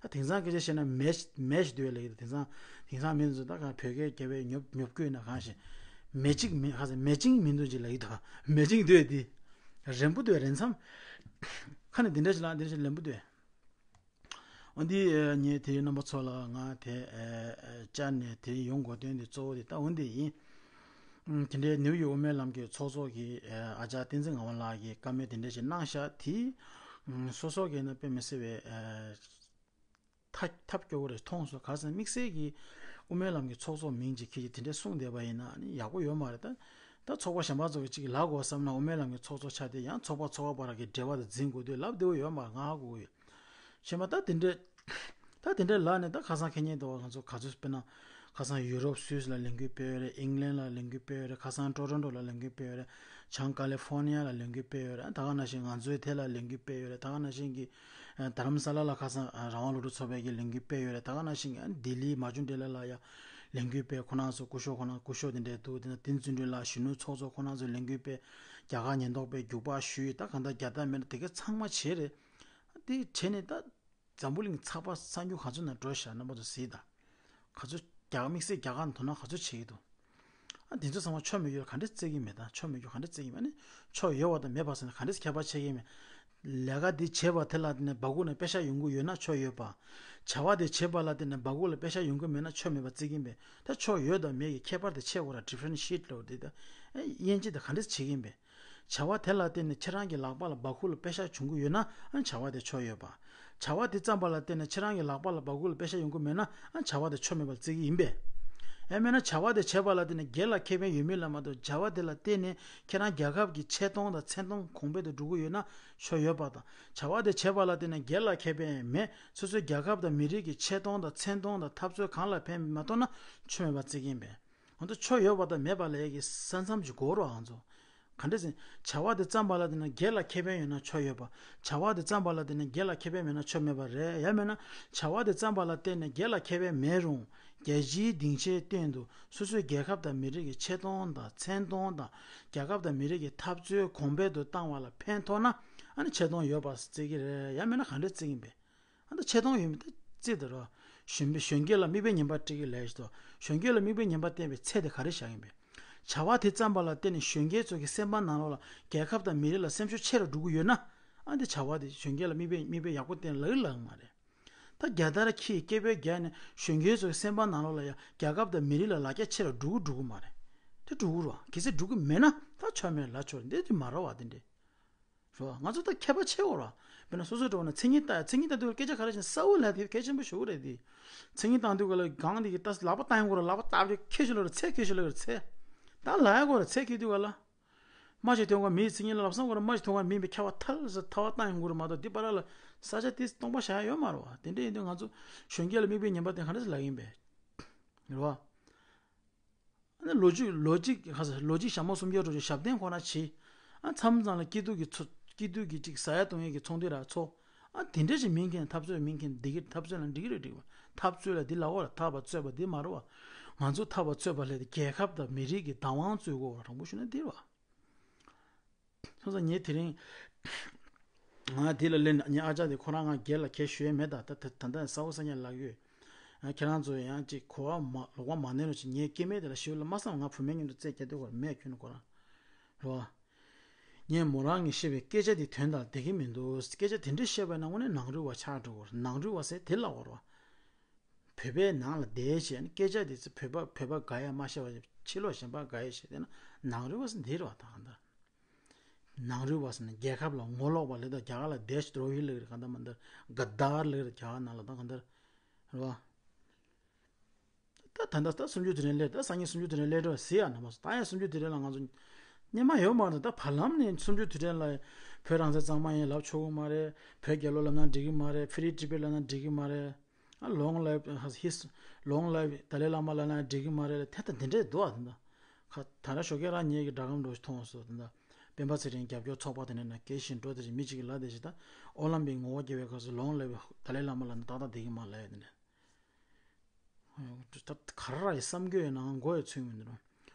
ད་དེང་སང་སྐད་ཆ་བཤད་ན་མེ་མེ་ཞིག་འདུག་ལབ་ཀྱི་འདུག་དེང་སང་དེང་སང་མི་ཚོ་ད་གང་བོད་སྐད་རྒྱབ་པའི་ཉོབ་ཉོབ་དགོས་ན་གང་ཞིག་མེ་ཅིག་མེ་ཁ་ཟེར་མེ་ཅིང་མི་འདུག་ཅིག་ལ་ཡིད་དོ། མེ་ཅིང་འདོད་དེ། རན་པོ་འདོད་རན་མཚམས། ཁ་ནས་དེ་འདྲ་ཞིག་ལ་དེ་འདྲ་ཞིག་ལན་པོ་འདོད། འོན་ཏེ་ངས་དེ་རྣམ་པ་ཚོ་ལ་ང་དེ་བཅར་ནས་དེ་ཡོང་དགོས་དོན་དེ་གཙོ་བོ་དེ་ད་འོན་ཏེ་ཡིན། དེ་འདྲའི་ནིའུ་ཡོག་དབུ་མའི་ལམ་གྱི་ཚོགས་གཙོ་གི་ཨ་ཅག་བསྟན་འཛིན་ངག་དབང་ལགས་ཀྱིས་བཀའ་མོལ་དེ་འདྲ་ཞིག་གནང་ཤག་དེ་སོ་སོ་གིས་ན་དཔེ་མི་སྲིད་པའི་ཐབས་སྐྱོ་བོ་རེ་མཐོང་སོང་། ག་ཟེར་དམིགས་བསལ་གྱི་དབུ་མའི་ལམ་གྱི་ཚོགས་གཙོ་མིང་ཅིག་ཁྱེད་ཀྱིས་དེ་འདྲ་གསུངས་བསྡད་པ་ཡིན་ན་ནི་ཡག་པོ་ཡོད་མ་རེད། ད་ད་ཚོགས་པ་གཞན་པ་ཚོ་གི་ཅིག་ལབ་དགོས་བསམ་ན་དབུ་མའི་ལམ་གྱི་ཚོགས་གཙོ་ཆགས་དེ་ཡང་ཚོགས་པ་ཚོགས་པ་བར་གྱི་འབྲེལ་བ་དེ་འཛིན་དགོས་དུས་ལབ་བདེ་བོ་ཡོད་མ་རེད། ང་ཧ་གོ་གི་ཡོད། ཤེས་མ་ད་དེ་འདྲ་ད་དེ་འདྲ་ལབ་ནས་ད་ཁ་སང་ཁེ་ཉེན་དུ་བ་ང་ཚོ་ག་ཚོད་དཔེར་ན་ཁ་སང་ཡུ་རོབ་སུད་སི་ལ་ལས་འགུལ་སྤེལ་ཡོད་རེད། ཨིང་ལན་ལ་ལས་འགུལ་སྤེལ་ཡོད་རེད། ཁ་སང་ཊོ་རོན་ཊོ་ལ་ལས་འགུལ་སྤེལ་ཡོད་རེད། བྱང་ཀ་ལི་ཧྥོར་ནི་ཡ་ལ་ལས་འགུལ་སྤེལ་ཡོད་རེད། ད་ག་ནང་བཞིན་ང་ཚོའི་དེ་ལ་ལས་འགུལ་སྤེལ་ཡོད་རེད། ད་ག་ནང་བཞིན་གྱི་ཨ་དྷ་རམ་ས་ལ་ལ་ཁ་སང་ཨ་རང་དབང་སློབ་ཕྲུག་ཚོགས་པའི་གི་ལས་འགུལ་སྤེལ་ཡོད་རེད། ད་ག་ནང་བཞིན་གྱི་ཨ་ལྡི་ལི་མ་ཇུ་འབྲེལ་ལ་ལ་ཡ་ལས་འགུལ་སྤེལ། ཁོ་རང་ཚོ་སྐུ་ཞབས་ཁོ་རང་སྐུ་ཞབས་དེ་འདྲས་འདུག་དེ་ན་བསྟན་འཛིན་བདུན་ལ་གཞོན་ནུ་ཚོགས་གཙོ་ཁོ་རང་ཚོས་ལས་འགུལ་སྤེལ། རྒྱ་གར་ཉེན་རྟོག་པས་རྒྱུག་པ་གཞུས། ད་གང་ལྟར་རྒྱལ་དར་མེད་ན་དེ་ག་ཚང་མ་བྱས་རེད། དེ་བྱས་ནས་ད་འཛམ་བུ་གླིང་ཚགས་པ་གསར་འགྱུར་ག་ཚོད་ན་འགྲོ་ཤག་རྣམ་པ་ཚོ་གཟིགས་དང་། ག་ཚོད་རྒྱ་དམིགས་བསལ་རྒྱ་གར་ནང་དོ་སྣང་ག་ཚོད་བྱེད་ཀྱི་འདུག་ཨ་དེ་ཚོ་ཚང་མ་ཆོ་མེད་རྒྱུ་ལ་ག་འདྲས་བརྩི་གི་མེད་དང་ཆོ་མེད་རྒྱུ་ག་འདྲས་བརྩི་གི་མེད་ནི། ཆོ་ཡོད་པ་དང་མེད་པ་ཟེར་ན་ག་འདྲས་ཁྱད་པར་ཕྱེ་གི་མེད། ལས་ཀ་འདི་བྱེད་པ་དེ་ལ་བརྟེན་ནས་སྦ་ཁུག་ནས་པེ་ཤག་ཡོང་གི་ཡོད་ན་ཆོ་ཡོད་པ། བྱ་བ་དེ་བྱེད་པ་ལ་བརྟེན་ནས་སྦ་ཁུག་ལ་པེ་ཤག་ཡོང་གི་མེད་ན་ཆོ་མེད་པ་བརྩི་གི་མེད། ད་ཆོ་ཡོད་དང་མེད་ཀྱི་ཁྱད་པར་དེ་ཕྱེ་དགོས་ར། ཌི་ཕ་རེན་ཤི་ཨེཊ་ལབ་དེ་ད་དབྱེ་འབྱེད་དེ་ག་འདྲས་བྱེད་གི་ཡིན་པས། བྱ་བ་དེ་ལ་བརྟེན་ནས་ཁྱེད་རང་གི་ལག་པ་ལ་སྦ་ཁུག་ལ་པེ་ཤག་བྱུང་གི་ཡོད་ན་ཨ་བྱ་བ་དེ་ཆོ་ཡོད་པ། བྱ་བ་དེ་བརྩམས་པ་ལ་བརྟེན་ནས་ཁྱེད་རང་གི་ལག་པ་ལ་སྦ་ཁུག་ལ་པེ་ཤག་ཡོང་གི་མེད་ན་ཨ་བྱ་བ་དེ་ཆོ་མེད་པར་བརྩི་གི་ཡིན་པས། ཡང་མིན་ན་བྱ་བ་དེ་བྱེད་པ་ལ་བརྟེན་ནས་སྒེར་ལ་ཁེ་ཕན་ཡོད་མེད་ལ་མ་ལྟོས་བྱ་བ་དེ་ལ་བརྟེན་ནས་ཁྱེད་རང་རྒྱལ་ཁབ་ཀྱི་ཆེ་མཐོང་དང་མཚན་མཐོང་གོང་འཕེལ་དུ་འགྲོ་གི་ཡོད་ན་ཆོ་ཡོད་པ་དང་། བྱ་བ་དེ་བྱེད་པ་ལ་བརྟེན་ནས་སྒེར་ལ་ཁེ་ཕན་མེད། སོ་སོའི་རྒྱལ་ཁབ་དང་མི་རིགས་ཀྱི་ཆེ་མཐོང་དང་མཚན་མཐོང་དང་འཐབ་རྩོད་གང་ལ་ཕན་མ་ཐོགས་ན་ཆོ་མེད་པར་བརྩི་གི་ཡིན་པས། ང་ཚོ་ཆོ་ཡོད་པ་དང་མེད་པ་ལས་ཀྱི་ས་མཚམས་ཀྱི་སྒོ་རུ་ང་ཚོ་ག་འདྲ་ཟེར། བྱ་བ་དེ་བརྩམས་པ་ལ་བརྟེན་ནས་སྒེར་ལ་ཁེ་ཕན་ཡོད་ན་ཆོ་ཡོད་པ། བྱ་བ་དེ་བརྩམས་པ་ལ་བརྟེན་ནས་སྒེར་ལ་ཁེ་ཕན་མེད་ན་ཆོ་མེད་པ་རེད། ཡང་མིན་ན་བྱ་བ་དེ་བརྩམས་པ་ལ་བརྟེན་ནས་སྒེར་ལ་ཁེ་ཕན་མེད་རུང་རྒྱལ་སྤྱིའི་སྡིངས་ཆའི་སྟེང་དུ་སོ་སོའི་རྒྱལ་ཁབ་དང་མི་རིགས་ཀྱི་ཆེ་མཐོང་དང་མཚན་མཐོང་དང་རྒྱལ་ཁབ་དང་མི་རིགས་ཀྱི་འཐབ་རྩོད་གོང་འཕེལ་དུ་བཏང་བ་ལ་ཕན་ཐོགས་ན་ཨ་ནི་ཆེ་མཐོང་ཡོད་པ་བརྩི་གི་རེད། ཡང་མིན་ན་ག་འདྲ་བརྩི་གི་ཡིན་པས། ཨ་ད་ཆེ་མཐོང་ཡོད་མེད་ད་རྩིས་དེ་རོ། གཞོན་པའི་གཞོན་སྐྱེས་ལ་མིག་དཔེ་ངན་པ་སྤྲད་ཀྱི་ལས་ཤིག་དོ། གཞོན་སྐྱེས་ལ་མིག་དཔེ་ངན་པ་བསྟན་པའི་ཚད་དེ་ག་རེ་བཞག་ཡིན་པས། བྱ་བ་དེ་བརྩམས་པ་ལ་བརྟེན་ནས་གཞོན་སྐྱེས་ཚོ་གི་སེམས་པ་ནང་ལོགས་ལ་རྒྱལ་ཁབ་དང་མི་རིགས་ལ་སེམས་ཤུགས་ཆེ་རུ་འགྲོ་གི་ཡོད་ན། ཨ་འདི་བྱ་བ་དེ་གཞོན་སྐྱེས་ལ་མིག་དཔེ་མིག་དཔེ་ཡག་པོ་བསྟན་ལག་ལག་མ་རེད། ད་རྒྱལ་དར་ཁྱི་སྐད་འབོད་རྒྱག་ནས་གཞོན་སྐྱེས་ཚོ་གི་སེམས་པ་ནང་ལོགས་ལ་ཡང་རྒྱལ་ཁབ་དང་མི་རིགས་ལ་ལ་རྒྱ་ཆེ་རུ་འགྲོ་གི་འགྲོ་གི་མ་རེད། དེ་འགྲོ་གི་རོ། གལ་སྲིད་འགྲོ་གི་མེད་ན་ད་ཆོ་མེད་ལ་ཆོ་འདི་དེ་མ་རོ་བ་དེ་འདྲས། རོ། ང་ཚོ་ད་མཁས་པ་ཆེ་བོ་རོ། དཔེར་ན་སོ་སོའི་འགྲོ་བ་ན་མཚན་ཉིད་ལྟ་མཚན་ཉིད་ལྟ་དུས་སྐད་ཆ་ག་རེ་བྱས་ན་གསལ་བོ་ལབ་དེ་གལ་ཆེན་པོ་ཞུ་གི་རེད་དེ། མཚན་ཉིད་བཏང་དུས་ག་ལ་གང་དེ་གི་ད་ལག་པ་བཏང་ཡོང་གི་རོ། ལག་པ་བཏགས་རྗེས་ཁྱེར་ཤོག་ལབ་རེད་ཚེ། ཁྱེར་ཤོག་ལབ་རེད་ཚེ། ད་ལབ་ཡ་གོ་རེད་ཚེ་ཁྱེར་དུས་ག་ལ། རྨ་ཆེ་ཐོན་ག་མིའི་མཚན་ཉིད་ལ་ལབ་སང་གོ་ར་རྨ་ཆེ་ཐོན་ག་མིན་པའི་ཁྱབ་པ་ཐལ་ཟེར་ཐལ་བ་བཏང་ཡོང་གི་རེད་མ་གཏོགས་འདི་པ་ར་ལ་ས་ཆ་དེ་སྟོང་པ་བཞག་ཡ་ཡོད་མ་རེད་བ། དེ་འདྲ་ཡིན་དུས་ང་ཚོ་གཞོན་སྐྱེས་ལ་མིག་དཔེ་ངན་པ་བསྟན་ག་འདྲ་ཟེར་ལབ་ཡིན་པས། རེད་བ། ཨ་ནི་ལོ་རྒྱུས་ལོ་རྒྱུས་ཧ་ས་ལོ་རྒྱུས་ཞྭ་མོ་སུམ་བརྒྱ་འགྲོ་རྒྱུ་ཞབས་བརྟན་ཁོ་ན་བྱེད། ཨ་མཚམས་མཚམས་ལ་སྐྱིད་སྡུག་གི་ཚོ་སྐྱིད་སྡུག་གི་ཅིག་ཟ་ཡ་བཏུང་ཡ་གི་ཚོགས་འདུ་ར་ཚོགས། ཨ་དེ་འདྲ་ཞིག་མིན་མཁན་འཐབ་རྩོད་མིན་མཁན་འགྲིག་གི་འཐབ་རྩོད་ལ་འགྲིག་གི་རེད་འགྲིག་པ། འཐབ་རྩོད་ལ་འདི་ལ་འོ་ལ་འཐབ་པ་རྩོད་པ་འདི་མ་རེད་བ། ང་ཚོ་འཐབ་པ་རྩོད་པ་ལས་དེ་རྒྱལ་ཁབ་དང་མི་རིགས་ཀྱི་བདག་དབང་རྩོད་དགོས་བ་དྲང་པོ་ཞུ་ན་འདི་རེད་བ། སོང་ཙང་ངས་དེ་རིང་ང་དེ་ལ་སླེབས་ན་ངའི་ཨ་ཅག་དེ་ཁོ་རང་ང་སྒེར་ལ་གས་ཞུ་ཡས་མེད་ད། ད་ད་ད་ལྟ་གསལ་པོ་གསལ་རྐྱང་ལབ་ཀྱི་ཡོད། ཨ་ཁྱེད་རང་ཚོ་ཡང་ཅིག་གོ་བ་མ་ལོག་པ་མ་གནོན་རོགས་བྱེད། ངའི་སྐྱེ་དམན་དེ་ལ་ཞུ་ལ་མ་བསམ། ང་བུད་མེད་མཉམ་དུ་རྩེད་རྒྱག་དུས་སྐོར་མེད་ཁྱོད་ནི་ཁོ་རང་རེད་བ། ངས་མོ་རང་གིས་བཤད་པའི་སྐད་ཆ་དེ་དོན་དག་བསྡད་ཀྱི་མི་འདུག་སྐད་ཆ་དེ་འདྲ་བཤད་པ་ན་དངོས་གནས་ནང་རུལ་བ་ཆགས་འགྲོ་གི་རེད། ནང་རུལ་བ་ཟེར་དེ་ལབ་དགོས་རེད་བ། བོད་པའི་ནང་ལ་བསྡད་བྱས་ནས་སྐད་ཆ་དེ་ཚོ་བོད་པ་བོད་པ་དགའ་ཡ་མ་བཤད་པ་ཕྱི་ལོགས་གཞན་པ་དགའ་ཡ་བཤད་བསྡད་ན་ནང་རུལ་བ་ཟེར་འདི་རེད་བ། ད་གང་ལྟར་ནང་རུལ་བ་ཟེར་ན་རྒྱལ་ཁབ་ལ་ངོ་ལོག་པ་ལབ་ད་རྒྱ་གར་ལ་དེཤ་དྲོ་ཧི་ལབ་ཀྱི་རེད། གང་ལྟར་མ་ལྟར་ག་དར་ལབ་ཀྱི་རེད་རྒྱ་གར་ནང་ལ། ད་གང་ལྟར་རེད་བ། ད་ད་ལྟ་ད་སུམ་ཅུ་དུས་དྲན་སླེབས། ད་སང་ཉིན་སུམ་ཅུ་དུས་དྲན་སླེབས་འགྲོ་ཟེར་ཡ་ན་མ་སོང་། ད་ཡང་སུམ་ཅུ་དུས་དྲན་ལ་ང་ཚོ་སྙན་མ་ཡོད་མ་རེད། ད་བར་ལམ་ནས་སུམ་ཅུ་དུས་དྲན་ལ་བོད་རང་བཙན་གཙང་མ་ཡིན་ལབ་ཆོག་གི་མ་རེད། བོད་རྒྱལ་ལོ་ལབ་ན་འགྲིག་གི་མ་རེད། Free Tibet ལབ་ན་འགྲིག་གི་མ་རེད། ཨ་Long Live His Long Live Dalai Lama ལབ་ན་འགྲིག་གི་མ་རེད། དེ་ད་འདི་འདྲས་འདུག་ཨ། དེ་འདྲ་ཁ་ད་ར་ཞོགས་ཀས་རང་ཉིད་ཀྱི་སྒྲ་སྒམ་འགྲོ་མཐོང་སོང་། དེ་འདྲ་སྤེན་པ་ཚེ་རིང་རྒྱབ་སྐྱོར་ཚོགས་པ་དེ་འདྲ་ན་སྐད་བཞིན་འགྲོ་དེ་བཞིན་མི་གཅིག་གིས་ལབ་དེ་བཞིན་ད་ཨོ་ལམ་པིག་ངོ་བོ་དགེ་བའི་སྐབས་སུ་Long Live Dalai Lama ལབ་ན་ཏག་ཏག་བསྡད་ཀྱི་མ་ལབ་ཡ་དེ་འདྲ། ད་ག་རེ་ར་ཡི་བསམ་རྒྱུ་ཡོད་ནའང་མགོ་ཡི་ཚོད་མི་འདུག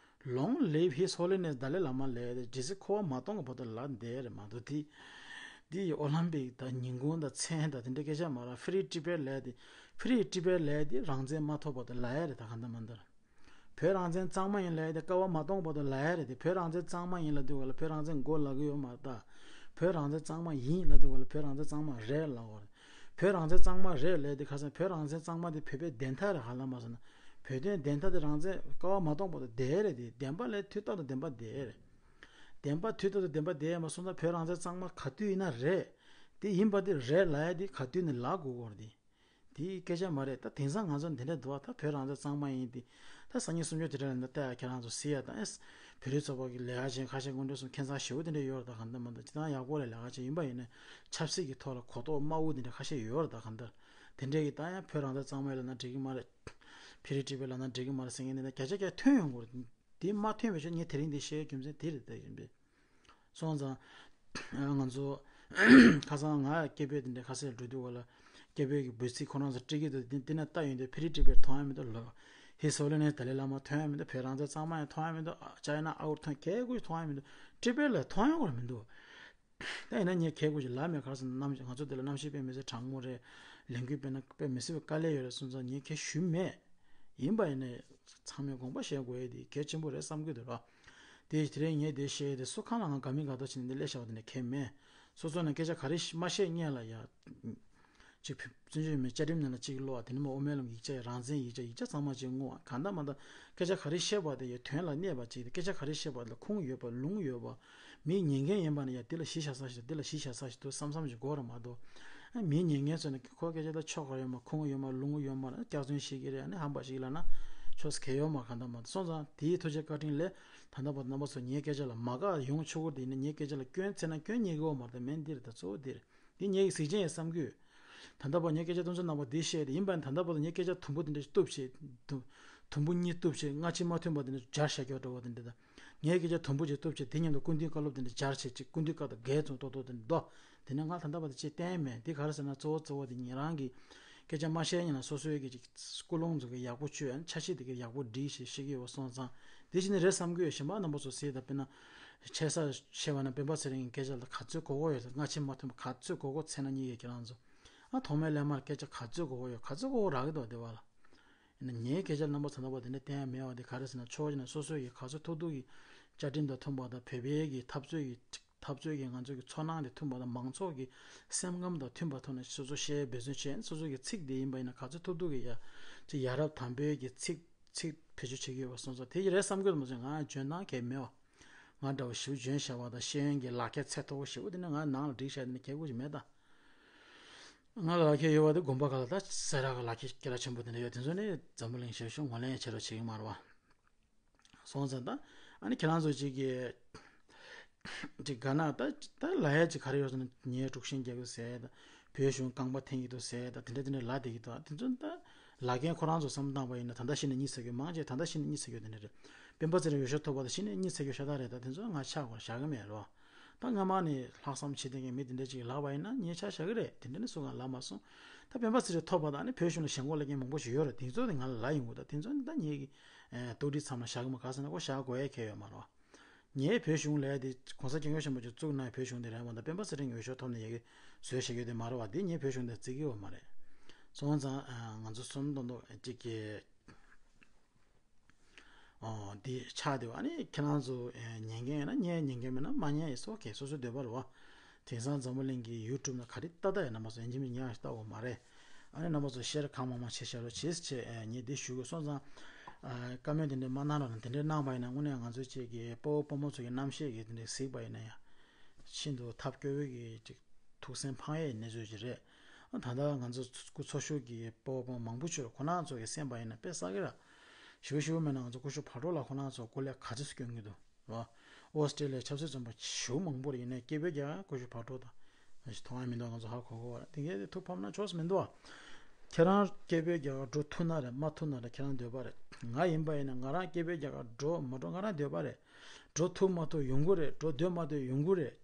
Long Live His Holiness Dalai Lama ལབ་ཡ་དེ་ཇི་སྲིད་འཁོར་བ་མ་སྟོངས་ཀྱི་བར་དུ་ལབ་བསྡད་ཡ་རེད་མ་གཏོགས་དེ་འདི་ཡི་ཨོ་ལམ་པིག་དང་ཉིན་གུང་དང་མཚན་དང་དེ་འདྲ་སྐད་ཆ་མ་རེད། Free Tibet ལབ་ཡ་དེ་Free Tibet ལབ་ཡ་དེ་རང་བཙན་མ་ཐོབ་བར་དུ་ལབ་ཡ་རེད། ད་གང་ལྟར་མ་ལྟར་ བོད་རང་བཙན་གཙང་མ་ཡིན་ལབ་ཡ་དེ་ཀ་བ་མ་གཏོང་བར་དུ་ལབ་ཡ་རེད་དེ། བོད་རང་བཙན་གཙང་མ་ཡིན་ལབ་དུས་ག་ལ་བོད་རང་བཙན་དགོས་ལབ་ཀྱི་ཡོད་མ་རེད་ད། བོད་རང་བཙན་གཙང་མ་ཡིན་ལབ་དུས་ག་ལ་བོད་རང་བཙན་གཙང་མ་རེད་ལབ་ཀྱི་ཡོད་རེད། བོད་རང་བཙན་གཙང་མ་རེད་ལབ་དེ་ཁ་སང་བོད་རང་བཙན་གཙང་མ་དེ་བོད་པའི་བདེན་མཐའ་རེད་ཧ་ལམ་མ་སོང་ན། བོད་དོན་བདེན་མཐའ་དེ་རང་བཙན་ཀ་བ་མ་གཏོང་བར་དུ་བསྡད་རེད་དེ། བདེན་པ་ལས་དུས་རྟག་ཏུ་བདེན་པ་བསྡད་རེད། བདེན་པ་དུས་རྟག་ཏུ་བདེན་པ་བསྡད་མ་སོང་ན་བོད་རང་བཙན་གཙང་མ་ག་དུས་ཡིན་ན་རེད། དེ་ཡིན་པ་དེ་རེད་ལབ་ཡ་དེ་ག་དུས་ནས་ལབ་དགོས་ཀྱི་རེད་དེ། དེའི་སྐད་ཆ་མ་རེད། ད་དེང་སང་ང་ཚོ་འདི་འདྲ་འདུག་བ། ད་བོད་རང་བཙན་གཙང་མ་ཡིན་ཏེ། ད་སང་ཉིན་གསུམ་བཅུ་དེ་འདྲ་ལ་འདི་ལྟ་ཡ་ཁྱེད་རང་ཚོ་གཟིགས་ཡ་དང་ཨེ། བོད་རིགས་ཚོགས་པ་གི་ལས་ཀ་བྱེད་མཁན་ཁ་ཤས་སྔོན་འགྲོ་སོང་ཁྱད་མཚར་ཞེ་པོ་དེ་འདྲ་ཡོད་རེད་ད། གང་ལྟར་མ་ལྟར་སྤྱིར་བཏང་ཡག་པོ་ལས་ལས་ཀ་བྱེད་ཡིན་པ་ཡིན་ན་ཆབ་སྲིད་ཀྱི་ཐོག་ལ་གོ་རྟོགས་དམའ་བོ་དེ་འདྲ་ཁ་ཤས་ཡོད་རེད་ད། གང་ལྟར་དེ་འདྲས་ཀྱི་ད་ཡང་བོད་རང་བཙན་གཙང་མ་ཡིན་ལབ་ན་འགྲིག་གི་མ་རེད། བོད་རིགས་བྲིས་པའི་ལབ་ན་འགྲིག་གི་མ་རེད་ཟེར་མཁན་དེ་འདྲ་བརྒྱ་ཆ་བརྒྱ་ཐོན་ཡོང་གི་རེད། དེ་མ་ཐོན་པའི་ཕྱིར་ངས་དེ་རིང་འདི་བཤད་རྒྱུ་མཚན་དེ་རེད་ད་ཡིན་པས། སོང་ཙང་། ང་ཚོ་ཁ་སང་ང་སྐད་འབོད་དེ་འདྲ་ཁ་སང་འགྲོ་དུས་ག་ལ་སྐད་འབོད་ཀྱི་འབོད་ཚིག་ཁོ་རང་ཚོ་སྤྲད་ཀྱི་འདུག་དེ་དེ་ན་ལྟ་ཡོང་དུས་ཕི་རི་ཏི་པེར་མཐོང་ཡ་མི་འདུག་ལོ། ཧི་སོ་ལེ་ནས་ཏཱ་ལའི་བླ་མ་མཐོང་ཡ་མི་འདུག་བོད་རང་བཙན་གཙང་མ་ཡང་མཐོང་ཡ་མི་འདུག་ཅའི་ན་ཨའུ་ཐོན་གལ་དགོས་མཐོང་ཡ་མི་འདུག་ཏི་པེར་ལ་མཐོང་ཡ་གོ་མི་འདུག་ད་ཡིན་ན་ངས་གལ་དགོས་ཀྱི་ལབ་མེད་ག་རེ་ཟེར་ན་གནམ་ང་ཚོ་དེ་ལ་གནམ་གཤིས་དཔེ་མི་སྲིད་གྲང་མོ་རེད། ལས་འགུལ་སྤེལ་ན་དཔེ་མི་སྲིད་པའི་དཀའ་ལས་ཡོད་རེད་སོང་ཙང་ངས་གལ་ཞུས་མེད། ཡིན་པ་ཡིན་ནའི་ཚང་མས་དགོངས་པ་བཞེས་དགོས་ཡ་དེ་གལ་ཆེན་པོ་རེད་བསམ་གྱི་འདུག་ར། དེ་དེ་རིང་ངས་དེ་བཤད་དེ་སུ་གང་ལ་ང་དགའ་མི་དགའ་ཐོག་བྱས་ནས་འདི་སླེབས་བཞག་པ་དེ་ནས་ཁེལ་མེད། སོ་སོ་ནས་སྐད་ཆ་ག་རེ་མ་བཤད་སྔོན་ལ་ཡ། ཅིག་བཙན་བྱོལ་མི་བཅའ་ཁྲིམས་ནང་ལ་གཅིག་ཀློག་དེ་ནས་མ་དབུ་མའི་ལམ་ཡིག་ཆ་རང་བཙན་ཡིག་ཆ་ཡིག་ཆ་ཚང་མ་གཅིག་བསྔོག་གང་ལྟར་མ་ལྟར་སྐད་ཆ་ག་རེ་བཤད་པ་དེ་ཡི་དོན་ལ་གནས་པ་ཅིག་སྐད་ཆ་ག་རེ་བཤད་པ་ལ་ཁུངས་ཡོད་པ་ལུང་ཡོད་པ། མི་ཉན་མཁན་ཡིན་པ་ན་ཡ་དེ་ལ་གཞི་བཞག་ས་ཞིག་དེ་ལ་གཞི་བཞག་ས་ཞིག་ཏུ་བསམ་བསམ་ཞིག་དགོས་ར་མ་གཏོགས། མི་ཉན་མཁན་ཚོ་ནི་ཁོ་སྐད་ཆ་ལ་ཆོ་ག་ཡོད་མ་ཁུངས་ཡོད་མ་ལུང་ཡོད་མ་ལ་སྐྱག་རྫུན་བཤད་ཀྱི་རེད་ཨ་ནི་ཧམ་པ་ཞིག་ལ་ན་ཆོས་གལ་ཡོད་མ་གང་ལྟར་མ་གཏོགས་སོང་ཙང་དེའི་ཐུགས་རྗེ་བཀའ་དྲིན་ལས་ད་ལྟ་བར་རྣམ་པ་ཚོ་ངའི་སྐད་ཆ་ལ་མ་དགའ་ཡོང་ཆོག་གི་དེ་ནི་ངའི་སྐད་ཆ་ལ་སྐྱོན་ཚེ་ན་སྐྱོན་ཉེས་ཀྱི་ཡོད་མ་རེད་མེད་འདིར་ད་གཙོ་བོ་འདིར། འདི་ངེད་ཀྱི་གཟིགས་ཅན་ཡིན་བསམ་གྱི་ཡོད། ད་ལྟ་བར་ངས་སྐད་ཆ་སྟོང་ཚོ་རྣམ་པ་འདི་བཤད་དེ་ཡིན་པ་ཡིན་ད་ལྟ་བར་དུ་ངས་སྐད་ཆ་དུམ་བུ་འདི་འདྲ་གཏུབ་བྱས། དུམ་དུམ་བུ་གཉིས་གཏུབ་བྱས་སྔ་ཕྱི་མ་མཐུན་པ་འདི་འདྲ་སྦྱར་བཞག་རྒྱུ་འདྲ་བོ་འདི་འདྲ་དང་། ངས་སྐད་ཆ་དུམ་བུ་ཅིག་གཏུབ་བྱས་དེ་མཉམ་དུ་སྐུ་མདུན་བཀའ་སློབ་འདི་འདྲ་སྦྱར་བྱས་ཅིག་སྐུ་མདུན་བཀའ་དང་འགལ་ཙམ་ཏོག་ཏོག་འདི་འདྲ་འདུག་དེ་ནས་ང་ད་ལྟ་བར་དུ་ཅིག་བསྟན་མེད་འདི་ག་རེ་ཟེར་ན་གཙོ་བོ་གཙོ་བོ་འདི་ཉིད་རང་གི་སྐད་ཆ་མ་བཤད་ཉིན་ལ་སོ་སོའི་གི་ཅིག་ཀུན་སློང་ཚོ་གི་ཡག་པོ་བཅོས་ཡང་འཆར་གཞི་དེ་གི་ཡག་པོ་སྒྲིག་ཞེས་བཤད་ཀྱི་ཡོད་པ་སོང་ཙང་འདི་ཅི་ནས་རེད་བསམ་གྱི་ཡོད་གཞན་པ་རྣམ་པ་ཚོ་ཟེར་ད་དཔེར་ན། ཆེ་ས་ཆེ་བ་ན་སྤེན་པ་ཚེ་རིང་གི་སྐད་ཆ་ལ་ག་ཚོད་གོ་གོ་ཡོད་ཟེར་སྔ་ཕྱི་མ་མཐུན་པ་ག་ཚོད་གོ་གོ་ཚེ་ན་གཉིས་ཀྱི་ཁྱེད་རང་ཚོ། ཨ་ཐོག་མའི་ལས་མར་སྐད་ཆ་ག་ཚོད་གོ་གོ་ཡོད་ག་ཚོད་གོ་གོ་རག་གི་འདུག་བདེ་བ་ལ། ཡིན་ན་ངའི་སྐད་ཆ་རྣམ་པ་ཚོ་ནང་པ་དེ་འདྲ་བསྟན་ཡ་མེད་པ་དེ་ག་རེ་ཟེར་ན་ཕྱོགས་གཅིག་ནས་སོ་སོ་ཡི་ག་ཚོད་ཐུབ་ཐུབ་ཀྱི་བཅའ་ཁྲིམས་དང་མཐུན་པ་དང་བོད་པའི་གི་འཐབ་རྩོད་ཀྱི་འཐབ་རྩོད་ཀྱི་ང་ཚོ་གི་ཚོར་སྣང་དེ་མཐུན་པ་དང་མང་ཚོགས་ཀྱི་སེམས་ཁམས་དང་མཐུན་པ་ཐོག་ནས་སོ་སོ་བཤད་འབད་བརྩོན་བྱས་སོ་སོ་གི་ཚིག་དེ་ཡིན་པ་ཡིན་ན་ག་ཚོད་ཐུབ་ཐུབ་ཀྱི་ཡ་ཅིག་ཡ་རབས་དམ་པའི་གི་ཚིག་ཚིག་བེད་སྤྱོད་བྱེད་ཀྱི་ཡོད་པ་སོང་ཙང་དེ་ཡི་རེད་བསམ་གྱི་ཡོད་མ་ཚད་ང་འཇོན་ཐང་གལ་མེད་པ། ང་འདྲ་བ་ཞིབ་འཇོན་བྱ་བ་དང་ཤེས་ཡོན་གྱི་ལག་ཁྱེར་ཚད་མཐོ་པོ་ཞེ་པོ་དེ་ནི་ང་ནང་ལ་སྒྲིག་བྱས་དེ་ནི་ཁྱད་དགོས་ཀྱི་མེད་ད། ང་ལ་ལག་ཁྱེར་ཡོད་པ་དེ་དགོན་པ་ཁག་ལ་ད་སེ་ར་གི་ལག་ཁྱེར་སྐད་གྲགས་ཆེན་པོ་དེ་འདྲ་ཡོད་དེ་ཚོ་ནི་འཛམ་བུ་གླིང་ཞབས་ཞུ་ངོས་ལེན་བྱེད་རོགས་བྱེད་ཀྱི་མ་རེད་བ། སོང་ཙང་ད་ཨ་ནི་ཁྱེད་རང་ཚོ་གཅིག་གི་ཅིག་ག་ན་ད་ད་ལ་ཡ་ཅིག་ག་རེ་ཡོད་ཟེར་ན་ངས་དཀྲུག་ཤིང་རྒྱག་གི་ཟེར་ད་བོད་གཞུང་རྐང་པ་འཐེན་གྱི་འདུག་ཟེར་ད་དེ་འདྲ་དེ་འདྲ་ལབ་བསྡད་ཀྱི་འདུག་དེ་ཚོ་ད་ལ་རྒན་ཁོ་རང་ཚོ་བསམ་བློ་བཏང་པ་ཡིན་ན་ད་ལྟ་ཤི་ནས་གཉིད་སད་རྒྱུ་མང་ཆེ་ད་ལྟ་ཤི་ནས་གཉིད་སད་རྒྱུ་དེ་འདྲ་རེད། སྤེན་པ་ཚེ་རིང་འོས་ཤོག་ཐོབ་པ་དང་ཤི་ནས་གཉིད་སད་རྒྱུ་ཤ་སྟག་རེད་ད་དེ་ཚོ་ང་ཆ་གོ་བཞག་གི་མེད་རོ། ད་སྔ་མ་ནས་ལྷག་བསམ་བྱེད་བསྡད་མཁན་མི་དེ་འདྲ་ཅིག་ལབ་པ་ཡིན་ན་ངས་ཆ་བཞག་གི་རེད་དེ་འདྲ་ནི་སུ་གང་ལབ་མ་སོང་། ད་སྤེན་པ་ཚེ་རིང་ཐོབ་པ་དང་ནི་བོད་གཞུང་ལ་ཞེན་ཁོག་སླེབས་མཁན་མང་པོ་ཞིག་ཡོད་རེད་དེ་ཚོ་དེ་ང་ལ་ལབ་ཡོང་གི་ད་དེ་ཚོ་ནི་ད་ངེད་ཀྱི་ཨེ་རྟོག་སྒྲིག་ཚང་མ་བཞག་གི་མ་ག་ཟེར་ན་ཁོ་བཞག་དགོས་ཡ་གལ་ཡོད་མ་རེད་བ། ངའི་བོད་གཞུང་ལས་དེ་གོང་ས་སྐྱབས་མགོན་ཆེན་པོ་ཀྱིས་བཙུགས་གནང་བའི་བོད་གཞུང་དེ་རེད་མ་གཏོགས་སྤེན་པ་ཚེ་རིང་འོས་ཤོག་ཐོབ་ནས་ཡ་གི་བཟོས་བཞག་རྒྱུ་དེ་མ་རེད་བ། དེ་ངའི་བོད་གཞུང་དེ་བརྩི་གི་ཡོད་མ་རེད། སོང་ཙང་ཨ་ང་ཚོ་སུམ་མདོ་མདོ་གཅིག་གི་ཨོ་དེ་ཆགས་བསྡད་པ་ཨ་ནི་ཁྱེད་རང་ཚོ་ཨེ་ཉན་མཁན་ཡོད་ན་ཉན། ཉན་མཁན་མེད་ན་མ་ཉན། It's okay སོ་སོའི་འདོད་པ་རེད་བ། དེང་སང་འཛམ་བུ་གླིང་གི་ཡུ་ཊུབ་ནང་ག་རེ་ལྟ་ལྟ་ཡོད་ན་མ་སོང་ཡིན་གཅིག་མིན་གཅིག་ཉག་ཞིག་ལྟ་དགོས་མ་རེད། ཨ་ནི་རྣམ་པ་ཚོ་ཤེར་གང་མང་མང་བྱེད་ཤར་རོགས་བྱེད་ཟེར་བྱས་ངས་འདི་ཞུ་དགོས་སོང་ཙང་། བཀའ་མོལ་དེ་འདྲ་མ་གནང་རོགས་གནང་། དེ་འདྲ་གནང་བ་ཡིན་ན་དངོས་གནས་ང་ཚོ་བཅས་ཀྱི་དཔའ་བོ་དཔའ་མོ་ཚོ་གི་རྣམ་ཤེས་ཀྱི་དེ་འདྲ་གཟིགས་པ་ཡིན་ན་ཡང་། ཤིན་ཏུ་ཐབས་སྐྱོ་བོའི་གི་ཅིག་ཐུགས་སེམས་ཕངས་ཡས་གནས་ཚུལ་ཅིག་རེད། ད་ལྟ་ང་ཚོ་སྐུ་འཚོ་བཞུགས་ཀྱི་དཔའ་བོ་དཔའ་མོ་མང་པོ་བྱོས་རོགས་ཁོ་རང་ཚོ་གི་སེམས་པ་ཡིན་ན་དཔེ་བསགས་ཀྱི་ར། ཞུ་ཞུ་མེད་ན་ང་ཚོ་སྐུ་ཞབས་བག་གྲོ་ལགས་ཁོ་རང་ཚོ་སྐུ་ལས་ག་ཚོད་སྐྱོན་གྱི་འདུག་ཨོ་སི་ཀྲི་ལི་ཡ་ཆབ་སྲིད་བཙོན་པ་ཞེ་པོ་མང་པོ་རེད། ཡིན་ནའི་སྐད་འབོད་རྒྱག་ཡ་སྐུ་ཞབས་བག་གྲོ་དང་། མཐོང་ཡ་མི་འདུག་ང་ཚོ་ཧ་གོ་གོ་བ་རེད། དེ་གས་དེ་ཐུགས་ཕམ་ན་ཆོག་ས་མི་འདུག་ཨ། ཁྱེད་རང་སྐད་འབོད་རྒྱག་ཡ་འགྲོ་ཐུབ་ན་རེད་མ་ཐུབ་ན་རེད་ཁྱེད་རང་འདོད་པ་རེད། ང་ཡིན་པ་ཡིན་ན་ང་རང་སྐད་འབོད་རྒྱག་ཡ་འགྲོ་མ་འགྲོ་ང་རང་འདོད་པ་རེད། འགྲོ་ཐུབ་མ་ཐུབ་ཡོང་གི་རེད། འགྲོ་འདོད་མ་འདོད་ཡོང་གི་རེད།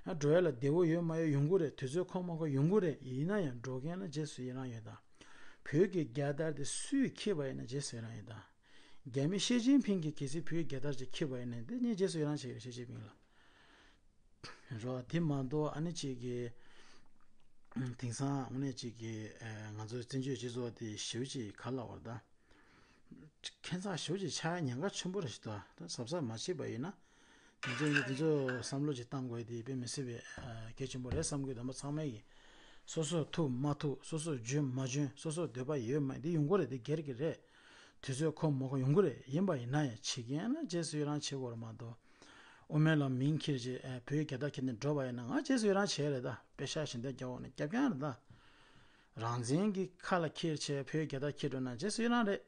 ཡང་འགྲོ་ཡ་ལ་བདེ་བོ་ཡོད་མ་ཡོད་ཡོང་གི་རེད། དུས་ཚོད་ཁོམ་མ་ཁོམ་ཡོང་གི་རེད། ཡིན་ན་ཡང་འགྲོ་མཁན་ལ་རྗེས་སུ་ཡི་རང་ཡོད་ད། བོད་ཀྱི་རྒྱལ་དར་དེ་སུས་འཁྱེར་བ་ཡིན་ན་རྗེས་སུ་ཡི་རང་ཡོད་ད། རྒྱ་མི་ཞི་ཅིན་ཕིང་གིས་གལ་སྲིད་བོད་རྒྱལ་དར་ཅིག་འཁྱེར་བ་ཡིན་ན་དེ་ངས་རྗེས་སུ་ཡི་རང་བྱེད་ཀྱི་རེད་ཞི་ཅིན་ཕིང་ལ། རོ་དེ་མ་གཏོགས་ཨ་ནི་གཅིག་གི་དེང་སང་དངོས་གནས་གཅིག་གི་ང་ཚོའི་བཙན་བྱོལ་སྤྱི་ཚོགས་དེ་ཞེ་པོ་ཅིག་ག་ལ་བར་ད་ ཁྱད་མཚར་ཞེ་པོ་ཅིག་ཆགས་ཡ་ཉེན་ཁ་ཆེན་པོ་རེད་ཤག་ད། ད་གཟབ་གཟབ་མ་བྱས་པ་ཡིན་ན། དེ་ཚོ་ཡིན་དེ་ཚོ་བསམ་བློ་ཅིག་བཏང་དགོས་དེ་དཔེ་མི་སྲིད་པའི་ཨ་གལ་ཆེན་པོ་རེད་བསམ་གི་འདུག་མི་ཚང་མས་ཀྱི་སོ་སོ་ཐུབ་མ་ཐུབ། སོ་སོ་འཇོན་མ་འཇོན། སོ་སོ་འདོད་པ་ཡོད་མེད་འདི་ཡོང་གི་རེད། འདི་སྒེར་གྱི་རེད། དུས་ཚོད་ཁོམ་མ་ཁོམ་ཡོང་གི་རེད། ཡིན་པ་ཡིན་ན་ཡང་བྱེད་མཁན་ལ་རྗེས་སུ་ཡི་རང་བྱེད་དགོས་རེད་མ་གཏོགས། དབུ་མའི་ལམ་མིང་འཁྱེར་བྱས་ཨ་བོད་རྒྱལ་དར་འཁྱེར་ནས་འགྲོ་བ་ཡིན་ན་ང་རྗེས་སུ་ཡི་རང་བྱས་རེད་ད། པེ་ཤག་ཞལ་འདེབས་རྒྱག་འོག་ནས་རྒྱབ་རྐྱང་རེད་ད། རང་བཙན་གྱི་ཁ་ལ་འཁྱེར་བྱས་བོད་རྒྱལ་དར་འཁྱེར་འགྲོ་ན་རྗེས་སུ་ཡི་རང་རེད།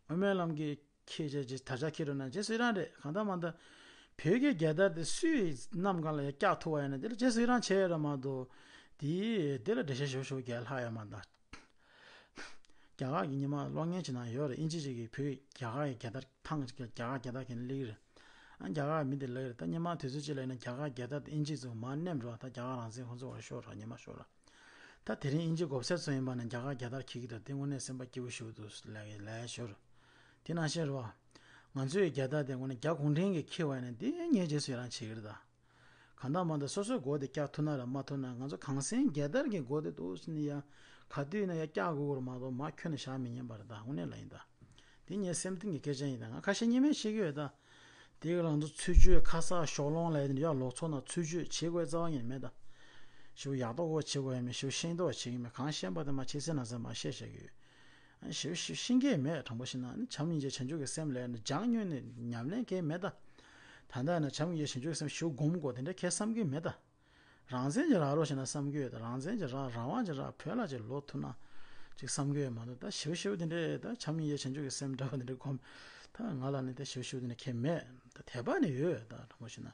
དབུ་མའི་ལམ་གྱི་འཁྱེར་བྱས་ཀྱི་དར་ཆ་འཁྱེར་འགྲོ་ན་རྗེས་སུ་ཡི་རང་རེད། གང་ལྟར་མ་ལྟར་བོད་ཀྱི་རྒྱལ་དར་དེ་སུས་གནམ་གང་ལ་ཡང་བཀྱག་ཐུབ་པ་ཡིན་ན་དེ་ལ་རྗེས་སུ་ཡི་རང་བྱས་ཡོད་རེད་མ་གཏོགས། དེ་དེ་ལ་འགྲེལ་བཤད་ཞུ་ཞུ་རྒྱལ་ལྷག་ཡོད་མ་གཏོགས། རྒྱ་གར་གྱི་ཉི་མ་གློག་བརྙན་ཅིག་ནང་ཡོད་རེད། དབྱིན་ཇི་ཅིག་གིས་བོད་རྒྱ་གར་གྱི་རྒྱལ་དར་ཐང་ཅིག་རྒྱ་གར་རྒྱལ་དར་གྱོན་ནས་སླེབས་ཀྱི་རེད། ཨ་རྒྱ་གར་མི་དེ་ལབ་ཀྱི་རེད། ད་ཉི་མ་དུས་ཚོད་ཅིག་ལ་ཡིན་ན་རྒྱ་གར་རྒྱལ་དར་དེ་དབྱིན་ཇི་ཚོ་མར་མནན་འགྲོ། ད་རྒྱ་གར་རང་བཙན་ཁོང་ཚོ་བར་ཤོར་ར་ཉི་མ་ཤོར་ར། ད་དེ་རིང་དབྱིན་ཇི་མགོ་སེར་ཚོ་ཡིན་པ་ན་རྒྱ་གར་རྒྱལ་དར་འཁྱེར་གྱི་འདུག་དེ་དངོས་གནས་སེམས་པ་སྐྱིད་པོ་ཞིག་འདུག་ལབ་ཀྱི་ལབ་ཡ་ཤོར། དེ་ནང་བཞིན་རེད་བ། ང་ཚོའི་རྒྱལ་དར་དེ་དངོས་གནས་རྒྱ་གུང་ཁྲན་གྱིས་འཁྱེར་བ་ཡིན་ན་དེ་ངས་རྗེས་སུ་ཡི་རང་བྱེད་ཀྱི་རེད་ད། གང་ལྟར་མ་ལྟར་སོ་སོའི་མགོ་དེ་བཀྱག་ཐུབ་ན་ར་མ་ཐུབ་ན། ང་ཚོ་གངས་སེང་རྒྱལ་དར་གྱི་མགོ་དེ་འདུག་ཟེར་ནས་ཡ་ག་དུས་ཡིན་ན་ཡ་བཀྱག་དགོས་ཀྱི་རེད་མ་གཏོགས་མར་འཁྱོར་ནས་བཞག་མི་ཉན་པ་རེད་ད། དངོས་གནས་ལ་ཡིན་ད། དེ་ངའི་སེམས་གཏིང་གི་སྐད་ཆ་ཡིན་ད། ང་ཁ་ཤས་སྙན་མེད་བཤད་ཀྱི་ཡོད་ད། དེ་ག་རང་ཚོ་ཚུལ་འཆོས་ཁ་གསག་ཞོགས་ལོང་ལ་ཡ་ཡ་ལོག་ཚོགས་ན་ཚུལ་འཆོས་བྱེད་དགོས་རྩ་བ་ཉིད་མེད་ད། ཞེ་པོ་ཡག་ཐོག་གོ་བྱེད་དགོས་ཡ་མེད། ཞེ་པོ་ཤེས་ཐོག་བྱེད་ཀྱི་མེད། གང་ཤེས་པ་དེ་མ་ཆེ་སེ་ན་ཟེར་མ་བཤད་བཤད་ཀྱི་ཡོད། ཞེ་པོ་ཤེས་ཀྱི་མེད། དྲང་པོ་བཤད་ན་ནི་བྱམས་སྙིང་རྗེ་བྱང་ཆུབ་ཀྱི་སེམས་ལས་ནི་སྦྱང་མྱོང་ནས་ཉམས་ལེན་གང་ཡང་མེད་ད། ད་ལྟ་ན་བྱམས་སྙིང་རྗེ་བྱང་ཆུབ་ཀྱི་སེམས་ཞེ་པོ་སྒོམ་དགོས་དེ་འདྲ་གང་ཡང་བསམ་གྱི་མེད་ད། རང་བཙན་གྱི་རག་རོགས་བྱས་ན་བསམ་གྱི་ཡོད་ད། རང་བཙན་གྱི་རག་རང་དབང་གྱི་རག་བོད་ལ་ཅིག་ལོག་ཐུབ་ན་ཅིག་བསམ་གྱི་ཡོད་མ་གཏོགས། ད་ཞེ་པོ་ཞེ་པོ་དེ་འདྲ་ད་བྱམས་སྙིང་རྗེ་བྱང་ཆུབ་ཀྱི་སེམས་འདྲ་བ་དེ་འདྲ་སྒོམ། ད་ང་ལ་ནི་ད་ཞེ་པོ་ཞེ་པོ་དེ་འདྲ་གང་ཡང་མེད། ད་དད་པ་ནི་ཡོད་ད། དྲང་པོ་བཤད་ན།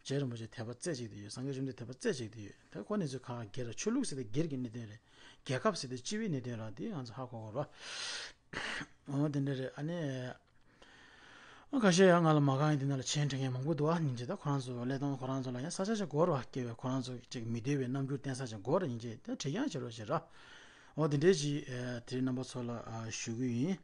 རྗེ་རིན་པོ་ཆེ་དད་པ་རྩེ་གཅིག་ཏུ་ཡོད། སངས་རྒྱས་བཅོམ་ལྡན་འདས་དད་པ་རྩེ་གཅིག་ཏུ་ཡོད། ད་ཁོ་གནས་ཚུལ་ཁག་ཁག་སྒེར་ལ་ཆོས་ལུགས་ཟེར་དེ་སྒེར་གྱི་གནད་དོན་རེད། རྒྱལ་ཁབ་ཟེར་དེ་སྤྱི་པའི་གནད་དོན་རེད། དེ་ང་ཚོ་ཧ་གོ་དགོས་རེད། འོ་དེ་འདྲ་རེད། ཨ་ནི། ཨ་ཁ་ཤས་ཡང་ང་ལ་མ་གང་ཡིན་དེ་ན་ལ་མཆན་འབྲི་མཁན་མང་པོ་འདུག་ཨ་སྙིང་རྗེ། ད་ཁོ་རང་ཚོ་ཀླད་སྟོང་ཁོ་རང་ཚོ་ལ་ཡང་ས་ཆ་ཅིག་དགོས་རེད་བ། སྐྱེ་བའི་ཁོ་རང་ཚོ་ཅིག་མི་སྡོད་པའི་རྣམ་འགྱུར་བསྟན་ས་ཅིག་དགོས་རེད། སྙིང་རྗེ། ད་དྲིས་ཀྱང་བྱེད་རོགས་བྱེད་ར། འོ་དེ་འདྲའི་ཅིག་ཨ་དེ་རིང་རྣམ་པ་ཚོ་ལ་ཨ་ཞུ་གི་ཡིན།